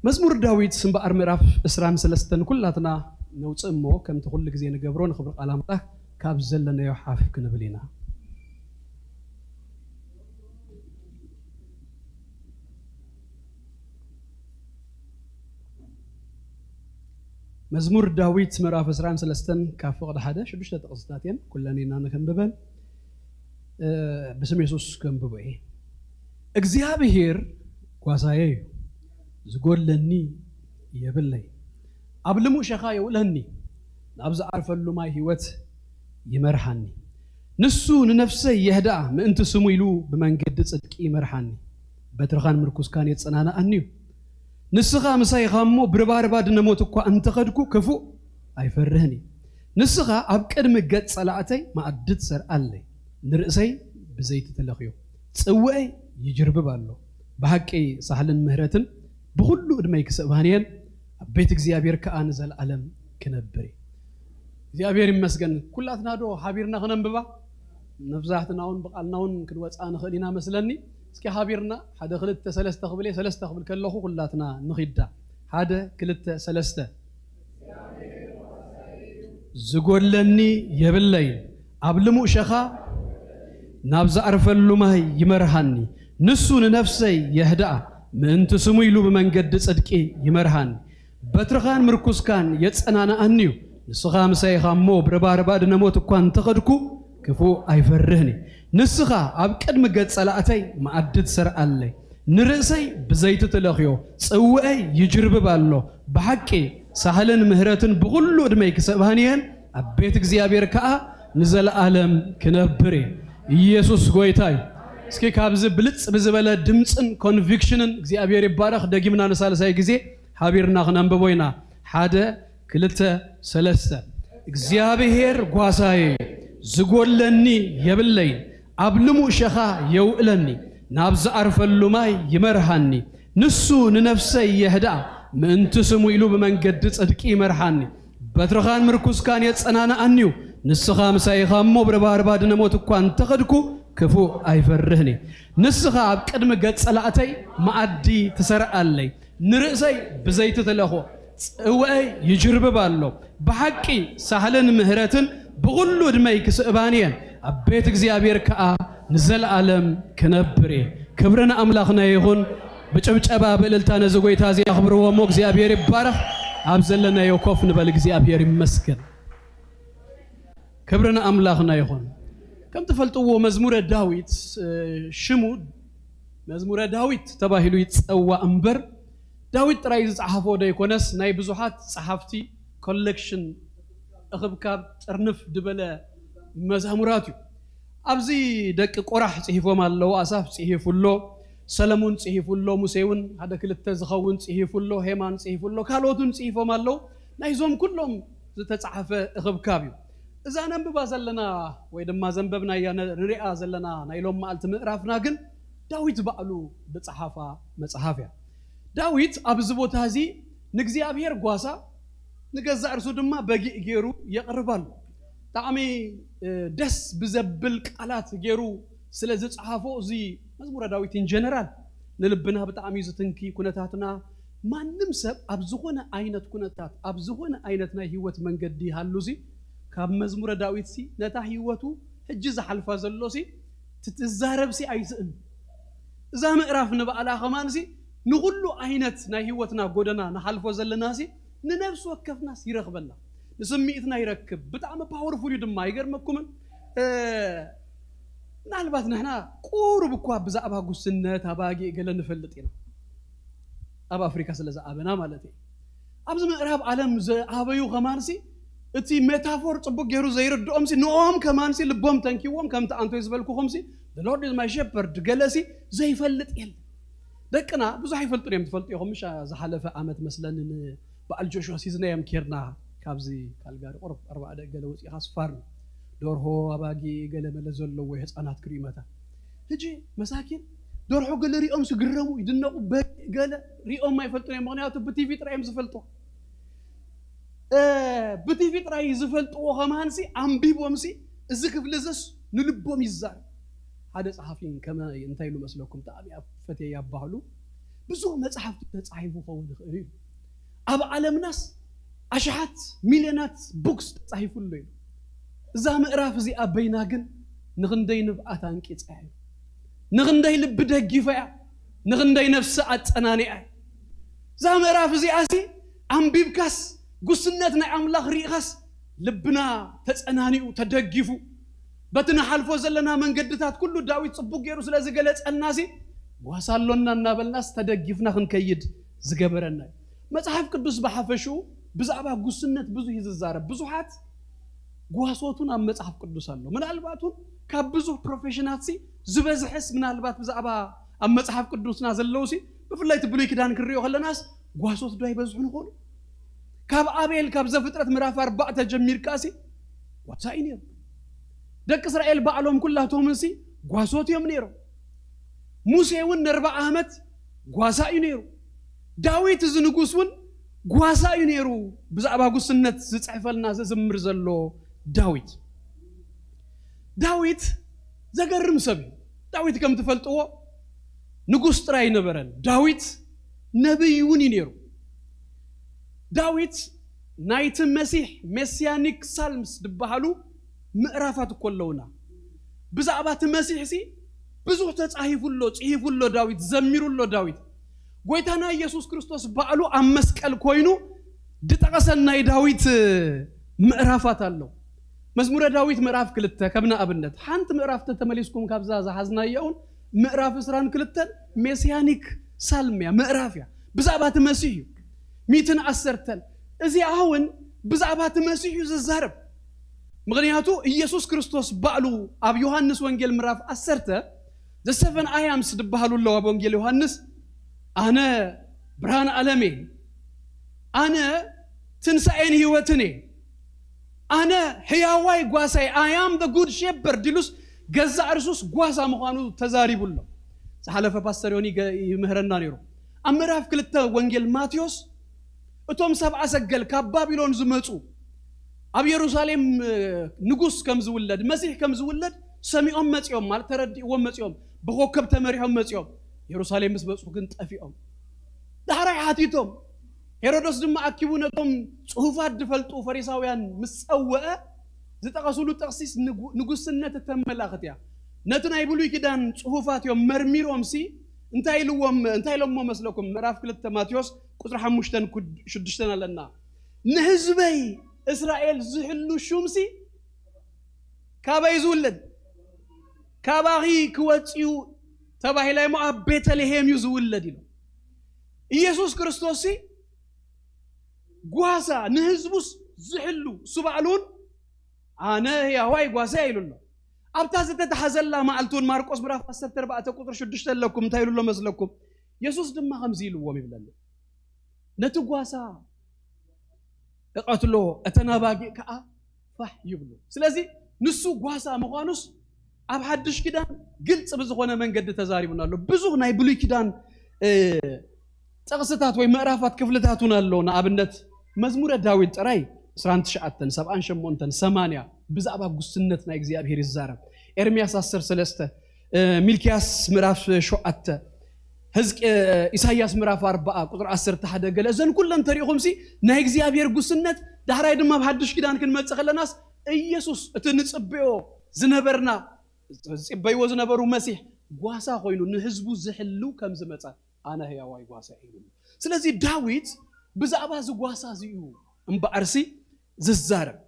መዝሙር ዳዊት እምበኣር ምዕራፍ ዕስራን ሰለስተን ኩላትና ነውጽእ እሞ፣ ከምቲ ኩሉ ግዜ ንገብሮ ንኽብሪ ቃል ኣምላኽ ካብ ዘለናዮ ሓፍ ክንብል ኢና። መዝሙር ዳዊት ምዕራፍ ዕስራን ሰለስተን ካብ ፍቕዲ ሓደ ሽዱሽተ ጥቕስታት እየን፣ ኩለን ኢና ንከንብበን። እ፣ ብስም የሱስ ከንብቦ እየ። እግዚኣብሄር ጓሳየ እዩ፣ ዝጎድለኒ የብለይ። ኣብ ልሙእ ሸኻ የውዕለኒ፣ ናብ ዝዓርፈሉ ማይ ህይወት ይመርሓኒ። ንሱ ንነፍሰይ የህድኣ፣ ምእንቲ ስሙ ኢሉ ብመንገዲ ጽድቂ ይመርሓኒ። በትርኻን ምርኩስካን የጸናንኣኒ እዩ። ንስኻ ምሳይ ኢኻ እሞ፣ ብርባርባ ድነ ሞት እኳ እንተኸድኩ፣ ክፉእ ኣይፈርህን እየ። ንስኻ ኣብ ቅድሚ ገጽ ጸላእተይ መኣዲ ትሰርዓለይ፣ ንርእሰይ ብዘይቲ ትለኽዮ፣ ጽውዐይ ይጅርብብ ኣሎ። ብሓቂ ሳሕልን ምህረትን ብኹሉ ዕድመይ ክስእባን እየን፣ ኣብ ቤት እግዚኣብሔር ከኣ ንዘለኣለም ክነብር እየ። እግዚኣብሔር ይመስገን። ኩላትና ዶ ሓቢርና ክነንብባ? መብዛሕትና እውን ብቓልና እውን ክንወፅኣ ንኽእል ኢና መስለኒ። እስኪ ሓቢርና ሓደ ክልተ ሰለስተ ክብል እየ፣ ሰለስተ ክብል ከለኹ ኩላትና ንኺዳ። ሓደ ክልተ ሰለስተ። ዝጎድለኒ የብለይን፣ ኣብ ልሙእ ሸኻ ናብ ዝኣርፈሉ ማይ ይመርሃኒ። ንሱ ንነፍሰይ የህድኣ፣ ምእንቲ ስሙ ኢሉ ብመንገዲ ጽድቂ ይመርሃኒ። በትርኻን ምርኩስካን የጸናንኣኒ እዩ። ንስኻ ምሳይ ኢኻ እሞ፣ ብረባርባ ድነሞት እኳ እንተኸድኩ፣ ክፉእ ኣይፈርህን እየ። ንስኻ ኣብ ቅድሚ ገጽ ጸላእተይ መኣዲ ትሰርዓለይ፣ ንርእሰይ ብዘይቲ ትለኽዮ፣ ጽውዐይ ይጅርብብ ኣሎ። ብሓቂ ሳህልን ምህረትን ብኹሉ ዕድመይ ክሰእባን እየን፣ ኣብ ቤት እግዚኣብሔር ከኣ ንዘለኣለም ክነብር እየ። ኢየሱስ ጎይታ እዩ። እስኪ ካብዚ ብልጽ ብዝበለ ድምፅን ኮንቪክሽንን እግዚኣብሔር ይባረኽ። ደጊምና ንሳልሳይ ግዜ ሓቢርና ክነንብቦ ኢና። ሓደ፣ ክልተ፣ ሰለስተ። እግዚኣብሔር ጓሳየ፣ ዝጎድለኒ የብለይን። ኣብ ልሙእ ሸኻ የውዕለኒ፣ ናብ ዝኣርፈሉ ማይ ይመርሃኒ። ንሱ ንነፍሰይ የህድኣ፣ ምእንቲ ስሙ ኢሉ ብመንገዲ ጽድቂ ይመርሃኒ። በትርኻን ምርኩስካን የጸናንኣኒ እዩ። ንስኻ ምሳይ ኢኻ እሞ፣ ብረባርባ ድነሞት እኳ እንተኸድኩ፣ ክፉእ ኣይፈርህን እየ። ንስኻ ኣብ ቅድሚ ገጽ ጸላእተይ መኣዲ ትሰርዓለይ፣ ንርእሰይ ብዘይቲ ትለኾ፣ ጽውዐይ ይጅርብብ ኣሎ። ብሓቂ ሳህልን ምህረትን ብኹሉ ዕድመይ ክስእባን እየን፣ ኣብ ቤት እግዚኣብሔር ከኣ ንዘለኣለም ክነብር እየ። ክብሪ ንኣምላኽና ይኹን። ብጭብጨባ ብእልልታ ነዚ ጎይታ እዚ ኣኽብርዎ እሞ እግዚኣብሔር ይባረኽ። ኣብ ዘለናዮ ኮፍ ንበል። እግዚኣብሔር ይመስገን። ክብሪ ንኣምላኽና ይኹን። ከም ትፈልጥዎ መዝሙረ ዳዊት ሽሙ መዝሙረ ዳዊት ተባሂሉ ይጸዋእ እምበር ዳዊት ጥራይ ዝጸሓፎ ደይኮነስ ናይ ብዙሓት ጸሓፍቲ ኮሌክሽን እኽብካብ ጥርንፍ ድበለ መዛሙራት እዩ። ኣብዚ ደቂ ቆራሕ ጽሒፎም ኣለዉ። ኣሳፍ ጽሒፉ ኣሎ፣ ሰለሙን ጽሒፉ ኣሎ፣ ሙሴ እውን ሓደ ክልተ ዝኸውን ጽሒፉ ኣሎ፣ ሄማን ጽሒፉ ኣሎ፣ ካልኦት እውን ጽሒፎም ኣለዉ። ናይዞም ኩሎም ዝተጻሕፈ እኽብካብ እዩ። እዛ ነንብባ ዘለና ወይ ድማ ዘንበብናያ ንሪኣ ዘለና ናይ ሎም መዓልቲ ምእራፍና ግን ዳዊት ባዕሉ ዝጸሓፋ መጽሓፍ እያ። ዳዊት ኣብዚ ቦታ እዚ ንእግዚኣብሔር ጓሳ ንገዛእ ርሱ ድማ በጊእ ገይሩ የቕርብ ኣሎ። ብጣዕሚ ደስ ብዘብል ቃላት ገይሩ ስለ ዝጸሓፎ እዚ መዝሙረ ዳዊት ኢን ጀነራል ንልብና ብጣዕሚ እዩ ዝትንኪ። ኩነታትና ማንም ሰብ ኣብ ዝኾነ ዓይነት ኩነታት ኣብ ዝኾነ ዓይነት ናይ ህይወት መንገዲ ይሃሉ ሲ ካብ መዝሙረ ዳዊት ሲ ነታ ህይወቱ ሕጂ ዝሓልፋ ዘሎ ሲ ትትዛረብ ሲ ኣይስእን። እዛ ምዕራፍ ንባዕላ ከማን ሲ ንኹሉ ዓይነት ናይ ህይወትና ጎደና ንሓልፎ ዘለና ሲ ንነብሲ ወከፍናስ ይረኽበና፣ ንስምዒትና ይረክብ። ብጣዕሚ ፓወርፉል እዩ ድማ። ይገርመኩምን ምናልባት ንሕና ቁሩብ እኳ ብዛዕባ ጉስነት ኣባጊእ ገለ ንፈልጥ ኢና፣ ኣብ ኣፍሪካ ስለ ዝኣበና ማለት እዩ። ኣብዚ ምዕራብ ዓለም ዝኣበዩ ከማንሲ እቲ ሜታፎር ፅቡቅ ገይሩ ዘይርድኦም ሲ ንኦም ከማንሲ ልቦም ተንኪዎም ከምቲ ኣንቶይ ዝበልኩኹም ሲ ሎርድ ማ ሸፐርድ ገለ ሲ ዘይፈልጥ የለ። ደቅና ብዙሕ ኣይፈልጡን እዮም። ትፈልጡ ኢኹም ምሽ ዝሓለፈ ዓመት መስለኒ ንበዓል ጆሽዋ ሲዝናዮም ኬርና ካብዚ ካልጋሪ ቁርብ ኣርባዕ ደቂ ገለ ወፂኻ ስፋር ደርሆ ኣባጊ ገለ መለ ዘለዎ ህፃናት ክርእዩ መታ ሕጂ መሳኪን ደርሖ ገለ ሪኦም ስግረሙ ይድነቁ። በ- ገለ ሪኦም ኣይፈልጡን እዮም። ምክንያቱ ብቲቪ ጥራይ እዮም ዝፈልጡ። ብቲቪ ጥራይ ዝፈልጥዎ ከማንሲ ኣንቢቦምሲ እዚ ክፍሊ እዝስ ንልቦም ይዛር ሓደ ጸሓፊ ከመ እንታይ ኢሉ መስለኩም ብጣዕሚ ፈትየ ያባህሉ ብዙ መጽሓፍቲ ተጻሒፉ ከውን ይኽእል እዩ። ኣብ ዓለምናስ ኣሽሓት ሚልዮናት ቡክስ ተጻሒፉ ኣሎ እዩ። እዛ ምዕራፍ እዚኣ በይና ግን ንኽንደይ ንብኣት ኣንቂጻ እያ፣ ንኽንደይ ልቢ ደጊፋ እያ፣ ንኽንደይ ነፍሲ ኣጸናኒኣ እያ። እዛ ምዕራፍ እዚኣ ሲ ኣንቢብካስ ጉስነት ናይ ኣምላኽ ርኢኻስ ልብና ተጸናኒኡ ተደጊፉ በቲ ንሓልፎ ዘለና መንገድታት ኩሉ ዳዊት ጽቡቅ ገይሩ ስለ ዝገለጸልና ሲ ጓሳ ኣሎና እናበልናስ ተደጊፍና ክንከይድ ዝገበረና እዩ። መጽሓፍ ቅዱስ ብሓፈሽኡ ብዛዕባ ጉስነት ብዙሕ እዩ ዝዛረብ። ብዙሓት ጓሶት እውን ኣብ መጽሓፍ ቅዱስ ኣሎ። ምናልባት እውን ካብ ብዙሕ ፕሮፌሽናት ሲ ዝበዝሐስ ምናልባት ብዛዕባ ኣብ መጽሓፍ ቅዱስና ዘለዉ ሲ ብፍላይ እቲ ብሉይ ኪዳን ክንሪኦ ከለናስ ጓሶት ዶ ኣይበዝሑን ይኾኑ? ካብ ኣቤል ካብ ዘፍጥረት ምዕራፍ ኣርባዕተ ጀሚርካ ሲ ጓሳ እዩ ነይሩ። ደቂ እስራኤል ባዕሎም ኩላቶምን ሲ ጓሶት እዮም ነይሮም። ሙሴ እውን ንኣርባዓ ዓመት ጓሳ እዩ ነይሩ። ዳዊት እዚ ንጉስ እውን ጓሳ እዩ ነይሩ። ብዛዕባ ጉስነት ዝፅሕፈልና ዝዝምር ዘሎ ዳዊት ዳዊት ዘገርም ሰብ እዩ። ዳዊት ከም ትፈልጥዎ ንጉስ ጥራይ ኣይነበረን። ዳዊት ነብይ እውን እዩ ነይሩ። ዳዊት ናይቲ መሲሕ ሜስያኒክ ሳልምስ ዝበሃሉ ምዕራፋት እኮ ኣለውና። ብዛዕባ እቲ መሲሕ ሲ ብዙሕ ተጻሂፉ ኣሎ፣ ጽሂፉ ኣሎ ዳዊት፣ ዘሚሩ ኣሎ ዳዊት። ጎይታና ኢየሱስ ክርስቶስ ባዕሉ ኣብ መስቀል ኮይኑ ዝጠቐሰን ናይ ዳዊት ምዕራፋት ኣሎ። መዝሙረ ዳዊት ምዕራፍ ክልተ ከም ንኣብነት ሓንቲ ምዕራፍ ተተመሊስኩም ካብዛ ዝሓዝናዮ እውን ምዕራፍ ዕስራን ክልተን ሜስያኒክ ሳልም እያ፣ ምዕራፍ እያ። ብዛዕባ እቲ መሲሕ እዩ። ሚትን ዓሰርተን እዚኣ እውን ብዛዕባ እቲ መሲሕ እዩ ዝዛረብ። ምኽንያቱ ኢየሱስ ክርስቶስ ባዕሉ ኣብ ዮሃንስ ወንጌል ምዕራፍ ዓሰርተ the seven I ams ዝበሃሉ ኣለዉ ኣብ ወንጌል ዮሃንስ ኣነ ብርሃን ዓለም እየ፣ ኣነ ትንሳኤን ህይወትን እየ፣ ኣነ ሕያዋይ ጓሳይ I am the good shepherd ኢሉስ ገዛእ ርሱስ ጓሳ ምዃኑ ተዛሪቡ ኣሎ። ዝሓለፈ ፓስተር ዮኒ ገ- ይምህረና ነይሩ። ኣብ ምዕራፍ ክልተ ወንጌል ማቴዎስ እቶም ሰብዓ ሰገል ካብ ባቢሎን ዝመፁ ኣብ የሩሳሌም ንጉስ ከም ዝውለድ መሲሕ ከም ዝውለድ ሰሚዖም መፂኦም ማለት ተረዲእዎም መፂኦም ብኮከብ ተመሪሖም መፂኦም የሩሳሌም ምስ በፁ ግን ጠፊኦም። ዳሕራይ ሓቲቶም ሄሮዶስ ድማ ኣኪቡ ነቶም ፅሁፋት ዝፈልጡ ፈሪሳውያን ምስ ፀወአ ዝጠቐሱሉ ጥቕሲስ ንጉስነት እተመላኽት እያ። ነቲ ናይ ብሉይ ኪዳን ፅሁፋት እዮም መርሚሮም ሲ እንታይ ኢልዎም እንታይ ኢሎሞ መስለኩም? ምዕራፍ ክልተ ማቴዎስ ቁፅሪ ሓሙሽተን ሽዱሽተን ኣለና። ንህዝበይ እስራኤል ዝሕሉ ሹምሲ ካበይ ዝውለድ? ካባኺ ክወፅዩ ተባሂላ እሞ ኣብ ቤተልሔም እዩ ዝውለድ ኢሉ። ኢየሱስ ክርስቶስ ጓሳ ንህዝቡስ ዝሕሉ እሱ ባዕሉ እውን ኣነ ህያዋይ ጓሳ ኢሉ ኣሎ። ኣብታ ዝተታሕዘላ መዓልቲ እውን ማርቆስ ምዕራፍ ዓሰርተ ኣርባዕተ ቁፅሪ ሽዱሽተ ኣለኩም እንታይ ኢሉ ኣሎ መስለኩም? የሱስ ድማ ከምዚ ኢልዎም ይብለኒ፣ ነቲ ጓሳ እቐትሎ፣ እተን ኣባጊዕ ከዓ ፋሕ ይብሉ። ስለዚ ንሱ ጓሳ ምዃኑስ ኣብ ሓድሽ ኪዳን ግልፂ ብዝኾነ መንገዲ ተዛሪቡና ኣሎ። ብዙሕ ናይ ብሉይ ኪዳን ጥቕስታት ወይ ምዕራፋት ክፍልታት እውን ኣሎ። ንኣብነት መዝሙረ ዳዊት ጥራይ ዕስራን ትሽዓተን፣ ሰብዓን ሸሞንተን፣ ሰማንያ ብዛዕባ ጉስነት ናይ እግዚኣብሔር ይዛረብ። ኤርምያስ ዓሰርተ ሰለስተ፣ ሚልክያስ ምዕራፍ ሸውዓተ፣ ህዝቅ ኢሳያስ ምዕራፍ ኣርባዓ ቁፅሪ ዓሰርተ ሓደ፣ ገለ እዘን ኩለን ተሪእኹምሲ ናይ እግዚኣብሔር ጉስነት። ዳሕራይ ድማ ኣብ ሓድሽ ኪዳን ክንመፅእ ከለናስ ኢየሱስ እቲ ንፅበዮ ዝነበርና ዝፅበይዎ ዝነበሩ መሲሕ ጓሳ ኮይኑ ንህዝቡ ዝሕሉ ከም ዝመፀ ኣነ ህያዋይ ጓሳ እዩ። ስለዚ ዳዊት ብዛዕባ እዚ ጓሳ እዚ እዩ እምበኣርሲ ዝዛረብ።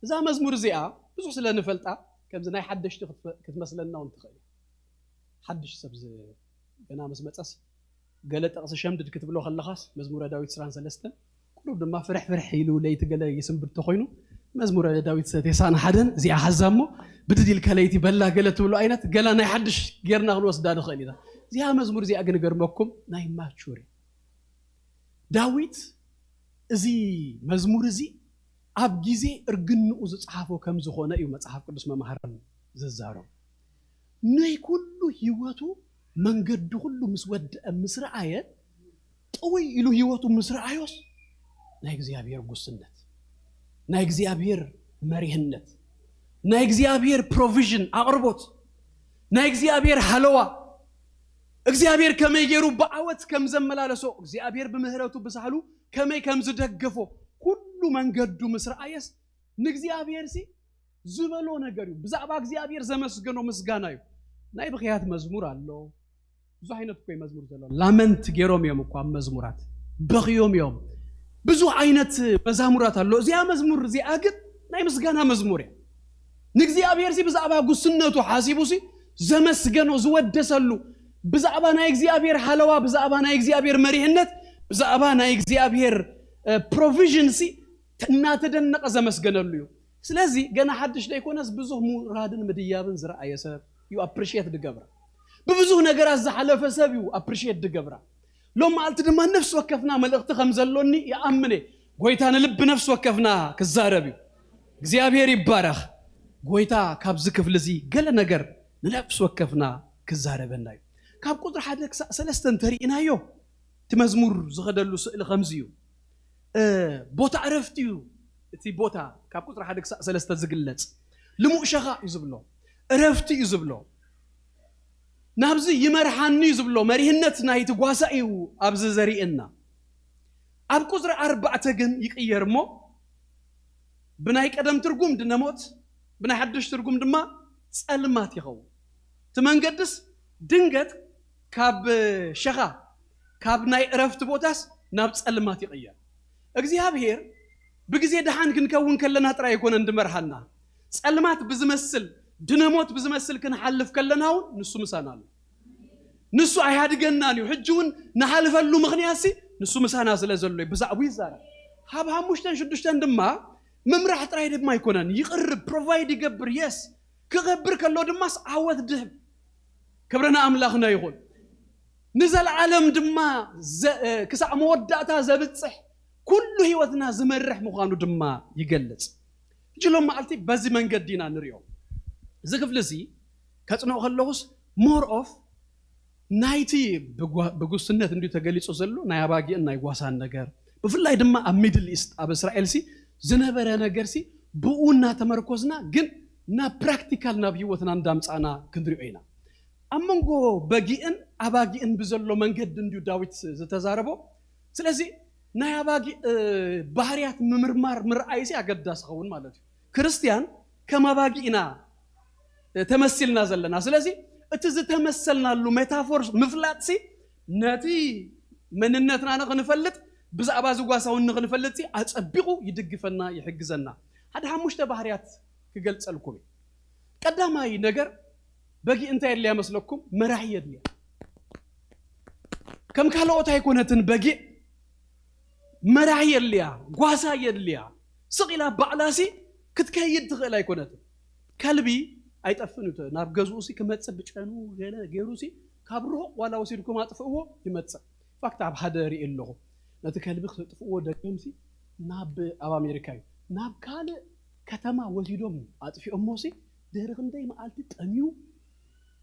እዛ መዝሙር እዚኣ ብዙሕ ስለ ንፈልጣ ከምዚ ናይ ሓደሽቲ ክትመስለና እውን ትኽእል። ሓድሽ ሰብ ገና ምስ መፀስ ገለ ጥቕሲ ሸምድድ ክትብሎ ከለኻስ መዝሙረ ዳዊት ዕስራን ሰለስተን ቁሩብ ድማ ፍርሕ ፍርሕ ኢሉ ለይቲ ገለ ይስንብድ ተኾይኑ መዝሙረ ዳዊት ቴሳን ሓደን እዚኣ ሓዛ እሞ ብድድ ኢልካ ለይቲ በላ ገለ ትብሎ ዓይነት ገላ ናይ ሓድሽ ጌርና ክንወስዳ ንኽእል ኢና። እዚኣ መዝሙር እዚኣ ግን ገርመኩም ናይ ማቹሪ ዳዊት እዚ መዝሙር እዚ ኣብ ግዜ እርግንኡ ዝጸሓፎ ከም ዝኾነ እዩ መጽሓፍ ቅዱስ መምሃራን ዝዛረቡ። ናይ ኩሉ ህይወቱ መንገዱ ኩሉ ምስ ወድአ ምስ ረኣየ ጥውይ ኢሉ ህይወቱ ምስ ረኣዮስ ናይ እግዚኣብሔር ጉስነት፣ ናይ እግዚኣብሔር መሪህነት፣ ናይ እግዚኣብሔር ፕሮቪዥን ኣቕርቦት፣ ናይ እግዚኣብሔር ሃለዋ፣ እግዚኣብሔር ከመይ ገይሩ ብዓወት ከም ዘመላለሶ፣ እግዚኣብሔር ብምህረቱ ብሳህሉ ከመይ ከም ዝደገፎ ኩሉ መንገዱ ምስ ረኣየስ ንእግዚኣብሔር ሲ ዝበሎ ነገር እዩ። ብዛዕባ እግዚኣብሔር ዘመስገኖ ምስጋና እዩ። ናይ ብኽያት መዝሙር ኣሎ። ብዙ ዓይነት እኮ መዝሙር ዘሎ ላመንት ገይሮም እዮም እኮ ኣብ መዝሙራት በኽዮም እዮም። ብዙ ዓይነት መዛሙራት ኣሎ። እዚኣ መዝሙር እዚኣ ግን ናይ ምስጋና መዝሙር እያ። ንእግዚኣብሔር ሲ ብዛዕባ ጉስነቱ ሓሲቡ ሲ ዘመስገኖ ዝወደሰሉ ብዛዕባ ናይ እግዚኣብሔር ሓለዋ ብዛዕባ ናይ እግዚኣብሔር መሪሕነት ብዛዕባ ናይ እግዚኣብሔር ፕሮቪዥን ሲ እናተደነቐ ዘመስገነሉ እዩ። ስለዚ ገና ሓድሽ ዘይኮነስ ብዙሕ ምውራድን ምድያብን ዝረኣየ ሰብ እዩ ኣፕሪሽየት ድገብራ። ብብዙሕ ነገራት ዝሓለፈ ሰብ እዩ ኣፕሪሽየት ድገብራ። ሎም መዓልቲ ድማ ነፍሲ ወከፍና መልእኽቲ ከም ዘሎኒ ይኣምነ። ጎይታ ንልቢ ነፍሲ ወከፍና ክዛረብ እዩ። እግዚኣብሔር ይባረኽ። ጎይታ ካብዚ ክፍሊ እዚ ገለ ነገር ንነፍሲ ወከፍና ክዛረበና እዩ። ካብ ቁጥሪ ሓደ ክሳዕ ሰለስተ እንተሪእናዮ እቲ መዝሙር ዝኸደሉ ስእሊ ከምዚ እዩ። ቦታ ዕረፍቲ እዩ። እቲ ቦታ ካብ ቁፅሪ ሓደ ክሳዕ ሰለስተ ዝግለፅ ልሙእ ሸኻ እዩ ዝብሎ፣ ዕረፍቲ እዩ ዝብሎ። ናብዚ ይመርሓኒ እዩ ዝብሎ መሪህነት ናይቲ ጓሳ እዩ ኣብዚ ዘርእየና። ኣብ ቁፅሪ ኣርባዕተ ግን ይቅየር እሞ ብናይ ቀደም ትርጉም ድነሞት ብናይ ሓድሽ ትርጉም ድማ ፀልማት ይኸውን። እቲ መንገድስ ድንገት ካብ ሸኻ ካብ ናይ ዕረፍቲ ቦታስ ናብ ጸልማት ይቕየር። እግዚኣብሔር ብግዜ ደሓን ክንከውን ከለና ጥራይ ኣይኮነን ድመርሃና። ጸልማት ብዝመስል ድነሞት ብዝመስል ክንሓልፍ ከለና እውን ንሱ ምሳና ኣሎ። ንሱ ኣይሃድገናን እዩ። ሕጂ እውን ንሓልፈሉ ምኽንያትሲ ንሱ ምሳና ስለ ዘሎ እዩ። ብዛዕቡ ይዛረብ። ሃብ ሓሙሽተን ሽዱሽተን ድማ ምምራሕ ጥራይ ድማ ኣይኮነን። ይቕርብ፣ ፕሮቫይድ ይገብር፣ የስ ክገብር ከሎ ድማስ ዓወት ድህብ። ክብርና ኣምላኽና ይኹን። ንዘለዓለም ድማ ክሳዕ መወዳእታ ዘብፅሕ ኩሉ ህይወትና ዝመርሕ ምዃኑ ድማ ይገልፅ። ሕጂ ሎም መዓልቲ በዚ መንገዲ ኢና ንሪኦ። እዚ ክፍሊ እዚ ከፅንኦ ከለኹስ ሞር ኦፍ ናይቲ ብጉስነት እንዲሁ ተገሊፁ ዘሎ ናይ ኣባጊእን ናይ ጓሳን ነገር ብፍላይ ድማ ኣብ ሚድል ኢስት ኣብ እስራኤል ሲ ዝነበረ ነገር ሲ ብኡ እናተመርኮዝና ግን ናብ ፕራክቲካል ናብ ህይወትና እንዳምፃእና ክንሪኦ ኢና። ኣብ መንጎ በጊእን ኣባጊእን ብዘሎ መንገዲ እንዲዩ ዳዊት ዝተዛረቦ። ስለዚ ናይ ኣባጊእ ባህርያት ምምርማር ምርኣይ ሲ ኣገዳሲ ኸውን ማለት እዩ። ክርስትያን ከም ኣባጊእ ኢና ተመሲልና ዘለና። ስለዚ እቲ ዝተመሰልናሉ ሜታፎር ምፍላጥሲ ነቲ መንነትና ንኽንፈልጥ፣ ብዛዕባ እዚ ጓሳ እውን ንኽንፈልጥሲ ኣጸቢቑ ይድግፈና፣ ይሕግዘና። ሓደ ሓሙሽተ ባህርያት ክገልጸልኩም እየ። ቀዳማይ ነገር፣ በጊዕ እንታይ የድልያ መስለኩም? መራሒ የድልያ። ከም ካልኦት ኣይኮነትን በጊዕ፣ መራሒ የድልያ፣ ጓሳ የድልያ። ስቕ ኢላ ባዕላሲ ክትከይድ ትኽእል ኣይኮነትን። ከልቢ ኣይጠፍን እዩ። ናብ ገዝኡሲ ክመጽእ ብጨኑ ገለ ገይሩሲ ካብ ርሑቕ ዋላ ወሲድኩም ኣጥፍእዎ ይመጽእ። ፋክት ኣብ ሓደ ርኢ ኣለኹ። ነቲ ከልቢ ክተጥፍእዎ ደገምሲ ናብ፣ ኣብ ኣሜሪካ እዩ፣ ናብ ካልእ ከተማ ወሲዶም ኣጥፊኦሞሲ ድሕሪ ክንደይ መዓልቲ ጠምዩ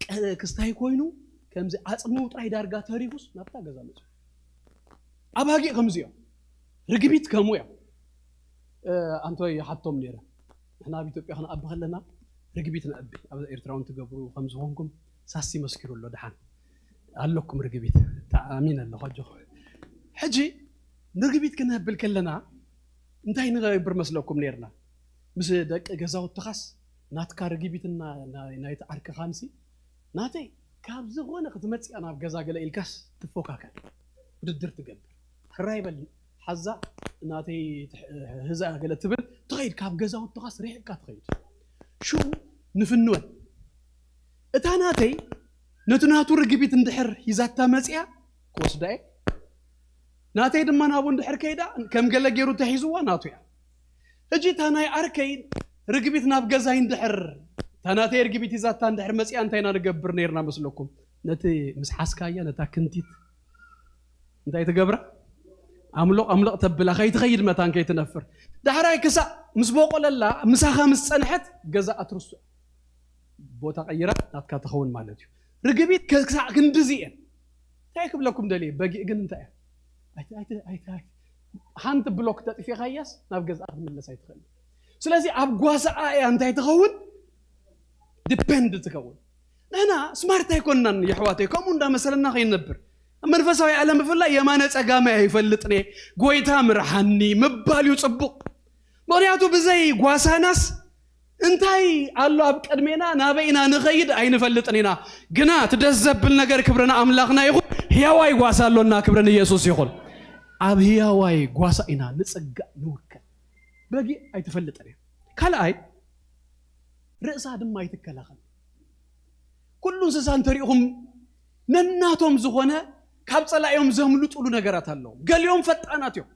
ቀ-፣ ክስታይ ኮይኑ ከምዚ ዓጽሙ ጥራይ ዳርጋ ተሪፉስ ናብታ ገዛ መጽኡ። ኣባጊዕ ከምዚ እዮም። ርግቢት ከምኡ እዮም። እ፣ ኣንቶይ ይሓቶም ነይረ። ንሕና ኣብ ኢትዮጵያ ክንኣቢ ከለና ርግቢት ነዕቢ። ኣብ ኤርትራ እውን ትገብሩ ከም ዝኾንኩም ሳሲ መስኪሩ ኣሎ። ደሓን ኣለኩም ርግቢት። ተኣሚን ኣለኹ ኣጆኹም። ሕጂ ንርግቢት ክነብል ከለና እንታይ ንገብር መስለኩም ነይርና? ምስ ደቂ ገዛውትኻስ ናትካ ርግቢትና ናይ-፣ ናይቲ ዓርክኻንሲ ናተይ ካብ ዝኾነ ክትመጽእ እያ ናብ ገዛ ገለ ኢልካስ ትፎካከር፣ ውድድር ትገብር። ሕራይ በል ሓዛ ናተይ ትሕ-፣ ህዛ ገለ ትብል ትኸይድ፣ ካብ ገዛውትኻስ ርሒቕካ ትኸይድ። ሽኡ ንፍንወን። እታ ናተይ ነቲ ናቱ ርግቢት እንድሕር ሂዛታ መጽያ ክወስዳ እየ። ናተይ ድማ ናብኡ እንድሕር ከይዳ ከም ገለ ገይሩ ተሒዝዋ ናቱ እያ። ሕጂ እታ ናይ ዓርከይ ርግቢት ናብ ገዛይ እንድሕር፣ እታ ናተይ ርግቢት ሂዛታ እንድሕር መጽያ እንታይ ኢና ንገብር ነይርና መስለኩም? ነቲ ምስ ሓዝካያ ነታ ክንቲት እንታይ ትገብራ? ኣምሎቕ ኣምሎቕ ተብላ ከይትኸይድ መታን ከይትነፍር። ዳሕራይ ክሳዕ ምስ ቦቆለላ ምሳኻ ምስ ጸንሐት ገዛ ኣትርሱ። ቦታ ቀይራ ናትካ ትኸውን ማለት እዩ። ርግቢት ክሳዕ ክንድዚ እየን። እንታይ ክብለኩም ደልየ? በጊዕ ግን እንታይ እያ? ኣይቲ-፣ ኣይቲ-፣ ኣይቲ-፣ ኣይቲ-፣ ሓንቲ ብሎክ ተጥፊኻያስ ናብ ገዛኣ ክትምለስ ኣይትኽእል። ስለዚ ኣብ ጓሳኣ እያ እንታይ ትኸውን? ዲፔንድ ትኸውን። ንሕና ስማርት ኣይኮንናን የሕዋተይ፣ ከምኡ እንዳመሰለና ከይንነብር። ኣብ መንፈሳዊ ዓለም ብፍላይ የማነ ጸጋመይ ኣይፈልጥን እየ፣ ጎይታ ምርሓኒ ምባል እዩ ጽቡቕ። ምኽንያቱ ብዘይ ጓሳናስ እንታይ ኣሎ ኣብ ቅድሜና፣ ናበይ ኢና ንኸይድ ኣይንፈልጥን ኢና። ግና እቲ ደስ ዘብል ነገር ክብሪ ንኣምላኽና ይኹን፣ ህያዋይ ጓሳ ኣሎና፣ ክብሪ ንየሱስ ይኹን። ኣብ ህያዋይ ጓሳ ኢና ንጽጋእ ንውከል። በጊዕ ኣይትፈልጥን እያ። ካልኣይ ርእሳ ድማ ኣይትከላኸል። ኩሉ እንስሳ እንተሪእኹም ነናቶም ዝኾነ ካብ ጸላኢኦም ዘምልጡሉ ነገራት ኣለዎም። ገሊኦም ፈጣናት እዮም።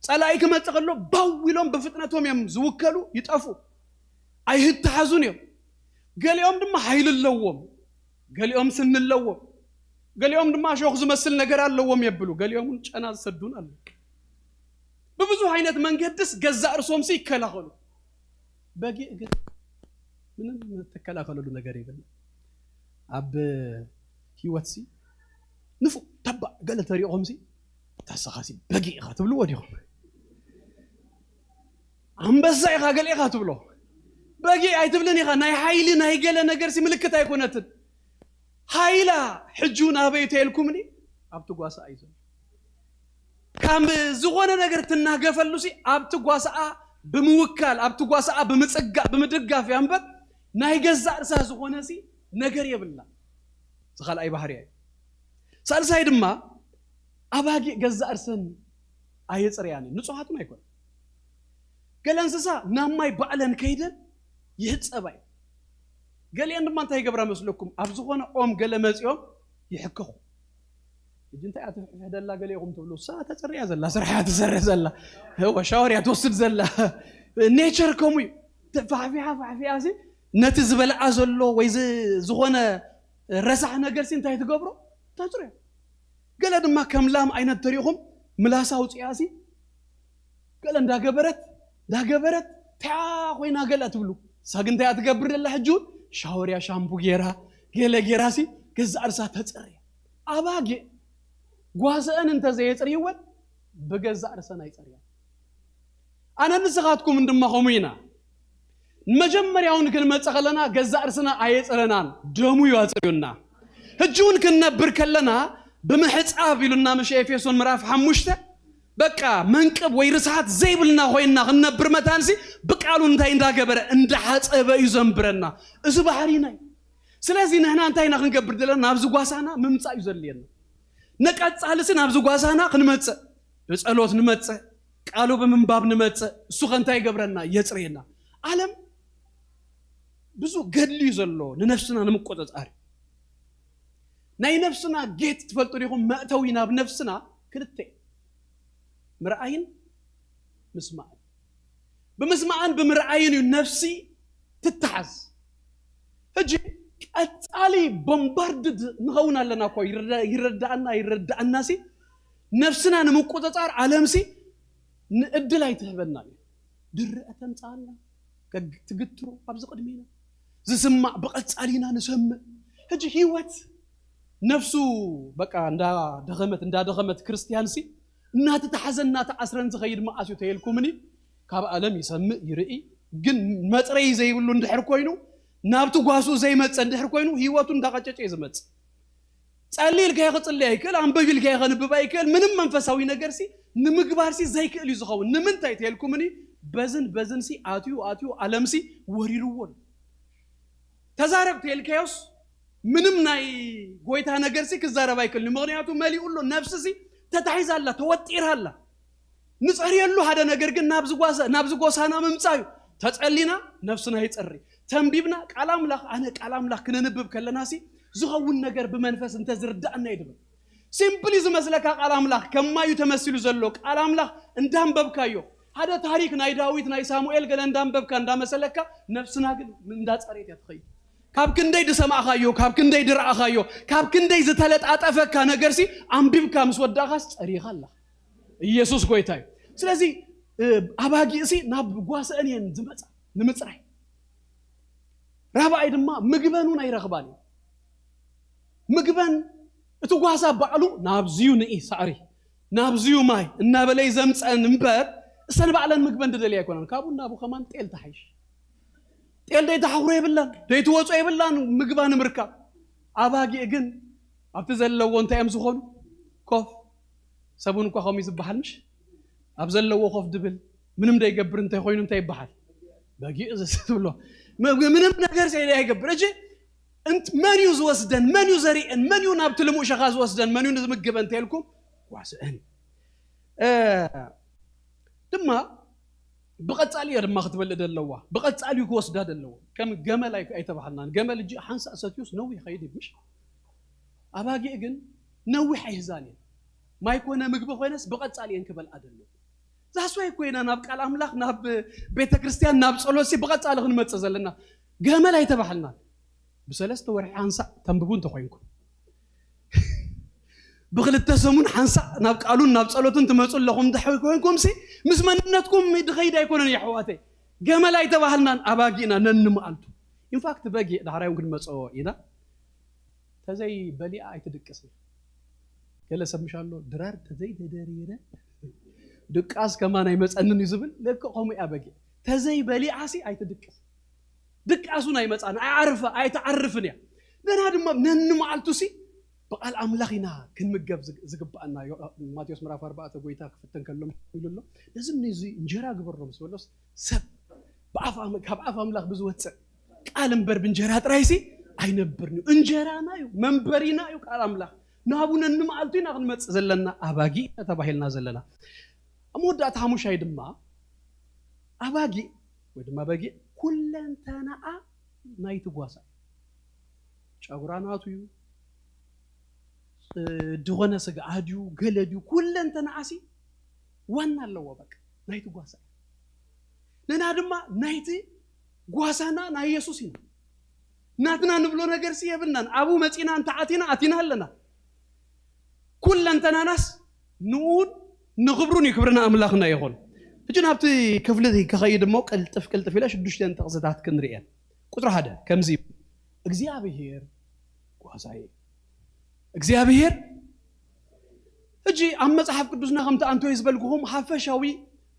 ጸላኢ ክመጽእ ከሎ ባው ኢሎም ብፍጥነቶም እዮም ዝውከሉ፣ ይጠፉ፣ ኣይህተሓዙን እዮም። ገሊኦም ድማ ሓይሊ ኣለዎም፣ ገሊኦም ስኒ ኣለዎም፣ ገሊኦም ድማ እሾኽ ዝመስል ነገር ኣለዎም የብሉ፣ ገሊኦም እውን ጨና ዝሰዱን ኣለዉ። ብብዙሕ ዓይነት መንገድስ ገዛእ ርእሶምሲ ይከላኸሉ። በጊዕ ግን ምንም እትከላኸለሉ ነገር የብልን። ኣብ ህይወትሲ ንፉዕ ተባዕ ገለ ተሪእኹምሲ እታ ንስኻሲ በጊዕ ኢኻ ትብልዎ ዲኹም? ኣንበሳ ኢኻ ገለ ኢኻ ትብሎ። በጊዕ ኣይትብልን ኢኻ። ናይ ሓይሊ ናይ ገለ ነገርሲ ምልክት ኣይኮነትን። ሓይላ ሕጂ እውን ኣበይ ተየልኩምኒ? ኣብቲ ጓሳ እዩ ዘሎ። ካብ ዝኾነ ነገር ትናገፈሉሲ ኣብቲ ጓሳኣ ብምውካል፣ ኣብቲ ጓሳኣ ብምጽጋእ፣ ብምድጋፍ እያ እምበር ናይ ገዛእ ርእሳ ዝኾነሲ ነገር የብላ። እዚ ካልኣይ ባህርያ እዩ። ሳልሳይ ድማ ኣባጊዕ ገዛእ ርእሰን ኣየጽርያን እየን። ንጹሃት እውን ኣይኮነን። ገለ እንስሳ ናብ ማይ ባዕለን ከይደን ይሕጸባ እየን። ገሊአን ድማ እንታይ ይገብራ መስለኩም? ኣብ ዝኾነ ኦም ገለ መጺኦም ይሕከኹ። ሕጂ እንታይ እያ ትፍሕፍሕ ደላ ገለ ኢኹም ትብሉ፣ እሳ ተጽርያ ዘላ፣ ስራሕ እያ ትሰርሕ ዘላ፣ እወ ሻወር እያ ትወስድ ዘላ። ኔቸር ከምኡ እዩ። ፋሕፊሓ ፋሕፊሓ ሲ ነቲ ዝበልዓ ዘሎ ወይ ዝ-፣ ዝኾነ ረሳሕ ነገር ሲ እንታይ ትገብሮ? ተጽርዮ። ገለ ድማ ከም ላም ዓይነት ተሪኹም ምላሳ ኣውፅያ ሲ ገለ እንዳገበረት እንዳገበረት እንታይ ኮይና ገለ ትብሉ። እሳ ግን እንታይ እያ ትገብር ዘላ? ሕጂ እውን ሻወር እያ ሻምፑ ገይራ ገለ ገይራ ሲ ገዛእ ርእሳ ተፅርያ። ኣባጊዕ ጓሰአን እንተዘየፅርይወን ብገዛእ ርእሰን ኣይፀርያን። ኣነ ንስኻትኩምን ድማ ከምኡ ኢና። ንመጀመርያውን ክንመጽእ ከለና ገዛእ ርእስና ኣየጽረናን፣ ደሙ እዩ ኣጽርዩና። ሕጂ እውን ክንነብር ከለና ብምሕጻብ ኢሉና ምሽ ኤፌሶን ምዕራፍ ሓሙሽተ በቃ መንቅብ ወይ ርስሓት ዘይብልና ኮይንና ክንነብር መታንሲ ብቃሉ እንታይ እንዳገበረ እንዳሓጸበ እዩ ዘንብረና። እዚ ባህሪና እዩ። ስለዚ ንሕና እንታይ ኢና ክንገብር ዘለና? ናብዚ ጓሳና ምምፃእ እዩ ዘድልየና። ንቀፃልሲ ናብዚ ጓሳና ክንመፅእ፣ ብፀሎት ንመፅእ፣ ቃሉ ብምንባብ ንመፅእ። እሱ ከ እንታይ ይገብረና? የፅርየና። ዓለም ብዙ ገድሊ እዩ ዘሎ ንነፍስና ንምቆፅፃር። ናይ ነፍስና ጌት ትፈልጡ ዲኹም? መእተዊ ናብ ነፍስና ክልተ እዩ፣ ምርኣይን ምስማዕን። ብምስማዕን ብምርኣይን እዩ ነፍሲ ትተሓዝ። ሕጂ ቀጻሊ ቦምባርድድ ንኸውን ኣለና እኮ፣ ይረዳ- ይረዳእና ይረዳእና ሲ ነፍስና ንምቁጽጻር ዓለም ሲ ንእድል ኣይትህበና እዩ። ድርእ ተምጻኣልና፣ ከግ- ትግትሮ ኣብዚ ቅድሜና ዝስማዕ ብቐጻሊና ንሰምዕ። ሕጂ ህይወት ነፍሱ በቃ እንዳደኸመት እንዳደኸመት ክርስቲያን ሲ እናተተሓዘ እናተዓስረን ዝኸይድ መዓስ እዩ ተየልኩምኒ? ካብ ዓለም ይሰምዕ ይርኢ፣ ግን መፅረይ ዘይብሉ እንድሕር ኮይኑ፣ ናብቲ ጓሱ ዘይመፀ እንድሕር ኮይኑ፣ ህይወቱ እንዳቐጨጨ እዩ ዝመፅእ። ጸሊ ኢልካዮ ክጽሊ ኣይክእል፣ ኣንብብ ኢልካዮ ከንብብ ኣይክእል። ምንም መንፈሳዊ ነገር ሲ ንምግባር ሲ ዘይክእል እዩ ዝኸውን። ንምንታይ ተልኩምኒ? በዝን በዝን ሲ ኣትዩ ኣትዩ ዓለም ሲ ወሪርዎ ኣሎ። ተዛረብ ተልካዮስ ምንም ናይ ጎይታ ነገር ሲ ክዛረብ ኣይክእልን። ምኽንያቱ መሊኡ ኣሎ። ነፍሲ ሲ ተታሒዛ ኣላ፣ ተወጢራ ኣላ። ንጸርየሉ ሓደ ነገር ግን ናብዚ ጓሳ- ናብዚ ጎሳና ምምጻእ እዩ። ተጸሊና ነፍስና ይጸሪ። ተንቢብና ቃል ኣምላኽ፣ ኣነ ቃል ኣምላኽ ክነንብብ ከለና ሲ ዝኸውን ነገር ብመንፈስ እንተ ዝርዳእና እዩ ድብል። ሲምፕሊ ዝመስለካ ቃል ኣምላኽ ከማዩ ተመሲሉ ዘሎ ቃል ኣምላኽ እንዳንበብካዮ፣ ሓደ ታሪክ ናይ ዳዊት ናይ ሳሙኤል ገለ እንዳንበብካ እንዳመሰለካ ነፍስና ግን እንዳጸሬት እያ ትኸይድ። ካብ ክንደይ ዝሰማዕካዮ፣ ካብ ክንደይ ዝረኣኻዮ፣ ካብ ክንደይ ዝተለጣጠፈካ ነገር ሲ ኣንቢብካ ምስ ወዳእኻስ ጸሪኻ ኣለኻ። ኢየሱስ ጎይታ እዩ። ስለዚ እ፣ ኣባጊዕ ሲ ናብ ጓሰአን እየን ዝመጻ ንምጽራይ። ራብኣይ ድማ ምግበን እውን ኣይረኽባን እዩ። ምግበን እቲ ጓሳ ባዕሉ ናብዝዩ ንኢ ሳዕሪ ናብዝዩ ማይ እናበለ እዩ ዘምፀን እምበር እሰን ባዕለን ምግበን ድደልያ ኣይኮነን። ካብኡ እናቡ ከማን ጤል ተሓይሽ ጤል ደይተሓኽሮ የብላን፣ ደይትወፅኦ የብላን ምግባ ንምርካብ። ኣባጊዕ ግን ኣብቲ ዘለዎ እንታይ እዮም ዝኾኑ? ኮፍ። ሰቡን እኳ ከምኡ ዝበሃል ምሽ ኣብ ዘለዎ ኮፍ ድብል ምንም ደይገብር እንታይ ኮይኑ እንታይ ይበሃል? በጊዕ ዝስ- ትብሎ ም- ምንም ነገር ሲ ኣይገብር። እጂ እንት መን እዩ ዝወስደን? መን እዩ ዘሪእን? መን እዩ ናብቲ ልሙእ ሸኻ ዝወስደን? መን እዩ ዝምግበን እንተልኩም ጓስአን እ፣ ድማ ብቐጻሊ እያ ድማ ክትበልዕ ደለዋ። ብቐጻሊ እዩ ክወስዳ ደለዎ። ከም ገመል ኣይ- ኣይተባህልናን። ገመል እጂ ሓንሳእ ሰትዩስ ነዊሕ ይኸይድ እዩ ምሽ? ኣባጊዕ ግን ነዊሕ ኣይህዛን እየን። ማይ ኮነ ምግቢ ኮይነስ ብቐጻሊ እየን ክበልዓ ደለዎ። ዛስዋይ ኮይና ናብ ቃል ኣምላኽ ናብ ቤተ ክርስቲያን ናብ ጸሎት ሲ ብቐጻሊ ክንመጽእ ዘለና። ገመል ኣይተባህልናን። ብሰለስተ ወርሒ ሓንሳእ ተንብቡ እንተኮይንኩም ብክልተ ሰሙን ሓንሳእ ናብ ቃሉን ናብ ጸሎትን ትመፁ ኣለኹም እንድሕር ኮይንኩም ሲ ምስ መንነትኩም ድኸይድ ኣይኮነን የሕዋተይ። ገመል ኣይተባህልናን ኣባጊእና ነንመዓልቱ። ኢንፋክት በጊዕ ዳሕራዮም ክንመፅኦ ኢና። ተዘይ በሊዓ ኣይትድቅስን። ገለ ሰብ ምሽ ኣሎ ድራር ተዘይ ተደሪረ ድቃስ ከማን ኣይመፀንን እዩ ዝብል። ልክዕ ከምኡ እያ በጊዕ። ተዘይ በሊዓ ሲ ኣይትድቅስ። ድቃሱን ኣይመፃን ኣይዓርፈ ኣይትዓርፍን እያ። ነና ድማ ነንመዓልቱ ሲ ብቓል ኣምላኽ ኢና ክንምገብ ዝግ- ዝግብኣና። ዮ- ማቴዎስ ምዕራፍ ኣርባዕተ ጎይታ ክፍተን ከሎ ኢሉ ኣሎ። ነዚ ነዚ እንጀራ ግበሮ ምስ በሎስ ሰብ ብኣፍ ኣም- ካብ ኣፍ ኣምላኽ ብዝወፅእ ቃል እምበር ብእንጀራ ጥራይ ሲ ኣይነብርን እዩ። እንጀራና እዩ መንበሪና እዩ ቃል ኣምላኽ። ናቡ ነንመዓልቱ ኢና ክንመፅእ ዘለና ኣባጊዕ ተባሂልና ዘለና። ኣብ መወዳእታ ሓሙሻይ ድማ ኣባጊዕ ወይ ድማ በጊዕ ኩለንተናኣ ናይቲ ጓሳ እዩ። ጨጉራ ናቱ እዩ። እ፣ ድኾነ ስጋ ድዩ ገለ ድዩ ኩለንተናኣ ሲ ዋና ኣለዎ። በቃ ናይቲ ጓሳ እዩ። ንሕና ድማ ናይቲ ጓሳና ናይ የሱስ ኢና። ናትና ንብሎ ነገር ሲ የብልናን። ኣብኡ መጺና እንተ ኣቲና ኣቲና ኣለና። ኩለንተናናስ ንኡን ንኽብሩን እዩ። ክብሪ ንኣምላኽና ይኹን። ሕጂ ናብቲ ክፍሊ ክኸይድ እሞ ቅልጥፍ ቅልጥፍ ኢለ ሽዱሽተን ጥቕስታት ክንርእየን። ቁጽሪ ሓደ ከምዚ እዩ፣ እግዚኣብሔር ጓሳይ እግዚኣብሔር። ሕጂ ኣብ መጽሓፍ ቅዱስና ከምቲ ኣንቶይ ዝበልኩኹም ሓፈሻዊ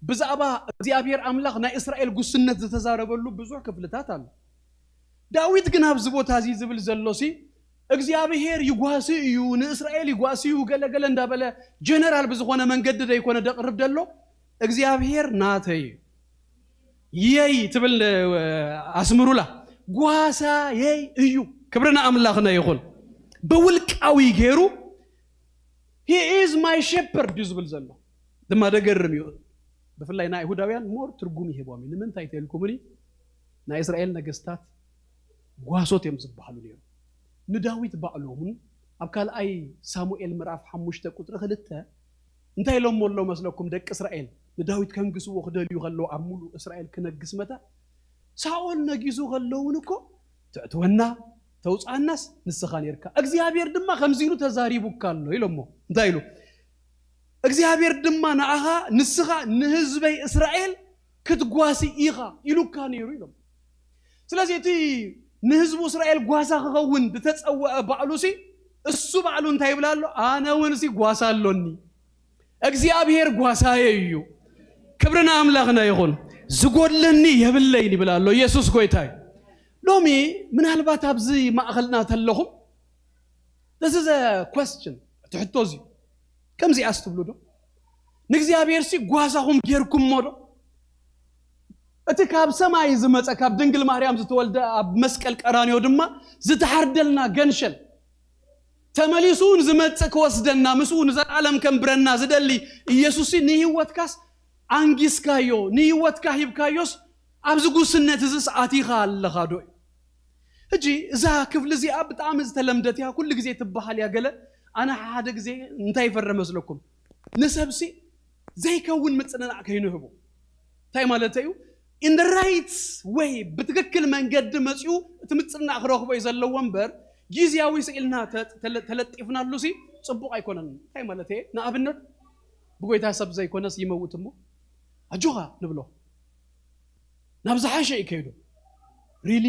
ብዛዕባ እግዚኣብሔር ኣምላኽ ናይ እስራኤል ጉስነት ዝተዛረበሉ ብዙሕ ክፍልታት ኣሎ። ዳዊት ግን ኣብዚ ቦታ እዚ ዝብል ዘሎሲ እግዚኣብሔር ይጓሲ እዩ፣ ንእስራኤል ይጓሲ እዩ ገለገለ እንዳበለ ጀነራል ብዝኾነ መንገዲ ዘይኮነ ደቕርብ ደሎ። እግዚኣብሔር ናተይ እዩ የይ ትብል ኣስምሩላ። ጓሳየይ እዩ። ክብሪ ንኣምላኽና ይኹን። ብውልቃዊ ገይሩ he is my shepherd እዩ ዝብል ዘሎ። ድማ ደገርም እዩ። ብፍላይ ናይ ኣይሁዳውያን ሞር ትርጉም ይህቦም እዩ። ንምንታይ ተልኩምኒ? ናይ እስራኤል ነገስታት ጓሶት እዮም ዝበሃሉ ነይሩ። ንዳዊት ባዕሉ እውን ኣብ ካልኣይ ሳሙኤል ምዕራፍ ሓሙሽተ ቁጥሪ ክልተ እንታይ ኢሎሞ ኣሎ መስለኩም? ደቂ እስራኤል ንዳዊት ከንግስዎ ክደልዩ ከለዉ፣ ኣብ ሙሉእ እስራኤል ክነግስ መታ፣ ሳኦል ነጊሱ ከለውን እኮ ትዕትወና ተውፅኣናስ ንስኻ ነርካ፣ እግዚኣብሔር ድማ ከምዚ ኢሉ ተዛሪቡካ ኣሎ ኢሎሞ። እንታይ ኢሉ? እግዚኣብሔር ድማ ንኣኻ፣ ንስኻ ንህዝበይ እስራኤል ክትጓሲ ኢኻ ኢሉካ ነይሩ ኢሎም። ስለዚ እቲ ንህዝቡ እስራኤል ጓሳ ክኸውን ዝተጸወዐ ባዕሉ ሲ፣ እሱ ባዕሉ እንታይ ይብል ኣሎ? ኣነ እውን ሲ ጓሳ ኣሎኒ፣ እግዚኣብሔር ጓሳየ እዩ። ክብሪ ንኣምላኽና ይኹን። ዝጎድለኒ የብለይን ይብል ኣሎ። ኢየሱስ ጎይታ እዩ። ሎሚ ምናልባት ኣብዚ ማእኸልና ተለኹም፣ this is a question፣ እቲ ሕቶ እዚ ከምዚኣስ ትብሉ ዶ? ንእግዚኣብሔር ሲ ጓሳኹም ጌርኩሞ ዶ? እቲ ካብ ሰማይ ዝመጸ፣ ካብ ድንግል ማርያም ዝተወልደ፣ ኣብ መስቀል ቀራንዮ ድማ ዝተሓርደልና ገንሸል፣ ተመሊሱ እውን ዝመጽእ ክወስደና፣ ምስኡ ንዘለኣለም ከንብረና ዝደሊ ኢየሱስ ሲ ንህይወትካስ ኣንጊስካዮ፣ ንህይወትካ ሂብካዮስ ኣብዚ ጉስነት እዝስ ኣቲኻ ኣለኻ ዶ እዩ? ሕጂ እዛ ክፍሊ እዚኣ ብጣዕሚ ዝተለምደት እያ፣ ኩሉ ግዜ ትበሃል እያ። ገለ ኣነ ሓደ ግዜ እንታይ ይፈረ መስለኩም? ንሰብሲ ዘይከውን ምጽንናዕ ከይንህቦ። እንታይ ማለት እዩ? In the right way፣ ብትክክል መንገዲ መጺኡ እቲ ምጽንናዕ ክረኽቦ እዩ ዘለዎ እምበር፣ ግዝያዊ ስኢልና ተ-፣ ተለ-፣ ተለጢፍናሉ ሲ ጽቡቕ ኣይኮነን። እንታይ ማለት እየ? ንኣብነት ብጎይታ ሰብ ዘይኮነስ ይመውት እሞ ኣጆኻ ንብሎ። ናብ ዝሓሸ እዩ ከይዱ። ሪሊ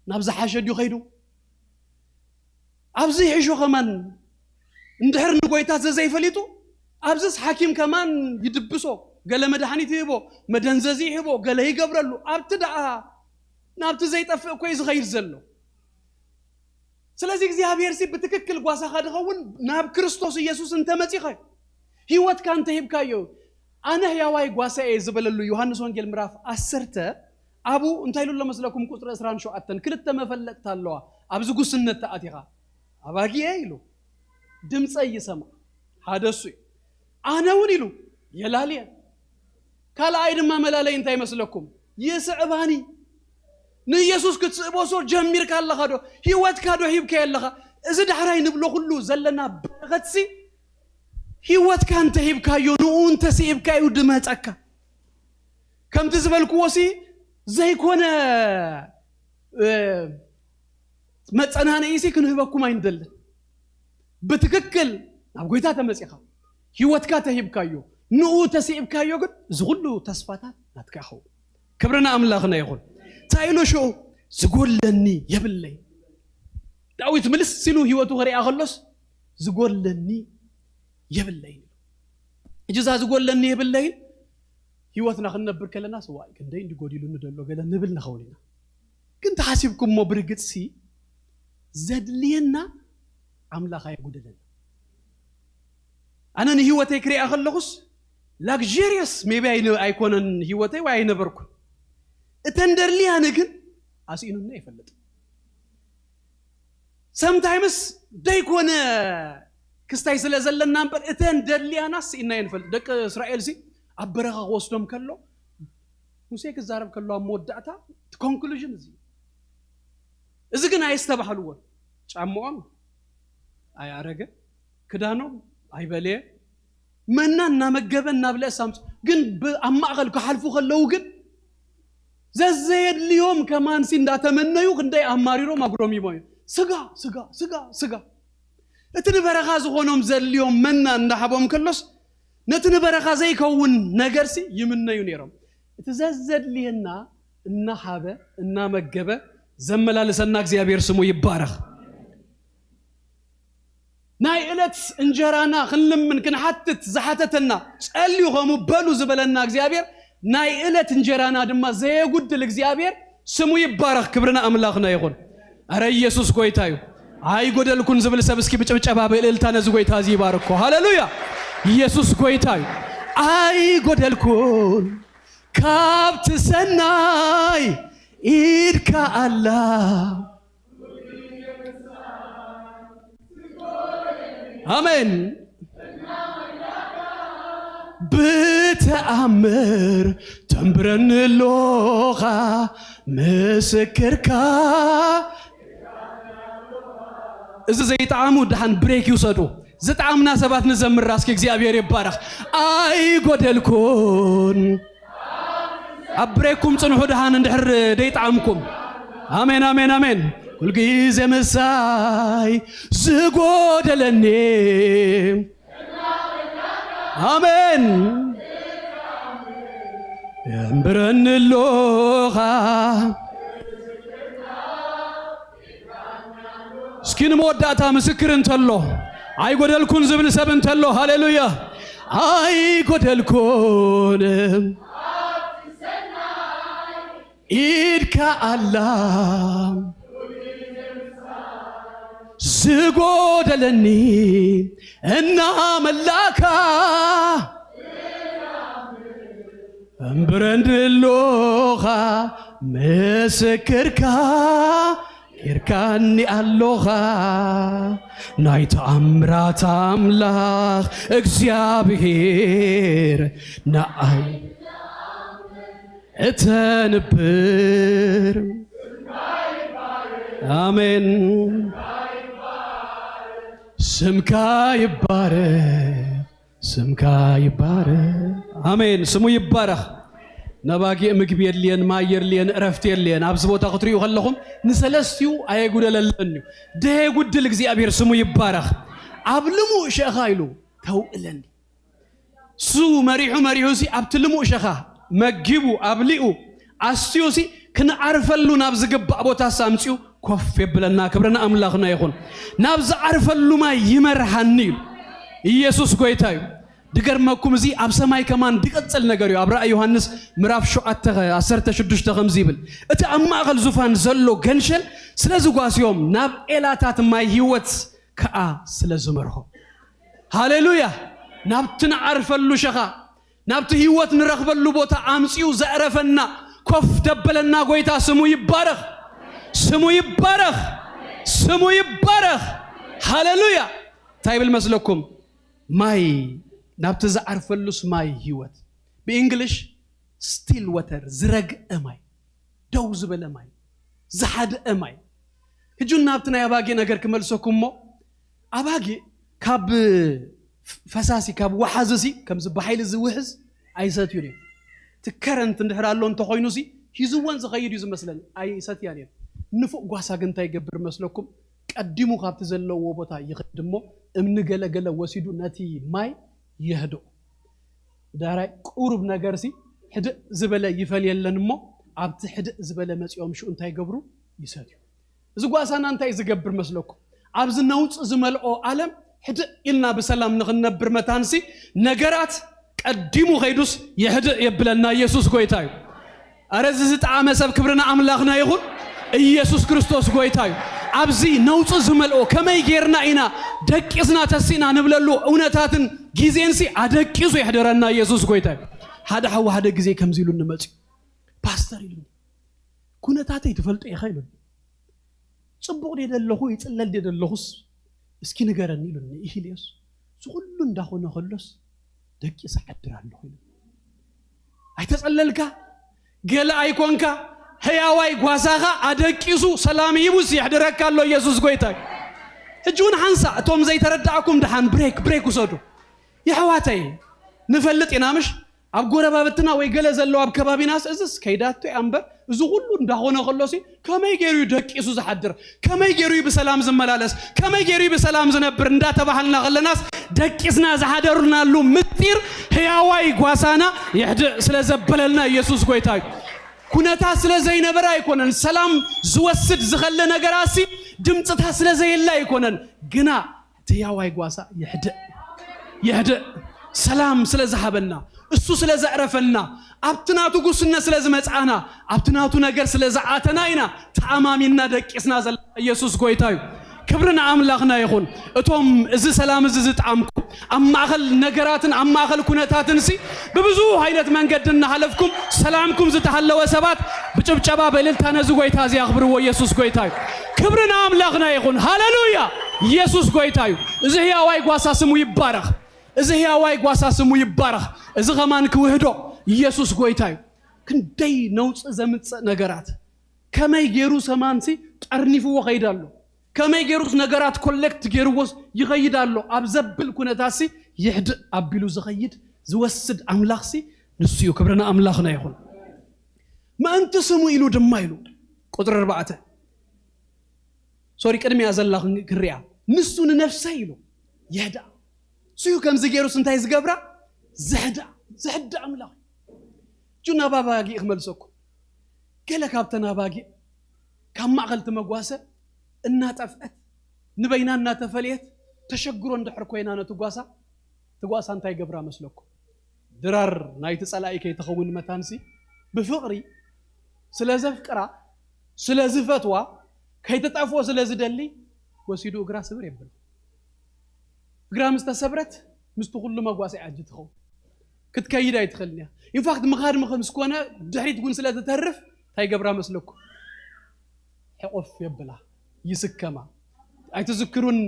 ናብ ዝሓሸ ድዩ ከይዱ? ኣብዚ ይሕሾ ከማን እንድሕር ንጎይታ ዘዘይፈሊጡ፣ ኣብዚስ ሓኪም ከማን ይድብሶ፣ ገለ መድሓኒት ይህቦ፣ መደንዘዚ ይህቦ፣ ገለ ይገብረሉ። ኣብቲ ደኣ ናብቲ ዘይጠፍእ እኮ እዩ ዝኸይድ ዘሎ። ስለዚ እግዚኣብሔር ሲ ብትክክል ጓሳኻ ድኸውን ናብ ክርስቶስ ኢየሱስ እንተመጺኻ፣ ህይወትካ እንተሂብካዮ፣ ኣነ ህያዋይ ጓሳ እየ ዝበለሉ ዮሃንስ ወንጌል ምዕራፍ ዓሰርተ፣ ኣብኡ እንታይ ኢሉ ኣሎ መስለኩም? ቁጽሪ ዕስራን ሸውዓተን ክልተ መፈለጥታ ኣለዋ። ኣብዚ ጉስነት ተኣቲኻ፣ ኣባጊኤ ኢሉ ድምፀይ ይሰምዓ፣ ሓደ እሱ እዩ። ኣነ እውን ኢሉ የላልየ። ካልኣይ ድማ መላለይ እንታይ መስለኩም? ይስዕባኒ። ንኢየሱስ ክትስእቦ ሶ ጀሚርካ ኣለኻ ዶ? ህይወትካ ዶ ሂብካዮ ኣለኻ? እዚ ዳሕራይ ንብሎ ኩሉ ዘለና በረኸትሲ ህይወትካ እንተሂብካዮ፣ ንኡ እንተስኢብካዩ ድመጸካ። ከምቲ ዝበልክዎ ሲ ዘይኮነ፣ እ፣ መጸናንዒ ሲ ክንህበኩም ኣይንደልን። ብትክክል ናብ ጎይታ ተመጺኻ፣ ህይወትካ ተሂብካዮ፣ ንኡ ተስኢብካዮ ግን እዚ ኩሉ ተስፋታት ናትካ ይኸውን። ክብሪ ንኣምላኽና ይኹን። እንታይ ኢሉ ሽዑ? ዝጎድለኒ የብለይ። ዳዊት ምልስ ኢሉ ህይወቱ ክሪኣ ከሎስ ዝጎድለኒ የብለይን። ሕጂ እዛ ዝጎድለኒ የብለይን ህይወትና ክንነብር ከለና ስዋይ ክንደይ እንዲ ጎዲሉኒ ደሎ ገለ ንብል ንኸውን ኢና። ግን ተሓሲብኩሞ ብርግጽሲ ዘድልየና ኣምላኽ ኣየጉደለና። ኣነ ንህይወተይ ክሪኣ ከለኹስ ላግጀሪየስ ሜቢ ኣይነ-፣ ኣይኮነን ህይወተይ ወይ ኣይነበርኩን። እተን ደድልያኒ ግን ኣስኢኑኒ ኣይፈልጥን። ሰምታይምስ ደይኮነ ክስታይ ስለ ዘለና እምበር እተን ደድልያና ስኢና ንፈልጥ። ደቂ እስራኤል ሲ ኣብ በረኻ ክወስዶም ከሎ ሙሴ ክዛረብ ከሎ ኣብ መወዳእታ እቲ ኮንክሉዥን እዚ እዩ። እዚ ግን ኣየስተባህልዎን። ጫምኦም ኣያረገ፣ ክዳኖም ኣይበለየ፣ መና እናመገበ እናብለአ ሳምሶን ግን ብ-፣ ኣብ ማእኸል ክሓልፉ ከለዉ ግን ዘዘየድልዮም ከማንሲ እንዳተመነዩ ክንደይ ኣማሪሮም ኣጉረሚሞ እዮም። ስጋ፣ ስጋ፣ ስጋ፣ ስጋ። እቲ ንበረኻ ዝኾኖም ዘድልዮም መና እንዳሃቦም ከሎስ ነቲ ንበረኻ ዘይከውን ነገርሲ ይምነዩ ነይሮም። እቲ ዘዘድልየና እናሃበ እናመገበ ዘመላልሰና እግዚኣብሔር ስሙ ይባረኽ። ናይ ዕለት እንጀራና ክንልምን ክንሓትት ዝሓተተና፣ ጸልዩ ከምኡ በሉ ዝበለና እግዚኣብሔር ናይ ዕለት እንጀራና ድማ ዘየጉድል እግዚኣብሔር ስሙ ይባረኽ። ክብሪ ንኣምላኽና ይኹን። ኣረ ኢየሱስ ጎይታ እዩ። ኣይጎደልኩን ዝብል ሰብ እስኪ ብጭብጨባ ብእልልታ ነዚ ጎይታ እዚ ይባርኮ። ሃሌሉያ። ኢየሱስ ጎይታ እዩ። ኣይጎደልኩን ካብቲ ሰናይ ኢድካ ኣላ ኣሜን። ብተኣምር ተንብረኒ ኣሎኻ ምስክርካ። እዚ ዘይጠዓሙ ደሓን ብሬክ ይውሰዱ። ዝጠዓምና ሰባት ንዘምር። እስኪ እግዚኣብሔር ይባረኽ። ኣይጎደልኩን። ኣብ ብሬኩም ጽንሑ ደሓን እንድሕር ደይጠዓምኩም። ኣሜን፣ ኣሜን፣ ኣሜን። ኩልግዜ ምሳይ ዝጎደለኒ። ኣሜን። የንብረኒ ኣሎኻ። እስኪ ንመወዳእታ ምስክር እንተሎ፣ ኣይጎደልኩን ዝብል ሰብ እንተሎ፣ ሃሌሉያ። ኣይጎደልኩን። ኢድካ ኣላ ዝጎደለኒ እናመላእካ፣ እምብረኒ ኣሎኻ ምስክርካ፣ ጌርካኒ ኣሎኻ። ናይ ተኣምራት ኣምላኽ እግዚኣብሔር ንኣይ እተንብር። ኣሜን። ስምካ ይባረኽ፣ ስምካ ይባረኽ። ኣሜን። ስሙ ይባረኽ። ነባጊዕ ምግቢ የድልየን፣ ማይ የድልየን፣ እረፍቲ የድልየን። ኣብዚ ቦታ ክትሪኡ ከለኹም ንሰለስቲኡ ኣየጉደለለንዩ። ደየጉድል እግዚኣብሔር ስሙ ይባረኽ። ኣብ ልሙእ ሸኻ ኢሉ ተውእለኒ። እሱ መሪሑ መሪሑ ሲ ኣብቲ ልሙእ ሸኻ መጊቡ ኣብሊኡ ኣስትዩ ሲ ክንዓርፈሉ ናብ ዝግባእ ቦታ ሲ ኣምጺኡ ኮፍ የብለና። ክብሪ ንኣምላኽና ይኹን። ናብ ዝዓርፈሉ ማይ ይመርሃኒ እዩ። ኢየሱስ ጎይታ እዩ። ድገርመኩም፣ እዚ ኣብ ሰማይ ከማን ድቅጽል ነገር እዩ። ኣብ ራእይ ዮሃንስ ምዕራፍ ሸውዓተ ዓሰርተ ሽዱሽተ ከምዚ ይብል፣ እቲ ኣብ ማእከል ዙፋን ዘሎ ገንሸል ስለ ዝጓስዮም ናብ ዔላታት ማይ ህይወት ከኣ ስለ ዝመርሖ። ሃሌሉያ! ናብቲ ንዓርፈሉ ሸኻ፣ ናብቲ ህይወት ንረኽበሉ ቦታ ኣምጺኡ ዘዕረፈና፣ ኮፍ ደበለና ጎይታ ስሙ ይባረኽ፣ ስሙ ይባረኽ፣ ስሙ ይባረኽ። ሃሌሉያ! እንታይ ይብል መስለኩም? ማይ፣ ናብቲ ዝዓርፈሉስ ማይ ህይወት። ብእንግሊሽ ስቲል ወተር፣ ዝረግአ ማይ፣ ደው ዝበለ ማይ፣ ዝሓድአ ማይ። ሕጂ እውን ናብቲ ናይ ኣባጊዕ ነገር ክመልሰኩም እሞ፣ ኣባጊዕ ካብ ፈሳሲ፣ ካብ ወሓዚ ሲ፣ ከምዚ ብሓይሊ ዝውሕዝ ኣይሰትዩን እዮም። እቲ ከረንት እንድሕር ኣሎ እንተኾይኑ ሲ፣ ሂዝወን ዝኸይድ እዩ ዝመስለን፣ ኣይሰትያን እየን። ንፉዕ ጓሳ ግን እንታይ ይገብር መስለኩም? ቀዲሙ ካብቲ ዘለዎ ቦታ ይኸይድ እሞ፣ እምኒ ገለገለ ወሲዱ ነቲ ማይ የህድኦ። ዳራይ ቁሩብ ነገር ሲ፣ ሕድእ ዝበለ ይፈልየለን እሞ፣ ኣብቲ ሕድእ ዝበለ መጺኦም ሽኡ እንታይ ይገብሩ? ይሰትዩ። እዚ ጓሳና እንታይ ዝገብር መስለኩም? ኣብዚ ነውጺ ዝመልኦ ዓለም ሕድእ ኢልና ብሰላም ንኽንነብር መታንሲ፣ ነገራት ቀዲሙ ኸይዱስ የሕድእ የብለና። ኢየሱስ ጎይታ እዩ። ኣረ እዚ ዝጠዓመ ሰብ ክብሪ ንኣምላኽና ይኹን። ኢየሱስ ክርስቶስ ጎይታ እዩ። ኣብዚ ነውጺ ዝመልኦ ከመይ ጌርና ኢና ደቂስና ተሲእና ንብለሉ እውነታትን ግዜንሲ ኣደቂሱ የሕደረና ኢየሱስ ጎይታ እዩ። ሓደ ሓው ሓደ ግዜ ከምዚ ኢሉ ንመጽኡ፣ ፓስተር ኢሉኒ፣ ኩነታተይ ትፈልጦ ኢኻ ኢሉኒ። ጽቡቕ ድየ ደለኹ፣ ይጽለል ድየ ደለኹስ እስኪ ንገረኒ ኢሉኒ። ኢሂልዮስ፣ እዚ ኩሉ እንዳኾነ ከሎስ ደቂሰ እሓድር ኣለኹ ኢሉኒ። ኣይተጸለልካ፣ ገለ ኣይኮንካ፣ ህያዋይ ጓሳኻ ኣደቂሱ ሰላም ሂቡስ የሕድረካ ኣሎ ኢየሱስ ጎይታ እዩ። ሕጂ እውን ሓንሳእ እቶም ዘይተረዳእኩም ደሓን ብሬክ፣ ብሬክ ውሰዱ። የሕዋተይ፣ ንፈልጥ ኢና ምሽ? ኣብ ጎረባብትና ወይ ገለ ዘለዋ ኣብ ከባቢናስ እዝስ ከይዳቶ እያ እምበር፣ እዚ ኩሉ እንዳኾነ ከሎሲ ከመይ ገይሩ እዩ ደቂሱ ዝሓድር? ከመይ ገይሩ እዩ ብሰላም ዝመላለስ? ከመይ ገይሩ እዩ ብሰላም ዝነብር? እንዳተባሃልና ከለናስ ደቂስና ዝሓደርናሉ ምስጢር ህያዋይ ጓሳና የሕድእ ስለ ዘበለልና ኢየሱስ ጎይታ እዩ። ኩነታት ስለ ዘይነበረ ኣይኮነን፣ ሰላም ዝወስድ ዝኸለ ነገራሲ ድምፅታት ስለ ዘየለ ኣይኮነን፣ ግና እቲ ህያዋይ ጓሳ የሕድእ፣ የሕድእ። ሰላም ስለ ዝሃበና፣ እሱ ስለ ዘዕረፈና፣ ኣብቲ ናቱ ጉስነት ስለ ዝመጽኣና፣ ኣብቲ ናቱ ነገር ስለ ዝኣተና ኢና ተኣማሚንና ደቂስና ዘለና። ኢየሱስ ጎይታ እዩ። ክብሪ ንኣምላኽና ይኹን። እቶም እዚ ሰላም እዚ ዝጠዓምኩም፣ ኣብ ማእኸል ነገራትን ኣብ ማእኸል ኩነታትን ሲ ብብዙ ዓይነት መንገዲ እናሓለፍኩም ሰላምኩም ዝተሃለወ ሰባት ብጭብጨባ ብእልልታ ነዚ ጎይታ እዚ ኣኽብርዎ። ኢየሱስ ጎይታ እዩ። ክብሪ ንኣምላኽና ይኹን። ሃሌሉያ! ኢየሱስ ጎይታ እዩ። እዚ ህያዋይ ጓሳ ስሙ ይባረኽ። እዚ ህያዋይ ጓሳ ስሙ ይባረኽ። እዚ ኸማን ክውህዶ ኢየሱስ ጎይታ እዩ። ክንደይ ነውፂ ዘምፅእ ነገራት፣ ከመይ ገይሩ ሰማንሲ ጠርኒፍዎ ኸይድ ኣሎ፣ ከመይ ገይሩስ ነገራት ኮሌክት ገይርዎስ ይኸይድ ኣሎ ኣብ ዘብል ኩነታሲ ይሕድእ ኣቢሉ ዝኸይድ ዝወስድ ኣምላኽሲ ንሱ እዩ። ክብሪ ንኣምላኽና ይኹን። ምእንቲ ስሙ ኢሉ ድማ ኢሉ ቁፅሪ ኣርባዕተ ሶሪ ቅድሚያ ዘላ ክን- ክንሪኣ ንሱ ንነፍሰይ ኢሉ የህድኣ። እሱ እዩ ከምዚ ገይሩስ እንታይ ዝገብራ? ዘህድኣ። ዘህድእ ኣምላኽ እዩ። እጁ ናብ ኣባጊዕ ክመልሰኩም። ገለ ካብተን ኣባጊዕ ካብ ማእኸል እቲ መጓሰ እናጠፍአት ንበይና እናተፈለየት ተሸግሮ እንድሕር ኮይና ነቲ ጓሳ እቲ ጓሳ እንታይ ገብራ መስለኩም? ድራር ናይቲ ጸላኢ ከይትኸውን መታንሲ ብፍቕሪ ስለ ዘፍቅራ ስለ ዝፈትዋ ከይትጠፍኦ ስለ ዝደሊ ወሲዱ እግራ ስብር የብል። እግራ ምስ ተሰብረት ምስቲ ኩሉ መጓሰ እያ ሕጂ ትኸውን። ክትከይድ ኣይትኽእልን እያ። ኢንፋክት ምኻድ ምኽ ምስ ኮነ ድሕሪት እውን ስለ ትተርፍ እንታይ ገብራ መስለኩም? ሕቑፍ የብላ፣ ይስከማ። ኣይትዝክሩን?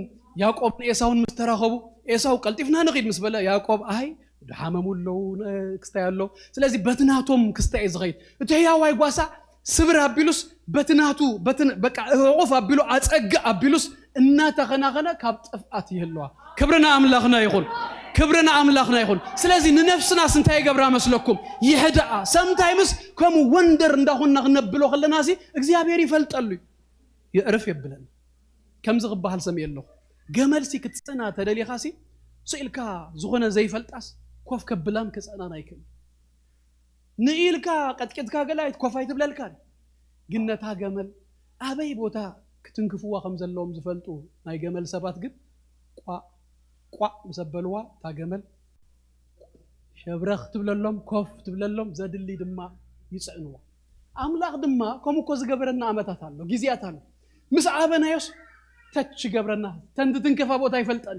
ያዕቆብን ኤሳውን ምስ ተራኸቡ ኤሳው ቀልጢፍና ንኺድ ምስ በለ ያዕቆብ ኣይ ድሓመሙ ኣለዉ ነ- ክስታይ ኣሎ። ስለዚ በቲ ናቶም ክስታይ እዩ ዝኸይድ። እቲ ህያዋይ ጓሳ ስብር ኣቢሉስ በቲ ናቱ በቲ ን- በቃ ሕቑፍ ኣቢሉ ኣጸግእ ኣቢሉስ እናተኸናኸነ ካብ ጥፍኣት ይህልዋ። ክብሪ ንኣምላኽና ይኹን። ክብሪ ንኣምላኽና ይኹን። ስለዚ ንነፍስናስ እንታይ ይገብራ መስለኩም? ይሕድኣ። ሰምታይምስ ከምኡ ወንደር እንዳኾንና ክነብሎ ከለናሲ እግዚኣብሔር ይፈልጠሉ እዩ። የዕርፍ የብለና። ከምዚ ክበሃል ሰምየ ኣለኹ። ገመልሲ ክትጽዕና ተደሊኻሲ ስኢልካ ዝኾነ ዘይፈልጣስ ኮፍ ከብላን ክጽዕናን ኣይክእል። ንኢልካ ቀጥቂጥካ ገለ ኣይትኮፍ ኣይትብለልካን። ግን ነታ ገመል ኣበይ ቦታ ክትንክፍዋ ከም ዘለዎም ዝፈልጡ ናይ ገመል ሰባት ግን ቋዕ ቋዕ ምስ ኣበልዋ እታ ገመል ሸብረኽ ትብለሎም፣ ኮፍ ትብለሎም፣ ዘድሊ ድማ ይጽዕንዎ። ኣምላኽ ድማ ከምኡ እኮ ዝገበረና ዓመታት ኣሎ፣ ግዜያት ኣሎ። ምስ ኣበናዮስ ተች ይገብረና፣ ተንትትንከፋ ቦታ ይፈልጠን።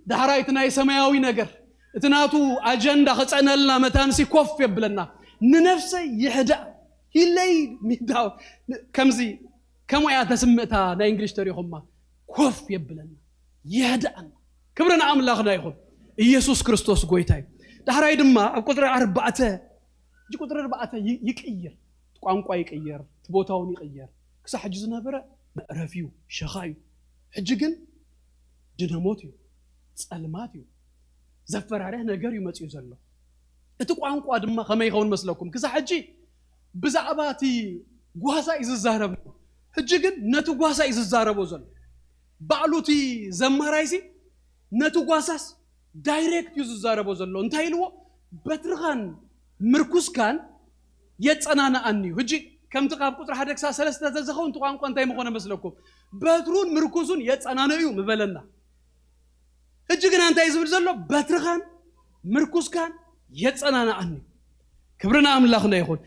ዳሕራይ እቲ ናይ ሰማያዊ ነገር እቲ ናቱ ኣጀንዳ ክጸዕነልና መታንሲ ኮፍ የብለና። ንነፍሰይ ይሕዳእ ሂለይ ሚዳው ከምዚ ከምኡ እያ ተስምእታ ናይ እንግሊሽ ተሪኹማ ኮፍ የብለና። የህድኣና። ክብሪ ንኣምላኽና ይኹን። ኢየሱስ ክርስቶስ ጎይታ እዩ። ዳሕራይ ድማ ኣብ ቁፅሪ ኣርባዕተ፣ ሕጂ ቁፅሪ ኣርባዕተ ይ- ይቅይር፣ እቲ ቋንቋ ይቅየር፣ እቲ ቦታ እውን ይቅየር። ክሳብ ሕጂ ዝነበረ መዕረፊ እዩ፣ ሸኻ እዩ። ሕጂ ግን ድነሞት እዩ፣ ጸልማት እዩ፣ ዘፈራርህ ነገር እዩ መፅኡ ዘሎ። እቲ ቋንቋ ድማ ከመይ ይኸውን መስለኩም? ክሳብ ሕጂ ብዛዕባ እቲ ጓሳ እዩ ዝዛረብ፣ ሕጂ ግን ነቲ ጓሳ እዩ ዝዛረቦ ዘሎ። ባዕሉ እቲ ዘማራይሲ ነቲ ጓሳስ ዳይሬክት እዩ ዝዛረቦ ዘሎ። እንታይ ኢልዎ? በትርኻን ምርኩስካን የጸናንኣኒ እዩ። ሕጂ ከምቲ ካብ ቁፅሪ ሓደ ክሳብ ሰለስተ ተዘኸውን እቲ ቋንቋ እንታይ ምኾነ መስለኩም? በትሩን ምርኩሱን የጸናንኡ እዩ ምበለና። ሕጂ ግና እንታይ ዝብል ዘሎ? በትርኻን ምርኩስካን የጸናንኣኒ። ክብሪ ንኣምላኽና ይኹን።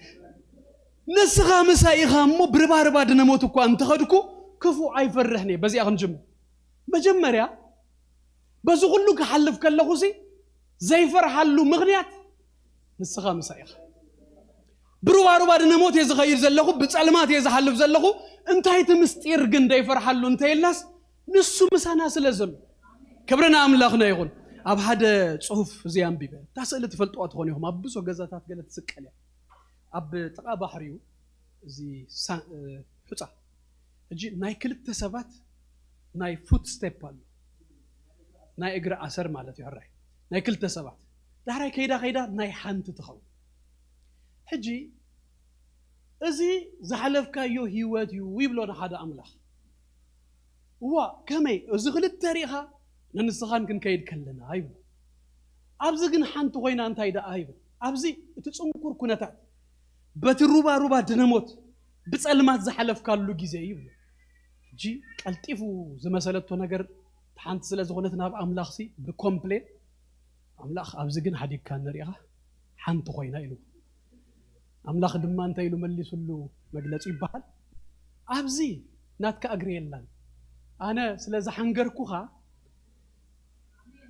ንስኻ ምሳይ ኢኻ እሞ ብርባርባ ድነሞት እኳ እንተኸድኩ ክፉእ ኣይፈርሕን እየ። በዚኣ ክንጅምር። መጀመርያ በዚ ኩሉ ክሓልፍ ከለኹሲ ዘይፈርሓሉ ምኽንያት ንስኻ ምሳይ ኢኻ። ብሩባሩባ ድነሞት እየ ዝኸይድ ዘለኹ፣ ብጸልማት እየ ዝሓልፍ ዘለኹ። እንታይ እቲ ምስጢር ግን ዘይፈርሓሉ እንተይልናስ ንሱ ምሳና ስለ ዘሎ። ክብሪ ንኣምላኽና ይኹን። ኣብ ሓደ ጽሑፍ እዚ ኣንቢበ፣ እታ ስእሊ ትፈልጥዋ ትኾኑ ኢኹም፣ ኣብ ብዙሕ ገዛታት ገለ ትስቀል እያ። ኣብ ጥቓ ባሕሪ እዩ እዚ ሳ- እ፣ ሑጻ። ሕጂ ናይ ክልተ ሰባት ናይ ፉት ስቴፕ ኣሎ፣ ናይ እግሪ ኣሰር ማለት እዩ። ሕራይ ናይ ክልተ ሰባት ዳሕራይ ከይዳ ከይዳ ናይ ሓንቲ ትኸውን። ሕጂ እዚ ዝሓለፍካዮ ህይወት እዩ ይብሎ ንሓደ ኣምላኽ። እዋ ከመይ እዚ ክልተ ርኢኻ ንንስኻን ክንከይድ ከለና ይብሎ። ኣብዚ ግን ሓንቲ ኮይና እንታይ ደኣ ይብል? ኣብዚ እቲ ጽንኩር ኩነታት በቲ ሩባ ሩባ ድነሞት ብጸልማት ዝሓለፍካሉ ግዜ ይብሎ። ሕጂ ቀልጢፉ ዝመሰለቶ ነገር ሓንቲ ስለ ዝኾነት ናብ ኣምላኽሲ ብኮምፕሌን ኣምላኽ ኣብዚ ግን ሓዲግካ ንሪኢኻ ሓንቲ ኮይና ኢሉ። ኣምላኽ ድማ እንታይ ኢሉ መሊሱሉ መግለጺ ይበሃል? ኣብዚ ናትካ እግሪ የላን፣ ኣነ ስለ ዝሓንገርኩኻ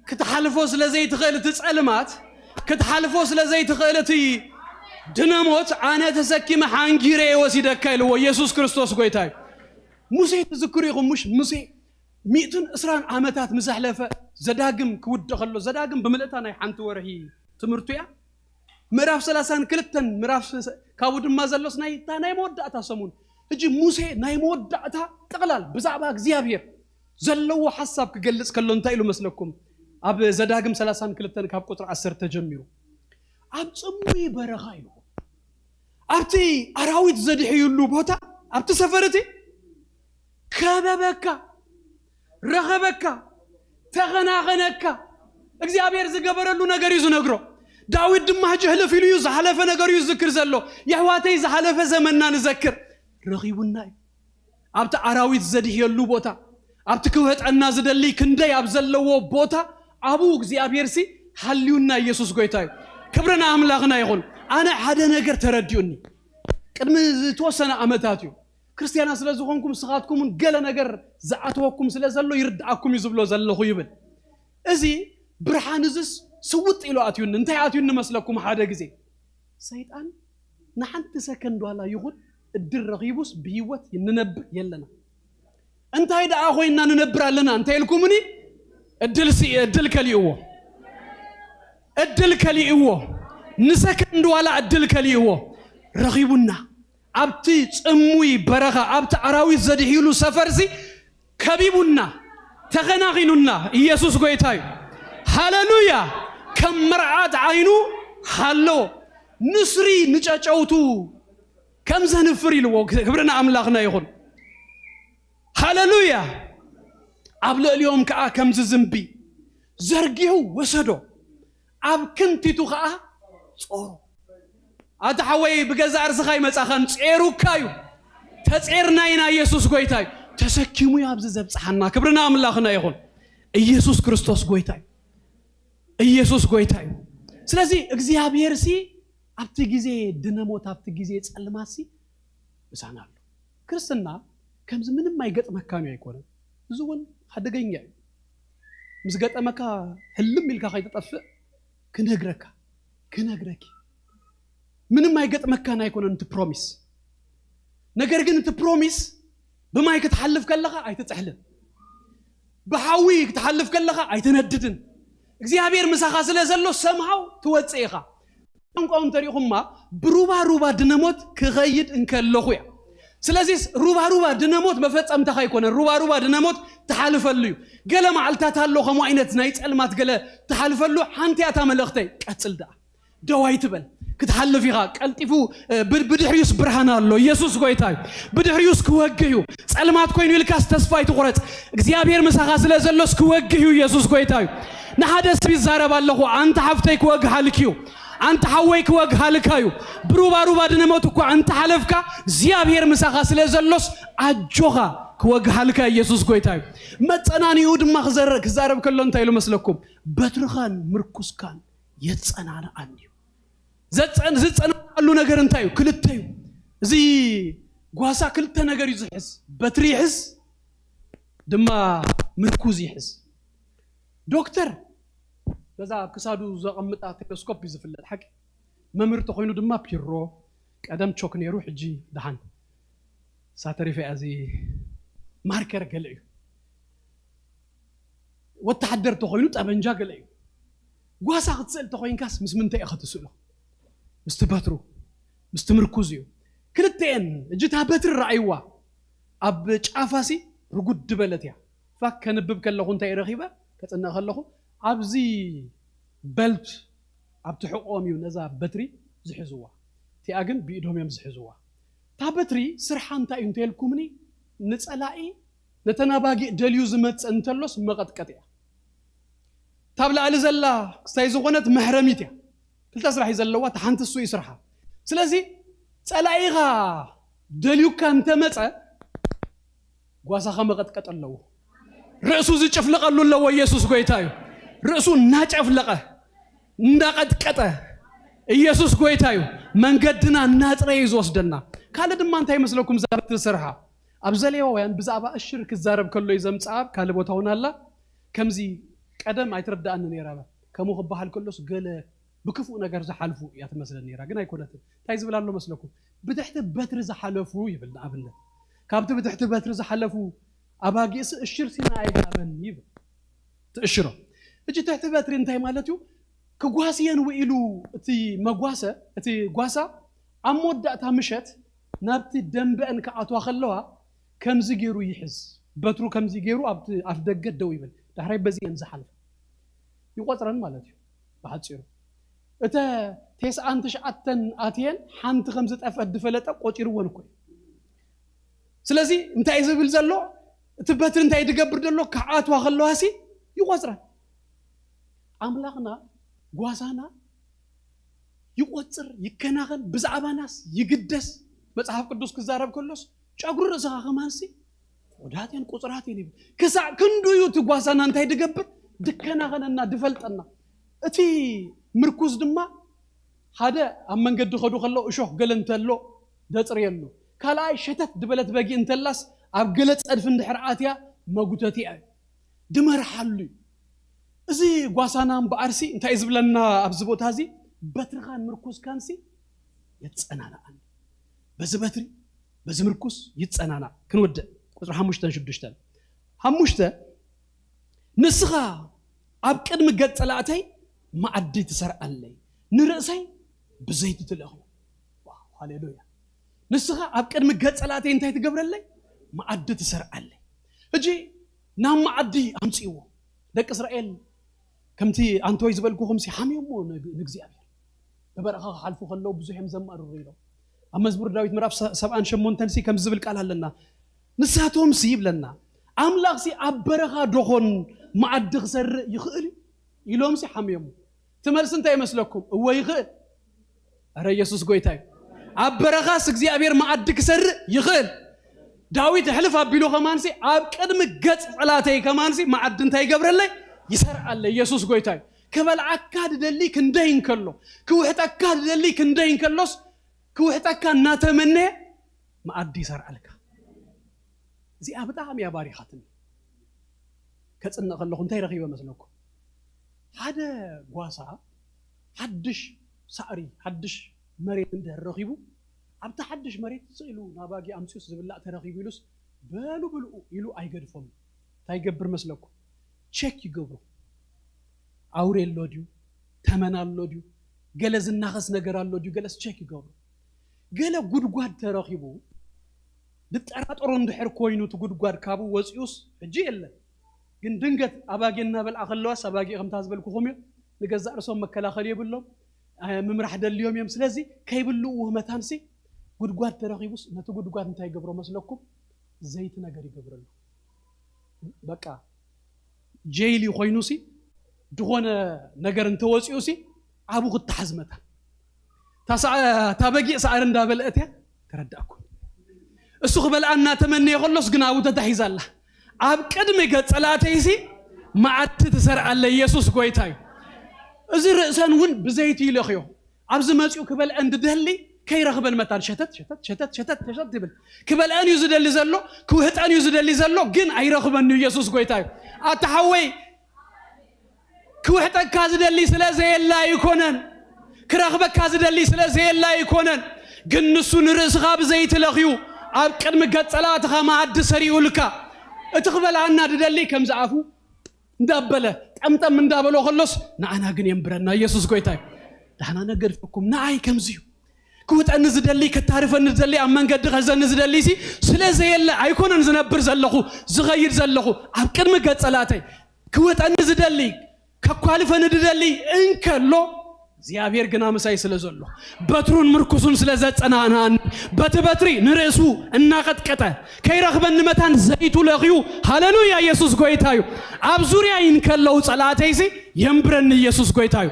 ክትሓልፎ ስለ ዘይትኽእል እቲ ጸልማት ክትሓልፎ ስለ ዘይትኽእል እቲ ድነሞት ኣነ ተሰኪመ ሓንጊረ እየ ወሲደካ ኢልዎ። ኢየሱስ ክርስቶስ ጎይታ እዩ። ሙሴ ትዝክሩ ኢኹም ምሽ? ሙሴ ሚእትን ዕስራን ዓመታት ምስ ኣሕለፈ ዘዳግም ክውድእ ከሎ፣ ዘዳግም ብምልእታ ናይ ሓንቲ ወርሒ ትምህርቱ እያ። ምዕራፍ ሰላሳን ክልተን ምዕራፍ ስ- ካብኡ ድማ ዘሎስ ናይ እታ ናይ መወዳእታ ሰሙን። ሕጂ ሙሴ ናይ መወዳእታ ጠቕላል ብዛዕባ እግዚኣብሔር ዘለዎ ሓሳብ ክገልጽ ከሎ እንታይ ኢሉ መስለኩም? ኣብ ዘዳግም ሰላሳን ክልተን ካብ ቁጽሪ ዓሰርተ ጀሚሩ ኣብ ጽሙይ በረኻ ኢሉ ኣብቲ ኣራዊት ዘድሕዩሉ ቦታ ኣብቲ ሰፈር እቲ ከበበካ፣ ረኸበካ፣ ተኸናኸነካ። እግዚኣብሔር ዝገበረሉ ነገር እዩ ዝነግሮ። ዳዊት ድማ ሕጂ ህልፍ ኢሉ እዩ ዝሓለፈ ነገር እዩ ዝዝክር ዘሎ። የሕዋተይ ዝሓለፈ ዘመንና ንዘክር። ረኺቡና እዩ። ኣብቲ ኣራዊት ዘድህየሉ ቦታ፣ ኣብቲ ክውህጠና ዝደሊ ክንደይ ኣብ ዘለዎ ቦታ ኣብኡ እግዚኣብሔር ሲ ሃልዩና ኢየሱስ ጎይታ እዩ። ክብሪ ንኣምላኽና ይኹን። ኣነ ሓደ ነገር ተረዲኡኒ። ቅድሚ ዝተወሰነ ዓመታት እዩ ክርስትያና ስለ ዝኾንኩም ንስኻትኩም እውን ገለ ነገር ዝኣተወኩም ስለ ዘሎ ይርድኣኩም እዩ ዝብሎ ዘለኹ ይብል። እዚ ብርሃን እዝስ ስውጥ ኢሉ ኣትዩኒ። እንታይ ኣትዩኒ መስለኩም? ሓደ ግዜ ሰይጣን ንሓንቲ ሰከንድ ዋላ ይኹን እድል ረኺቡስ ብህይወት ንነብር የለና። እንታይ ደኣ ኮይንና ንነብር ኣለና እንታይ ኢልኩምኒ? እድል ሲ እድል ከሊእዎ እድል ከሊእዎ ንሰከንድ ዋላ እድል ከሊእዎ ረኺቡና። ኣብቲ ጽሙይ በረኻ ኣብቲ ኣራዊት ዘድህይሉ ሰፈርሲ ከቢቡና ተኸናኺኑና። ኢየሱስ ጎይታ እዩ። ሃሌሉያ። ከም መርዓት ዓይኑ ሃሎ ንስሪ ንጨጨውቱ ከም ዘንፍር ኢልዎ። ክብሪ ንኣምላኽና ይኹን። ሃሌሉያ። ኣብ ልዕሊኦም ከዓ ከም ዝዝንቢ ዘርጊሑ ወሰዶ፣ ኣብ ክንቲቱ ከዓ ጾሮ። ኣታ ሓወይ ብገዛእ ርእስኻ ይመጻኻን ጼሩካ እዩ። ተጼርና ኢና። ኢየሱስ ጎይታ እዩ። ተሰኪሙ እዩ ኣብዚ ዘብጽሓና። ክብሪ ንኣምላኽና ይኹን። ኢየሱስ ክርስቶስ ጎይታ እዩ። ኢየሱስ ጎይታ እዩ። ስለዚ እግዚኣብሔር ሲ ኣብቲ ግዜ ድነሞት ኣብቲ ግዜ ጸልማት ሲ ምሳና ኣሎ። ክርስትና ከምዚ ምንም ኣይገጥመካን እዩ ኣይኮነን። እዚ እውን ሓደገኛ እዩ። ምስ ገጠመካ ህልም ኢልካ ከይትጠፍእ ክነግረካ ክነግረኪ ምንም ኣይገጥመካን ኣይኮነን እቲ ፕሮሚስ። ነገር ግን እቲ ፕሮሚስ ብማይ ክትሓልፍ ከለኻ ኣይትጥሕልን፣ ብሓዊ ክትሓልፍ ከለኻ ኣይትነድድን። እግዚኣብሔር ምሳኻ ስለ ዘሎ ሰምሃው ትወፅእ ኢኻ። ቋንቋ እንተሪኹማ ብሩባ ሩባ ድነሞት ክኸይድ እንከለኹ እያ። ስለዚስ ሩባ ሩባ ድነሞት መፈጸምታኻ ኣይኮነን። ሩባ ሩባ ድነሞት ትሓልፈሉ እዩ። ገለ መዓልታት ኣሎ ከምኡ ዓይነት ናይ ጸልማት ገለ ትሓልፈሉ። ሓንቲ እያ እታ መልእኽተይ። ቀጽል ደኣ ደው ኣይትበል። ክትሓልፍ ኢኻ ቀልጢፉ። እ፣ ብ- ብድሕሪዩስ ብርሃን ኣሎ። ኢየሱስ ጎይታ እዩ። ብድሕሪዩስ ክወግህ እዩ። ጸልማት ኮይኑ ኢልካስ ተስፋ ኣይትቑረጽ። እግዚኣብሔር ምሳኻ ስለ ዘሎስ ክወግህ እዩ። ኢየሱስ ጎይታ እዩ። ንሓደ ሰብ ይዛረብ ኣለኹ። ኣንታ ሓፍተይ ክወግሃልኪ እዩ። ኣንታ ሓወይ ክወግሃልካ እዩ። ብሩባ ሩባ ድነሞት እኳ እንተሓለፍካ እግዚኣብሔር ምሳኻ ስለ ዘሎስ ኣጆኻ ክወግሃልካ ኢየሱስ ጎይታ እዩ። መጸናኒኡ ድማ ክዘረ- ክዛረብ ከሎ እንታይ ኢሉ መስለኩም? በትርኻን ምርኩስካን የጸናንኣኒ እዩ። ዘጸን- ዝጸናንኣሉ ነገር እንታይ እዩ? ክልተ እዩ። እዚ ጓሳ ክልተ ነገር እዩ ዝሕዝ። በትሪ ይሕዝ ድማ ምርኩዝ ይሕዝ። ዶክተር በዛ ኣብ ክሳዱ ዘቐምጣ ቴሌስኮፕ እዩ ዝፍለጥ ሓቂ። መምህር ተኾይኑ ድማ ፒሮ፣ ቀደም ቾክ ነይሩ፣ ሕጂ ደሓን ሳተሪፈ እያ። እዚ ማርከር ገለ እዩ። ወተሓደር ተኾይኑ ጠበንጃ ገለ እዩ። ጓሳ ክትስእል ተኾይንካስ ምስ ምንታይ ኢኻ ትስእሎ? ምስቲ በትሩ ምስቲ ምርኩዝ እዩ። ክልተኤን እጅታ በትሪ ረኣይዋ ኣብ ጫፋሲ ርጉድ ድበለት እያ። ፋክ ከንብብ ከለኹ እንታይ ረኺበ? ከጽንዕ ከለኹ ኣብዚ በልት ኣብቲ ሕቖም እዩ ነዛ በትሪ ዝሕዝዋ። እቲኣ ግን ብኢዶም እዮም ዝሕዝዋ። እታ በትሪ ስርሓ እንታይ እዩ እንተልኩምኒ፣ ንጸላኢ ነተን ኣባጊዕ ደልዩ ዝመጽእ እንተሎስ መቐጥቀጥ እያ። ታብ ላዕሊ ዘላ ክስታይ ዝኾነት መሕረሚት እያ። ክልተ ስራሕ እዩ ዘለዋ። እታ ሓንቲ እሱ እዩ ስርሓ። ስለዚ ጸላኢኻ ደልዩካ እንተመጸ ጓሳኻ መቐጥቀጥ ኣለዎ። ርእሱ ዝጭፍልቐሉ ኣለዎ። ኢየሱስ ጎይታ እዩ። ርእሱ እናጨፍለቐ እንዳቐጥቀጠ ኢየሱስ ጎይታ እዩ። መንገድና እናጽረየ እዩ ዝወስደና። ካልእ ድማ እንታይ ይመስለኩም? እዛ በትሪ ስርሓ ኣብ ዘሌዋውያን ብዛዕባ እሽር ክዛረብ ከሎ እዩ ዘምጽኣ፣ ኣብ ካልእ ቦታ እውን ኣላ። ከምዚ ቀደም ኣይትረዳእኒ ነይራ፣ ከምኡ ክበሃል ከሎስ ገለ ብክፉእ ነገር ዝሓልፉ እያ ትመስለኒ ነይራ፣ ግን ኣይኮነትን። እንታይ ዝብል ኣሎ መስለኩም? ብትሕቲ በትሪ ዝሓለፉ ይብል። ንኣብነት ካብቲ ብትሕቲ በትሪ ዝሓለፉ ኣባጊእሲ እሽር ሲና ኣይሃበን ይብል። ትእሽሮ። እጂ ትሕቲ በትሪ እንታይ ማለት እዩ? ክጓስየን ውኢሉ እቲ መጓሰ፣ እቲ ጓሳ ኣብ መወዳእታ ምሸት ናብቲ ደንበአን ክኣትዋ ከለዋ ከምዚ ገይሩ ይሕዝ። በትሩ ከምዚ ገይሩ ኣብቲ ኣፍ ደገ ደው ይብል። ዳሕራይ በዚ እየን ዝሓልፋ። ይቆጽረን ማለት እዩ ብሓጺሩ። እተ ቴስዓን ትሽዓተን ኣትየን ሓንቲ ከም ዝጠፍአት ዝፈለጠ ቆጺርወን እኮ እዩ። ስለዚ እንታይ ዝብል ዘሎ? እቲ በትሪ እንታይ ዝገብር ዘሎ? ክኣትዋ ከለዋሲ ይቆጽረን። ኣምላኽና ጓሳና ይቆጽር፣ ይከናኸን፣ ብዛዕባናስ ይግደስ። መጽሓፍ ቅዱስ ክዛረብ ከሎስ ጨጉሪ ርእስኻ ከማንሲ ፍቑዳት እየን፣ ቁጹራት እየን ይብል። ክሳዕ ክንዱ እዩ እቲ ጓሳና እንታይ ድገብር? ድከናኸነና፣ ድፈልጠና። እቲ ምርኩዝ ድማ ሓደ ኣብ መንገዲ ከዱ ከለዉ እሾኽ ገለ እንተሎ ደጽርየሉ። ካልኣይ ሸተት ድበለት በጊዕ እንተላስ ኣብ ገለ ጸድፊ እንድሕር ኣትያ መጉተቲኣ እዩ። ድመርሓሉ እዩ። እዚ ጓሳና እምበኣርሲ እንታይ እዩ ዝብለና ኣብዚ ቦታ እዚ? በትርኻን ምርኩዝካንሲ የጸናንዓኒ። በዚ በትሪ፣ በዚ ምርኩስ ይጸናናዕ። ክንወድእ ቁጽሪ ሓሙሽተን ሽዱሽተን። ሓሙሽተ፣ ንስኻ ኣብ ቅድሚ ገጽ ጸላእተይ መኣዲ ትሰርዓለይ፣ ንርእሰይ ብዘይቲ ትለኽዮ። ዋው፣ ሃሌሉያ። ንስኻ ኣብ ቅድሚ ገጽ ጸላእተይ እንታይ ትገብረለይ? መኣዲ ትሰርዓለይ። ሕጂ ናብ መኣዲ ኣምጽእዎ። ደቂ እስራኤል ከምቲ ኣንቶይ ዝበልኩኹም ሲ ሓምዮሞ ንግ-፣ ንእግዚኣብሔር። ብበረኻ ክሓልፉ ከለዉ ብዙሕ እዮም ዘማርሩ ኢሎም። ኣብ መዝሙር ዳዊት ምዕራፍ ሰ-፣ ሰብዓን ሸሞንተን ሲ ከምዚ ዝብል ቃል ኣለና። ንሳቶም ሲ ይብለና፣ ኣምላኽ ሲ ኣብ በረኻ ዶኾን መኣዲ ክሰርእ ይኽእል እዩ? ኢሎም ሲ ሓምዮሞ። እቲ መልሲ እንታይ ይመስለኩም? እወ ይኽእል። ኣረ ኢየሱስ ጎይታ እዩ። ኣብ በረኻስ እግዚኣብሔር መኣዲ ክሰርእ ይኽእል። ዳዊት ሕልፍ ኣቢሉ ከማንሲ ኣብ ቅድሚ ገጽ ጸላተይ ከማንሲ መኣዲ እንታይ ይገብረለይ? ይሰርዓለይ። ኢየሱስ ጎይታ እዩ። ክበልዓካ ድደሊ ክንደይ እንከሎ፣ ክውሕጠካ ድደሊ ክንደይ እንከሎስ፣ ክውሕጠካ እናተመነየ መኣዲ ይሰርዓልካ። እዚኣ ብጣዕሚ እያ ባሪኻትኒ። ከጽንዕ ከለኹ እንታይ ረኺበ መስለኩም? ሓደ ጓሳ ሓድሽ ሳዕሪ፣ ሓድሽ መሬት እንድሕር ረኺቡ፣ ኣብቲ ሓድሽ መሬት ስቕ ኢሉ ናብ ኣጊ ኣምጽኡስ ዝብላዕ ተረኺቡ ኢሉስ፣ በሉ ብልኡ ኢሉ ኣይገድፎም። እንታይ ይገብር መስለኩም? ቸክ ይገብሩ። ኣውሬ ኣሎ ድዩ? ተመን ኣሎ ድዩ? ገለ ዝናኸስ ነገር ኣሎ ድዩ? ገለስ ቸክ ይገብሩ። ገለ ጉድጓድ ተረኺቡ፣ ዝጠራጠሮ እንድሕር ኮይኑ እቲ ጉድጓድ ካብኡ ወፂኡስ ሕጂ የለን። ግን ድንገት ኣባጊዕ እናበልዓ ከለዋስ ኣባጊዕ ከምታ ዝበልኩኹም እዮም። ንገዛእ ርእሶም መከላኸሊ የብሎም። እ፣ ምምራሕ ደልዮም እዮም። ስለዚ ከይብልኡ ውህመታንሲ ጉድጓድ ተረኺቡስ ነቲ ጉድጓድ እንታይ ይገብሮ መስለኩም? ዘይቲ ነገር ይገብረሉ። በቃ ጀይሊ ኮይኑሲ ዝኾነ ነገር እንተወፂኡሲ ኣብኡ ክተሓዝ መታን። እታ ሰዓ-፣ እታ በጊዕ ሳዕሪ እንዳበልዐት እያ ተረዳእኩም። እሱ ክበልዓ እናተመነየ ከሎስ ግን ኣብኡ ተታሒዛ ኣላ። ኣብ ቅድሚ ገጽ ጸላእተይሲ መዓዲ ትሰርዓለ። ኢየሱስ ጎይታ እዩ። እዚ ርእሰን እውን ብዘይቲ ይለኽዮ። ኣብዚ መጺኡ ክበልዐን ድደሊ ከይረኽበን መታን ሸተት፣ ሸተት፣ ሸተት፣ ሸተት፣ ሸተት ይብል። ክበልዐን እዩ ዝደሊ ዘሎ፣ ክውህጠን እዩ ዝደሊ ዘሎ፣ ግን ኣይረኽበን እዩ። ኢየሱስ ጎይታ እዩ። ኣታ ሓወይ፣ ክውሕጠካ ዝደሊ ስለ ዘየለ ኣይኮነን። ክረኽበካ ዝደሊ ስለ ዘየለ ኣይኮነን። ግን ንሱ ንርእስኻ ብዘይቲ ለኽዩ ኣብ ቅድሚ ገጽ ጸላእትኻ መኣዲ ሰሪኡልካ። እቲ ክበልዓና ዝደሊ ከምዚ ኣፉ እንዳበለ፣ ጠምጠም እንዳበሎ ከሎስ ንዓና ግን የንብረና። ኢየሱስ ጎይታ እዩ። ዳሕና ነገድፈኩም፣ ንዓይ ከምዚ እዩ። ክውጠኒ ዝደሊ፣ ከታርፈኒ ዝደሊ፣ ኣብ መንገዲ ከዘኒ ዝደሊ ሲ ስለ ዘየለ ኣይኮነን ዝነብር ዘለኹ፣ ዝኸይድ ዘለኹ። ኣብ ቅድሚ ገጽ ጸላእተይ ክውጠኒ ዝደሊ፣ ከኳልፈኒ ዝደሊ እንከሎ፣ እግዚኣብሔር ግና ምሳይ ስለ ዘሎ፣ በትሩን ምርኩሱን ስለ ዘጸናንዓኒ፣ በቲ በትሪ ንርእሱ እናቐጥቀጠ፣ ከይረኽበኒ መታን ዘይቱ ለኽዩ። ሃሌሉያ፣ ኢየሱስ ጎይታ እዩ። ኣብ ዙርያይ እንከለዉ ጸላእተይሲ የንብረኒ፣ ኢየሱስ ጎይታ እዩ።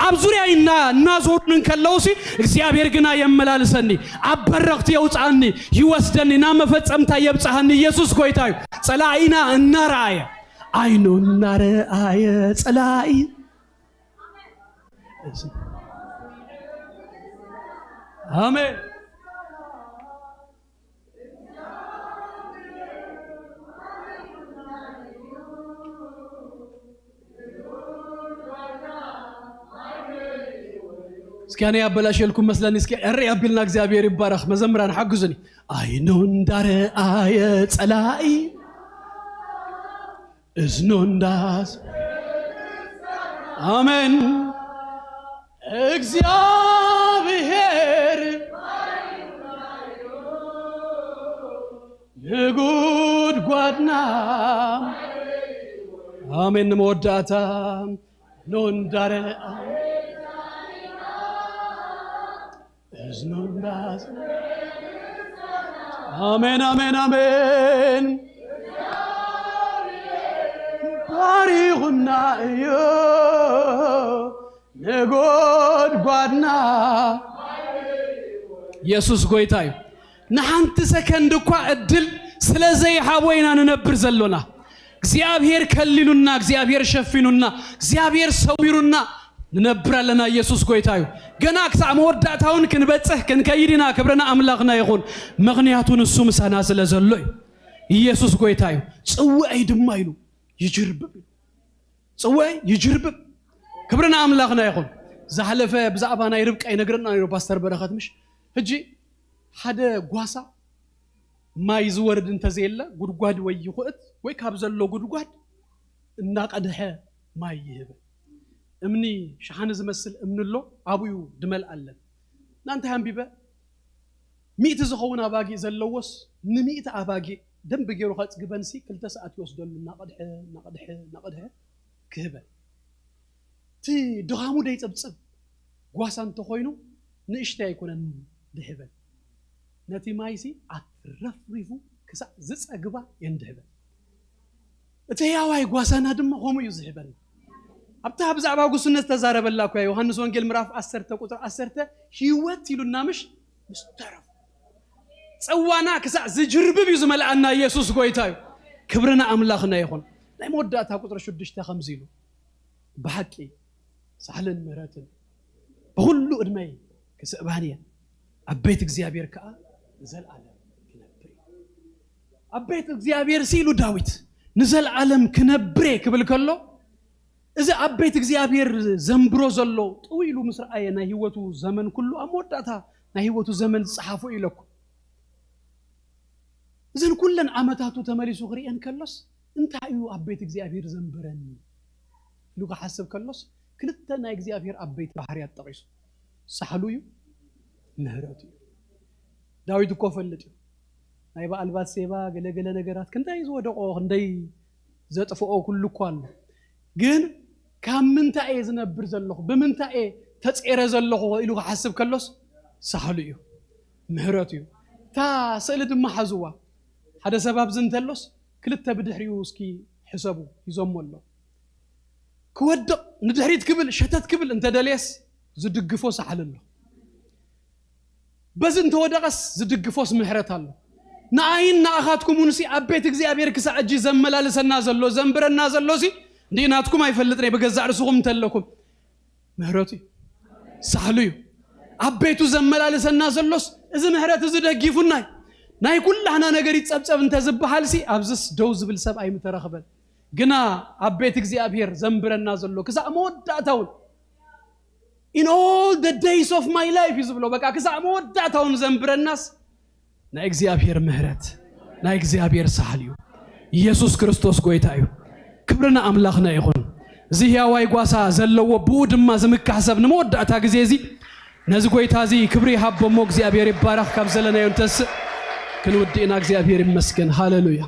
ኣብ ዙርያይ እና-፣ እናዞሩን እንከለዉሲ እግዚኣብሔር ግና የመላልሰኒ፣ ኣብ በረኽቲ የውጽኣኒ፣ ይወስደኒ፣ ናብ መፈጸምታ የብጽሃኒ። ኢየሱስ ጎይታ እዩ። ጸላኢና እናረኣየ፣ ዓይኑ እናረኣየ ጸላኢ። ኣሜን። እስኪ ኣነ ያበላሸልኩም መስለኒ። እስኪ እሪ ኣቢልና እግዚኣብሔር ይባረኽ። መዘምራን ሓግዙኒ። ዓይኑ እንዳረኣየ ጸላኢ እዝኑ እንዳስ ኣሜን። እግዚኣብሔር ንጉድጓድና ኣሜን። ንመወዳእታ ኖንዳረ እዝኖንዳስ ኣሜን፣ ኣሜን፣ ኣሜን። ባሪኹና እዩ ንጎድጓድና። የሱስ ጎይታ እዩ። ንሓንቲ ሰከንድ እኳ እድል ስለ ዘይሃቦ ኢና ንነብር ዘሎና። እግዚኣብሔር ከሊሉና፣ እግዚኣብሔር ሸፊኑና፣ እግዚኣብሔር ሰዊሩና ንነብር ኣለና። ኢየሱስ ጎይታ እዩ። ገና ክሳዕ መወዳእታውን ክንበጽሕ ክንከይድ ኢና። ክብርና ኣምላኽና ይኹን። ምኽንያቱ ንሱ ምሳና ስለ ዘሎ እዩ። ኢየሱስ ጎይታ እዩ። ጽውዐይ ድማ ኢሉ ይጅርብብ እዩ። ጽውዐይ ይጅርብብ። ክብርና ኣምላኽና ይኹን። ዝሓለፈ ብዛዕባ ናይ ርብቃ ይነግረና ነይሩ ፓስተር በረኸት ምሽ። ሕጂ ሓደ ጓሳ ማይ ዝወርድ እንተዘየለ ጉድጓድ ወይ ይኹእት ወይ ካብ ዘሎ ጉድጓድ እናቐድሐ ማይ ይህበን። እምኒ ሸሓኒ ዝመስል እምኒ ኣሎ፣ ኣብኡ ድመልኣለን። እና እንታይ ኣንቢበ፣ ሚእቲ ዝኸውን ኣባጊዕ ዘለዎስ ንሚእቲ ኣባጊዕ ደንቢ ገይሩ ከጽግበንሲ ክልተ ሰዓት ይወስደሉ፣ እናቐድሐ እናቐድሐ እናቐድሐ ክህበን። እቲ ድኻሙ ደይጸብጽብ ጓሳ እንተኾይኑ ንእሽተይ ኣይኮነን ድህበን። ነቲ ማይሲ ኣትረፍሪፉ ክሳዕ ዝጸግባ የንድህበን። እቲ ህያዋይ ጓሳና ድማ ከምኡ እዩ ዝህበና። ኣብታ ብዛዕባ ጉስነት ዝተዛረበላ እኮ እያ ዮሃንስ ወንጌል ምዕራፍ ዓሰርተ ቁጽሪ ዓሰርተ ህይወት ኢሉና ምሽ ምስ ተረፉ። ጽዋና ክሳዕ ዝጅርብብ እዩ ዝመልኣና። ኢየሱስ ጎይታ እዩ። ክብርና ኣምላኽና ይኹን። ናይ መወዳእታ ቁጽሪ ሽዱሽተ ከምዚ ኢሉ፣ ብሓቂ ሳሕልን ምህረትን ብኹሉ ዕድመይ ክስእባን እየን፣ ኣብ ቤት እግዚኣብሔር ከኣ ንዘለኣለም ክነብር እየ። ኣብ ቤት እግዚኣብሔር ሲ ኢሉ ዳዊት ንዘለኣለም ክነብር እየ ክብል ከሎ፣ እዚ ኣብ ቤት እግዚኣብሔር ዘንብሮ ዘሎ ጥው ኢሉ ምስ ረኣየ ናይ ህይወቱ ዘመን ኩሉ ኣብ መወዳእታ ናይ ህይወቱ ዘመን ዝጸሓፎ እዩ ኢለኩም። እዘን ኩለን ዓመታቱ ተመሊሱ ክርእየን ከሎስ እንታይ እዩ ኣብ ቤት እግዚኣብሔር ዘንበረኒ ኢሉ ክሓስብ ከሎስ ክልተ ናይ እግዚኣብሔር ዓበይቲ ባህርያት ጠቒሱ። ሳሕሉ እዩ፣ ምህረቱ እዩ። ዳዊት እኮ ፈልጥ እዩ። ናይ በዓል ባትሴባ ገለገለ ነገራት ክንደይ ዝወደቆ ክንደይ ዘጥፍኦ ኩሉ እኮ ኣሎ። ግን ካብ ምንታይ እየ ዝነብር ዘለኹ፣ ብምንታይ እየ ተጼረ ዘለኹ ኢሉ ክሓስብ ከሎስ ሳሕሉ እዩ፣ ምህረቱ እዩ። እታ ስእሊ ድማ ሓዝዋ። ሓደ ሰብ ኣብዚ እንተሎስ ክልተ ብድሕሪኡ እስኪ ሕሰቡ ሂዞሞ ኣሎ። ክወድቕ ንድሕሪት ክብል ሸተት ክብል እንተደልየስ ዝድግፎ ሳሕሊ ኣሎ። በዚ እንተወደቐስ ዝድግፎስ ምሕረት ኣሎ። ንኣይን ንኣኻትኩምንሲ ኣብ ቤት እግዚኣብሔር ክሳዕ ሕጂ ዘመላልሰና ዘሎ ዘንብረና ዘሎሲ እንዲናትኩም ኣይፈልጥን እየ፣ ብገዛእ ርእስኹም እንተለኩም ምሕረቱ እዩ፣ ሳሕሉ እዩ። ኣብ ቤቱ ዘመላልሰና ዘሎስ እዚ ምሕረት እዚ ደጊፉና እዩ። ናይ ኩላህና ነገር ይጸብጸብ እንተዝበሃልሲ ኣብዝስ ደው ዝብል ሰብ ኣይምተረኽበን። ግና ኣብ ቤት እግዚኣብሔር ዘንብረና ዘሎ ክሳዕ መወዳእታ እውን in all the days of my life እዩ ዝብሎ። በቃ ክሳዕ መወዳእታ እውን ዘንብረናስ ናይ እግዚኣብሔር ምሕረት ናይ እግዚኣብሔር ሳሕል እዩ። ኢየሱስ ክርስቶስ ጎይታ እዩ። ክብርና ኣምላኽና ይኹን። እዚ ህያዋይ ጓሳ ዘለዎ ብኡ ድማ ዝምካሕ ሰብ ንመወዳእታ ግዜ እዚ ነዚ ጎይታ እዚ ክብሪ ይሃቦ እሞ እግዚኣብሔር ይባረኽ። ካብ ዘለናዮ ንተስእ ክንውድእና እግዚኣብሔር ይመስገን። ሃሌሉያ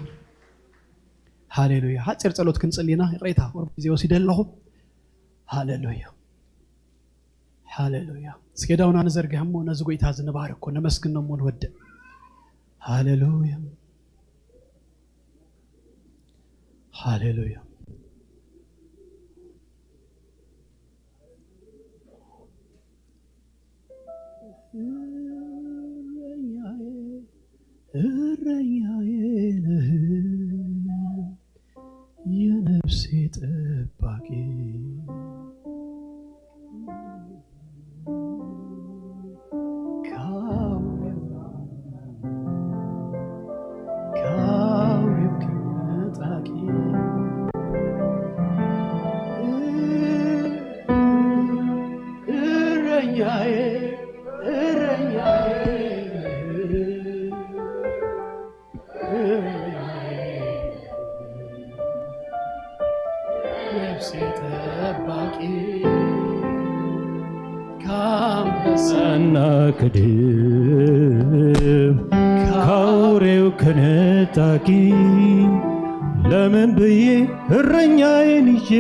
ሃሌሉያ። ሓፂር ጸሎት ክንጽል ኢና። ይቕሬታ ቁሩብ ግዜ ወሲደ ኣለኹ። ሃሌሉያ ሃሌሉያ። እስኪ ዳውና ንዘርግሕ እሞ ነዚ ጎይታ እዚ ንባርኮ ነመስግኖ እሞ ንወድእ። ሃሌሉያ ሃሌሉያ። እረኛዬ እረኛዬ ነህ የነፍሴ ጠባቂ። ከአውሬው ከአውሬው ከነጣቂ። እ- እረኛዬ ነፍሴ ጠባቂ ካንበሳና ከድብ ካውሬው ከነጣቂ ለምን ብዬ እረኛዬን ይዤ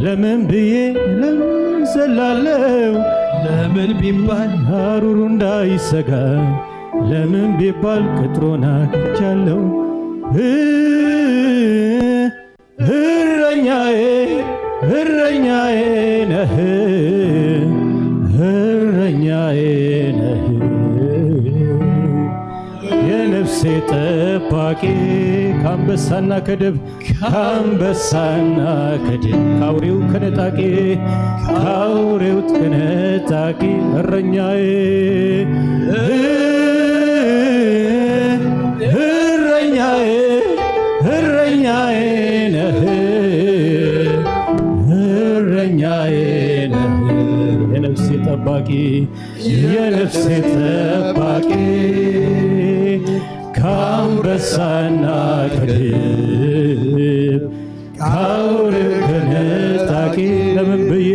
ለምን ብዬ ለምን ዘላለው ለምን ቢባል ሀሩሩ እንዳይሰጋ ለምን ቢባል ቅጥሩን አግኝቻለሁ። እረኛዬ እረኛዬ ነህ እረኛዬ ነህ የነፍሴ ጠባቂ ከአንበሳና ከድብ ከአንበሳና ከድብ ካውሬው ከነጣቂ ካውሬው ከነጣቂ እረኛዬ እረኛዬ እረኛዬ ነህ እረኛዬ ነህ የነፍሴ ጠባቂ የነፍሴ ጠባቂ ከአንበሳና ከድብ ከአውሬው ከነጣቂ ለምን ብዬ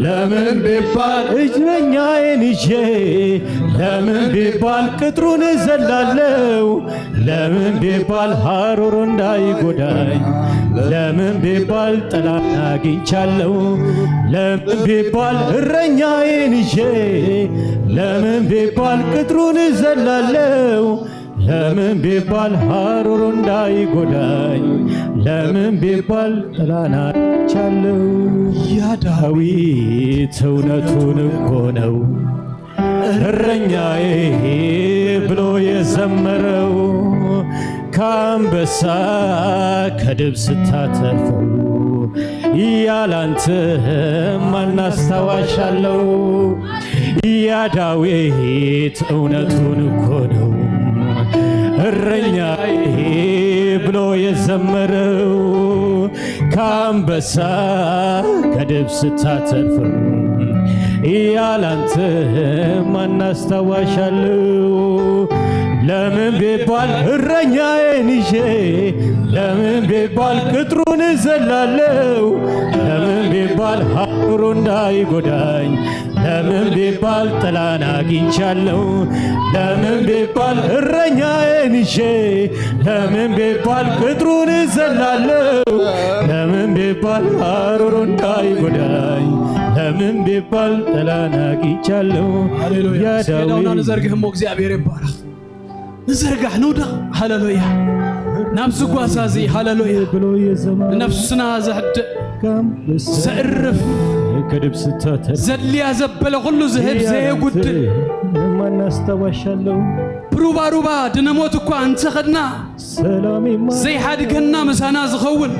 ለምን ቢባል እረኛዬን ይዤ ለምን ቢባል ቅጥሩን እዘላለሁ ለምን ቢባል ሀሩሩ እንዳይጎዳኝ ለምን ቢባል ጥላን አግኝቻለሁ ለምን ቢባል እረኛዬን ይዤ ለምን ቢባል ቅጥሩን እዘላለሁ ለምን ቢባል ሀሩሩ እንዳይጎዳኝ ለምን ቢባል ጥላን አግኝቻለሁ። ያ ዳዊት እውነቱን እኮ ነው እረኛዬ ብሎ የዘመረው ከአንበሳ ከድብ ስታተርፈው ያላንተ ማን አስታዋሻለው ያ ዳዊት እውነቱን እኮ ነው እረኛዬ ብሎ የዘመረው ከአንበሳ ከድብ ስታተርፈው ያላንተ ማን አስታዋሻለው ለምን ቢባል እረኛዬን ይዤ ለምን ቢባል ቅጥሩን እዘላለሁ ለምን ቢባል ሀሩሩ እንዳይጎዳኝ ለምን ቢባል ጥላን አግኝቻለሁ ለምን ቢባል እረኛዬን ይዤ ለምን ቢባል ቅጥሩን እዘላለሁ ለምን ቢባል ሀሩሩ እንዳይጎዳኝ ለምን ቢባል ጥላን አግኝቻለሁ ሃሌሉያ እስኪ ዳውና ንዘርግህ እሞ እግዚኣብሔር ይባረኽ ንዘርጋሕ ንውደቕ ሃሌሉያ ናብ ዝጓሳ እዚ ሃሌሉያ ንነፍስና ዘሕድእ ዘእርፍ ዘድልያ ዘበለ ኩሉ ዝህብ ዘየጉድል ብሩባሩባ ድነሞት እኳ እንተኸድና ዘይሓድገና ምሳና ዝኸውን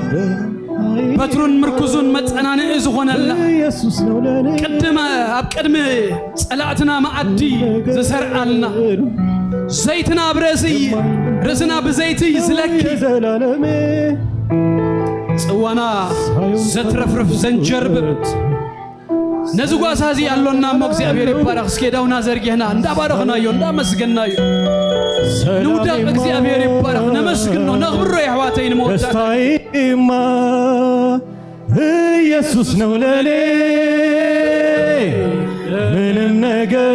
በትሩን ምርኩዙን መጸናንዒ ዝኾነልና ቅድመ ኣብ ቅድሚ ጸላእትና መኣዲ ዝሰርዓልና ዘይትና ኣብ ርእሲ ርእስና ብዘይቲ ዝለኪ ጽዋና ዘትረፍርፍ ዘንጀርብብ ነዚ ጓሳ እዚ ኣሎና እሞ እግዚኣብሔር ይባረኽ እስኪ ዳውና ዘርጊሕና እንዳባረኽናዮ እንዳመስገናዮ ንውደቕ እግዚኣብሔር ይባረኽ ነመስግኖ ነኽብሮ የሕዋተይ ንመወዳእታ ደስታይማ ኢየሱስ ነው ለኔ ምንም ነገር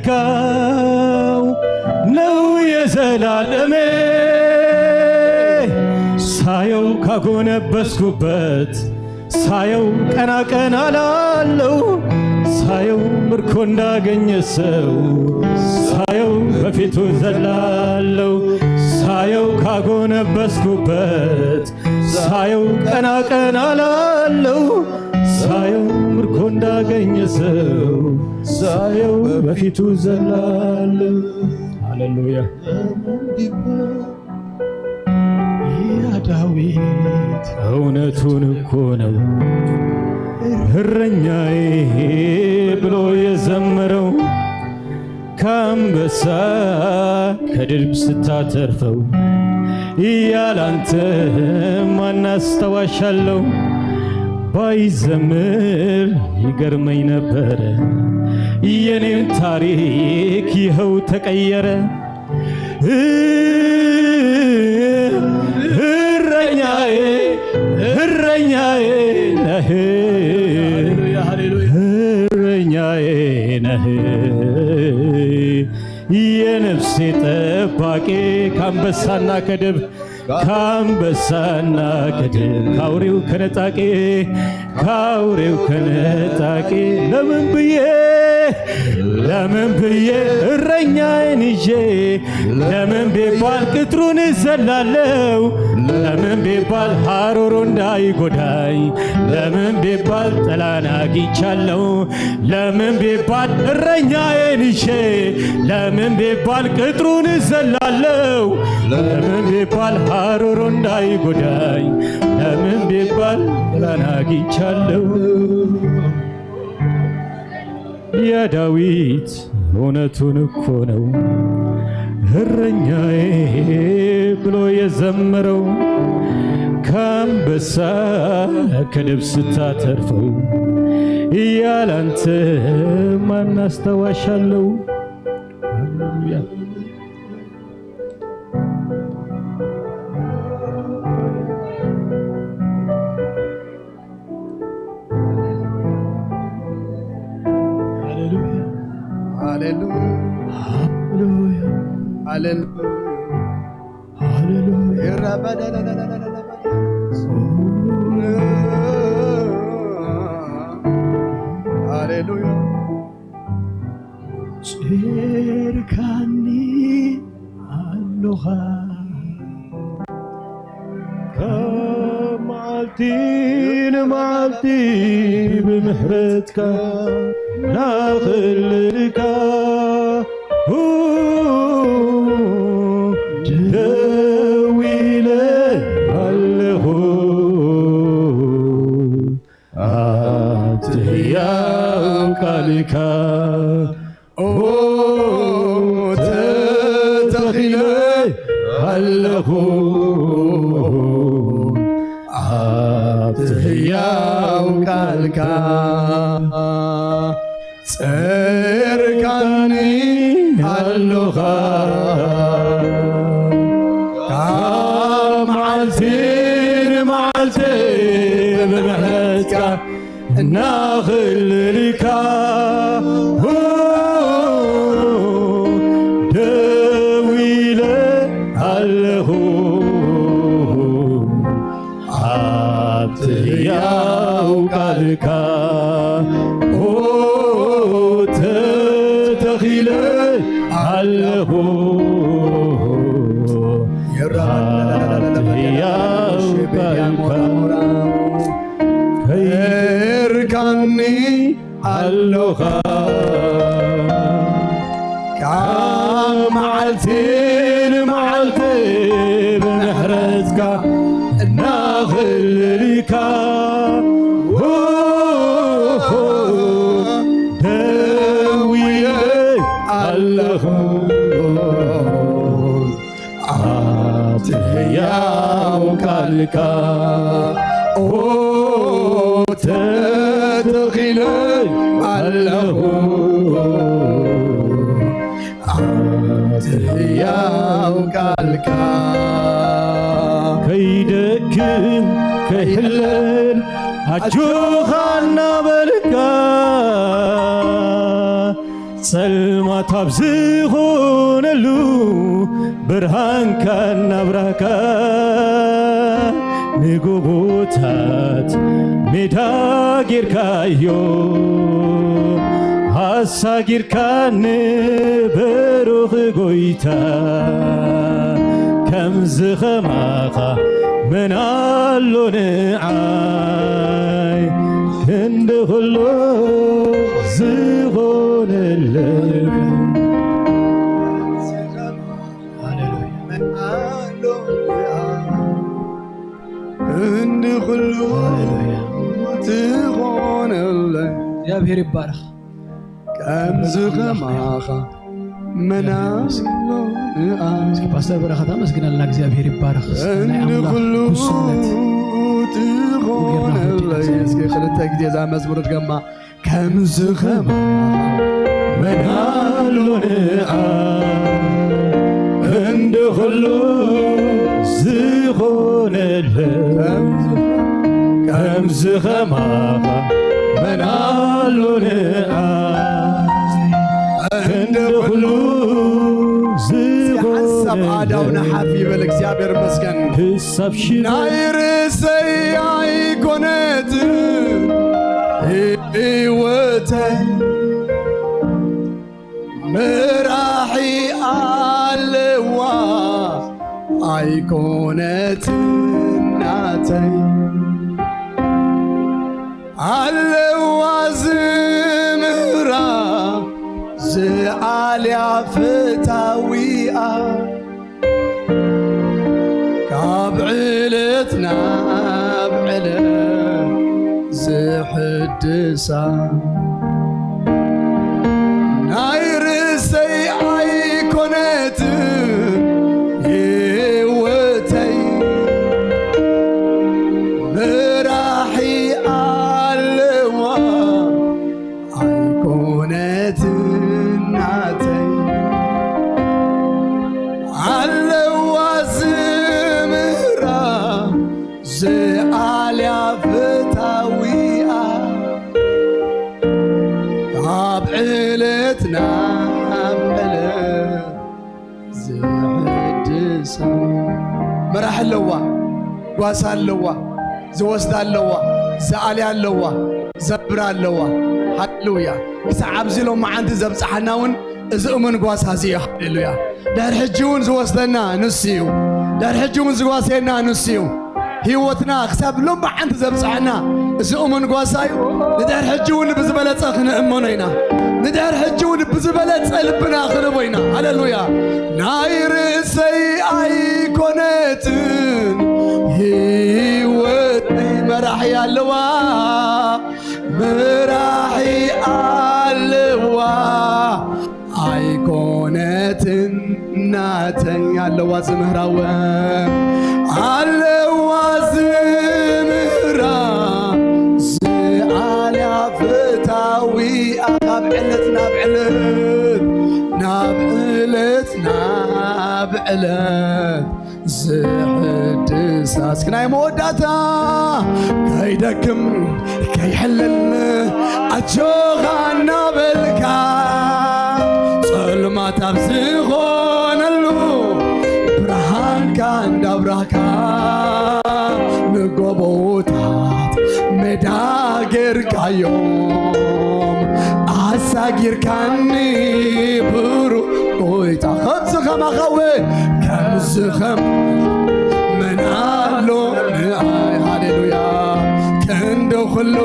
የማይተካው ነው የዘላለሜ ሳየው ካጎነበስኩበት ሳየው ቀና ቀና ላለው ሳየው ምርኮ እንዳገኘ ሰው ሳየው በፊቱ ዘላለው ሳየው ካጎነበስኩበት ሳየው ቀና ቀና ላለው ሳየው ምርኮ እንዳገኘ ሰው ሳየው በፊቱ ዘላለው ሃሌሉያ ያ ዳዊት እውነቱን እኮ ነው እረኛዬ ብሎ የዘመረው ከአንበሳ ከድብ ስታተርፈው ያላንተ ማን አስታዋሻለው ባይዘምር ይገርመኝ ነበረ የኔም ታሪክ ይኸው ተቀየረ ከንበሳና ከድብ፣ ከንበሳና ከድብ፣ ካውሬው ከነጣቂ፣ ካውሬው ከነጣቂ፣ ለምን ብዬ፣ ለምን ብዬ እረኛዬን ይዤ፣ ለምን ቢባል ቅጥሩን እዘላለሁ፣ ለምን ቢባል ሐሩሩ እንዳይጎዳኝ፣ ለምን ቢባል ጥላን አግኝቻለሁ፣ ለምን ቢባል እረኛዬን ይሼ፣ ለምን ቢባል ቅጥሩን እዘላለሁ፣ ለምን ቢባል ሐሩሩ እንዳይጎዳኝ፣ ለምን ቢባል ጥላን አግኝቻለሁ። ያ ዳዊት እውነቱን እኮ ነው እረኛዬ ብሎ የዘመረው። ከአንበሳ ከድብ ስታተርፈው ያላንተ ማን አስታዋሻለው? ሃሌሉያ። ሃሌሉያ። ሃሌሉያ። ሃሌሉያ። ሃሌሉያ። ሃሌሉያ። ሃሌሉያ። ጭርካኒ ኣሎኻ ካብ መዓልቲ ንመዓልቲ ብምሕረትካ ናኽልልካ ደው ኢለ ኣለኹ። ኣብቲ ህያው ቃልካ ኦ ተተኺለ ኣለኹ። ኣብቲ ህያው ቃልካ ጸርካኒ ኣሎኻ። ካብ መዓልቲ ንመዓልቲ ብምሕረትካ እናኽልልካ ደው ኢለ ኣለኹ። ኣብቲ ህያው ቃልካ ኦ ተተኺለ ኣለኹ። ኣብቲ ህያው ቃልካ ከይርካኒ ኣሎኻ። ካብ መዓልቲ ንመዓልቲ ብምሕረትካ እናኽልልካ ደው ኢለ ኣለኹ። ኣብቲ ህያው ቃልካ ኦ ተተኺለ ኣለኹ። ኣብቲ ህያው ቃልካ ከይደክም ከይሕለል ኣጆኻ እናበልካ ጸልማት ኣብ ዝኾነሉ ብርሃንካ እናብራህካ ንጎቦታት ሜዳ ጌርካዮ ኣሳጊርካኒ ብሩኽ ጎይታ። ከምዚ ኸማኻ መን ኣሎ ንዓይ ክንዲ ኹሉ ዝኾነለይ። ሃሌሉያ። እንዲ ኩሉ ሃሌሉያ። ትኾነለይ። እግዚኣብሔር ይባረኽ። ከምዚ ከማኻ መን ኣሎ ንኣ። እስኪ ፓስተር በረኸት ኣመስግነልና። እግዚኣብሔር ይባረኽ። ናይ እንዲ ኣምላኽ ኩሉ ጉስነት ትኾነለይ። እስኪ ክልተ ግዜ እዛ መዝሙር ድገማ። ከምዚ ከማኻ መን ኣሎ ንኣ፣ እንዲ ኩሉ ዝኾነለይ። ከምዚ ከማኻ መን ኣሎ ንኣ፣ እንዲ ኩሉ ዝኾነ ኣእዳውና ሓፍ ይበል። እግዚኣብሔር ይመስገን። ክሳብ ሽረ ናይ ርእሰይ ኣይኮነትን ህይወተይ፣ መራሒ ኣለዋ ኣይኮነትን ናተይ። ኣለዋ ዝምህራ ዝኣልያ ፈታዊኣ፣ ካብ ዕለት ናብ ዕለት ዝሕድሳ። ናይ ርእሰይ ኣይኮነትን ህይወተይ፣ መራሒ ኣለዋ ኣይኮነትን ናተይ። ኣለዋ ዝምህራ ዝኣልያ ፈታዊኣ፣ ካብ ዕለት ናብ ዕለት ዝሕድሳ። መራሕ ኣለዋ፣ ጓሳ ኣለዋ፣ ዝወስዳ ኣለዋ፣ ዝኣልያ ኣለዋ፣ ዘብራ ኣለዋ። ሃሌሉያ። ክሳዕ ኣብዚ ሎም መዓንቲ ዘብጽሓና እውን እዚ እሙን ጓሳ እዚ እዩ። ሃሌሉያ። ድሕሪ ሕጂ እውን ዝወስደና ንሱ እዩ። ድሕሪ ሕጂ እውን ዝጓስየና ንሱ እዩ። ህይወትና ክሳብ ሎም መዓንቲ ዘብጽሐና እዚ እሙን ጓሳ እዩ። ንድሕሪ ሕጂ እውን ብዝበለጸ ክንእመኖ ኢና። ንድሕሪ ሕጂ እውን ብዝበለጸ ልብና ክንቦ ኢና። ሃሌሉያ። ናይ ርእሰይ ኣይኮነትን ህይወተይ፣ መራሒ ኣለዋ፣ መራሒ ኣለዋ ኣይኮነትን ናተይ። ኣለዋ ዝምህራወ፣ ኣለዋ ዝምህራ ዝኣልያ ፈታዊኣ፣ ካብ ዕለት ናብ ዕለት፣ ናብ ዕለት ናብ ዕለት ዝሕድሳ። እስኪ ናይ መወዳእታ ከይደክም ከይሕልል ኣጆኻ እናበልካ፣ ጸልማት ኣብ ዝኾነሉ ብርሃንካ እንዳብራህካ፣ ንጎቦታት ሜዳ ጌርካዮም፣ ኣሳጊርካኒ ብሩኽ ጎይታ። ከምዚ ከማኻ ወ-፣ ከምዚ ከም መን ኣሎ ንኣይ። ሃሌሉያ። ክንዲ ኩሉ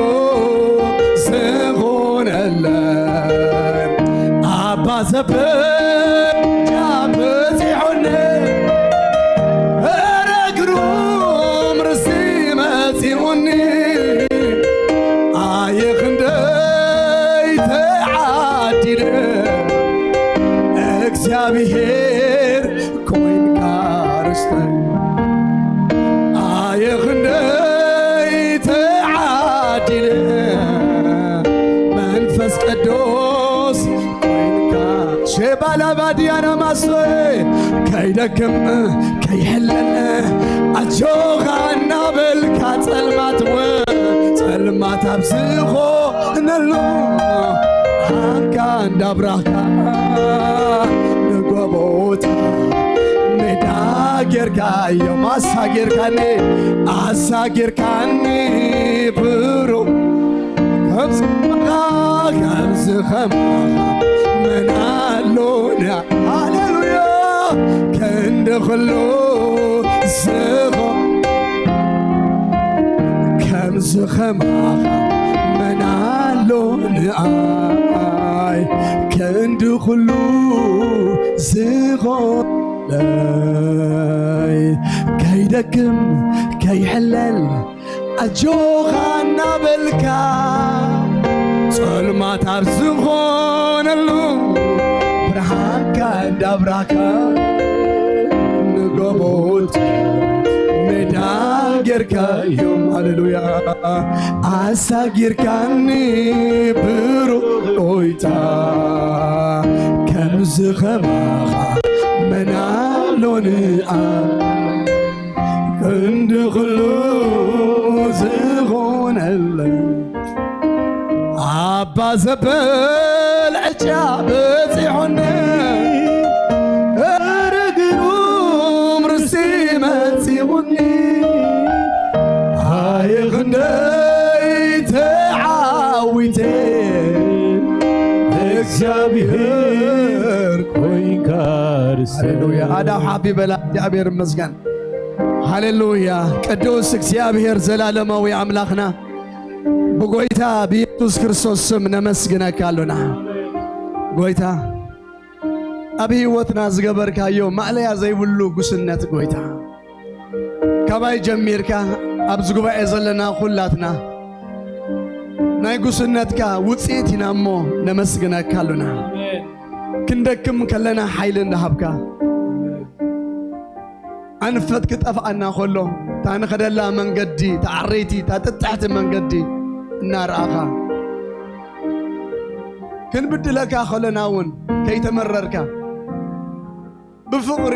ዝኾነለን ኣባ ዘበጃ በጺሑኒ፣ እረ ግሩም ርስቲ መጺኡኒ። ኣየ ክንደይ ተዓዲለ፣ እግዚኣብሔር ኮይንካ ርስተይ። ኣየ ክንደይ ተዓዲለ፣ መንፈስ ቅዱስ ኮይንካ። ሼባላባድያና ማሶይ ከይደክም ከይሕለል ኣጆኻ እናበልካ፣ ጸልማት ወ-፣ ጸልማት ኣብ ዝኾነሉ ብርሃንካ እንዳብራህካ፣ ንጎቦታት ሜዳ ጌርካዮም፣ ኣሳጊርካኒ፣ ኣሳጊርካኒ ብሩኽ። ከምዚ ከማኻ፣ ከምዚ ከማኻ መን ኣሎና? ሃሌሉያ። ክንዲ ኩሉ ዝኾ-፣ ከምዚ ከማኻ መን ኣሎ ንኣይ? ክንዲ ኩሉ ዝኾነለይ፣ ከይደክም ከይሕለል ኣጆኻ እናበልካ፣ ጸልማት ኣብ ዝኾነሉ ብርሃንካ እንዳብራህካ፣ ንጎቦታት ሜዳ ጌርካዮም። ሃሌሉያ። ኣሳጊርካኒ ብሩኽ ጎይታ፣ ከምዚ ከማኻ መን ኣሎ ንኣ ክንዲ ኩሉ ዝኾነለይ፣ ኣባ ዘበል ዕጫ በጺሑኒ፣ እረ ግሩም እግዚኣብሔር ኮይንካ ርስተ። ሃሌሉያ። ኣዳው ሓፍ ይበላ። እግዚኣብሔር ይመስገን። ሃሌሉያ። ቅዱስ እግዚኣብሔር ዘላለማዊ ኣምላኽና፣ ብጎይታ ብኢየሱስ ክርስቶስ ስም ነመስግነካ ኣሎና። ጎይታ፣ ኣብ ህይወትና ዝገበርካዮ ማእለያ ዘይብሉ ጉስነት፣ ጎይታ፣ ካባይ ጀሚርካ ኣብዚ ጉባኤ ዘለና ኩላትና ናይ ጉስነትካ ውጽኢት ኢና እሞ ነመስግነካ ኣሎና። ኣሜን። ክንደክም ከለና ሓይሊ እንዳሃብካ፣ ኣንፈት ክጠፍኣና ከሎ እታ ንኸደላ መንገዲ፣ እታ ዓረይቲ፣ እታ ጥጥሕቲ መንገዲ እናረኣኻ፣ ክንብድለካ ከለና እውን ከይተመረርካ፣ ብፍቕሪ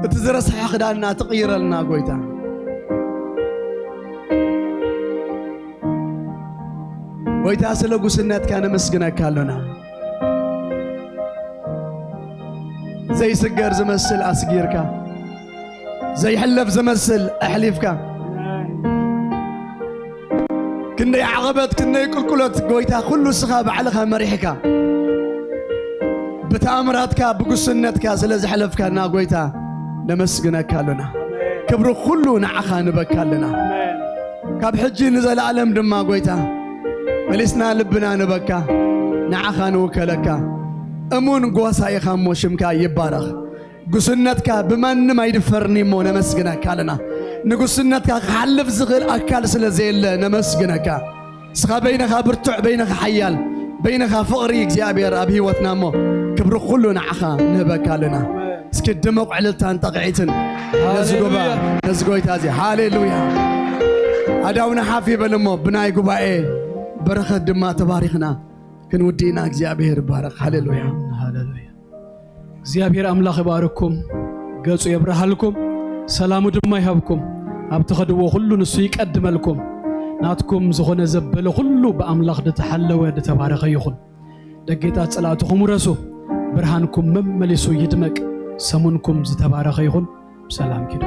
እቲ ዝረስሐ ክዳንና ትቕይረልና፣ ጎይታ። ጎይታ፣ ስለ ጉስነትካ ነመስግነካ ኣሎና። ዘይስገር ዝመስል ኣስጊርካ፣ ዘይሕለፍ ዝመስል ኣሕሊፍካ፣ ክንደይ ዓቐበት፣ ክንደይ ቁልቁለት፣ ጎይታ፣ ኩሉ እስኻ ባዕልኻ መሪሕካ፣ ብተኣምራትካ፣ ብጉስነትካ ስለ ዘሕለፍካና፣ ጎይታ፣ ነመስግነካ ኣሎና። ክብሪ ኩሉ ንዓኻ ንበካ ኣለና። ካብ ሕጂ ንዘለኣለም ድማ፣ ጎይታ፣ መሊስና ልብና ንበካ፣ ንዓኻ ንውከለካ። እሙን ጓሳ ኢኻ እሞ ሽምካ ይባረኽ። ጉስነትካ ብማንም ኣይድፈርኒ እሞ ነመስግነካ ኣለና። ንጉስነትካ ክሓልፍ ዝኽእል ኣካል ስለ ዘየለ ነመስግነካ። እስኻ በይንኻ ብርቱዕ፣ በይንኻ ሓያል፣ በይንኻ ፍቕሪ እግዚኣብሔር ኣብ ህይወትና እሞ ክብሪ ኩሉ ንዓኻ ንህበካ ኣለና። እስኪ ድሙቕ ዕልልታን ጣቕዒትን ነዚ ጉባ-፣ ሃሌሉያ። ነዚ ጎይታ እዚ። ሃሌሉያ። ኣዳውና ሓፍ ይበል እሞ ብናይ ጉባኤ በረኸት ድማ ተባሪኽና ክንውድእና እግዚኣብሔር ይባረኽ። ሃሌሉያ። ሃሌሉያ። እግዚኣብሔር ኣምላኽ ይባርኩም፣ ገጹ የብርሃልኩም፣ ሰላሙ ድማ ይሃብኩም። ኣብ ትኸድዎ ኩሉ ንሱ ይቀድመልኩም። ናትኩም ዝኾነ ዘበለ ኩሉ ብኣምላኽ ዝተሓለወ ዝተባረኸ ይኹን። ደጌታት ጸላእትኹም ውረሱ፣ ብርሃንኩም መመሊሱ ይድመቅ። ሰሙንኩም ዝተባረኸ ይኹን። ብሰላም ኪዱ።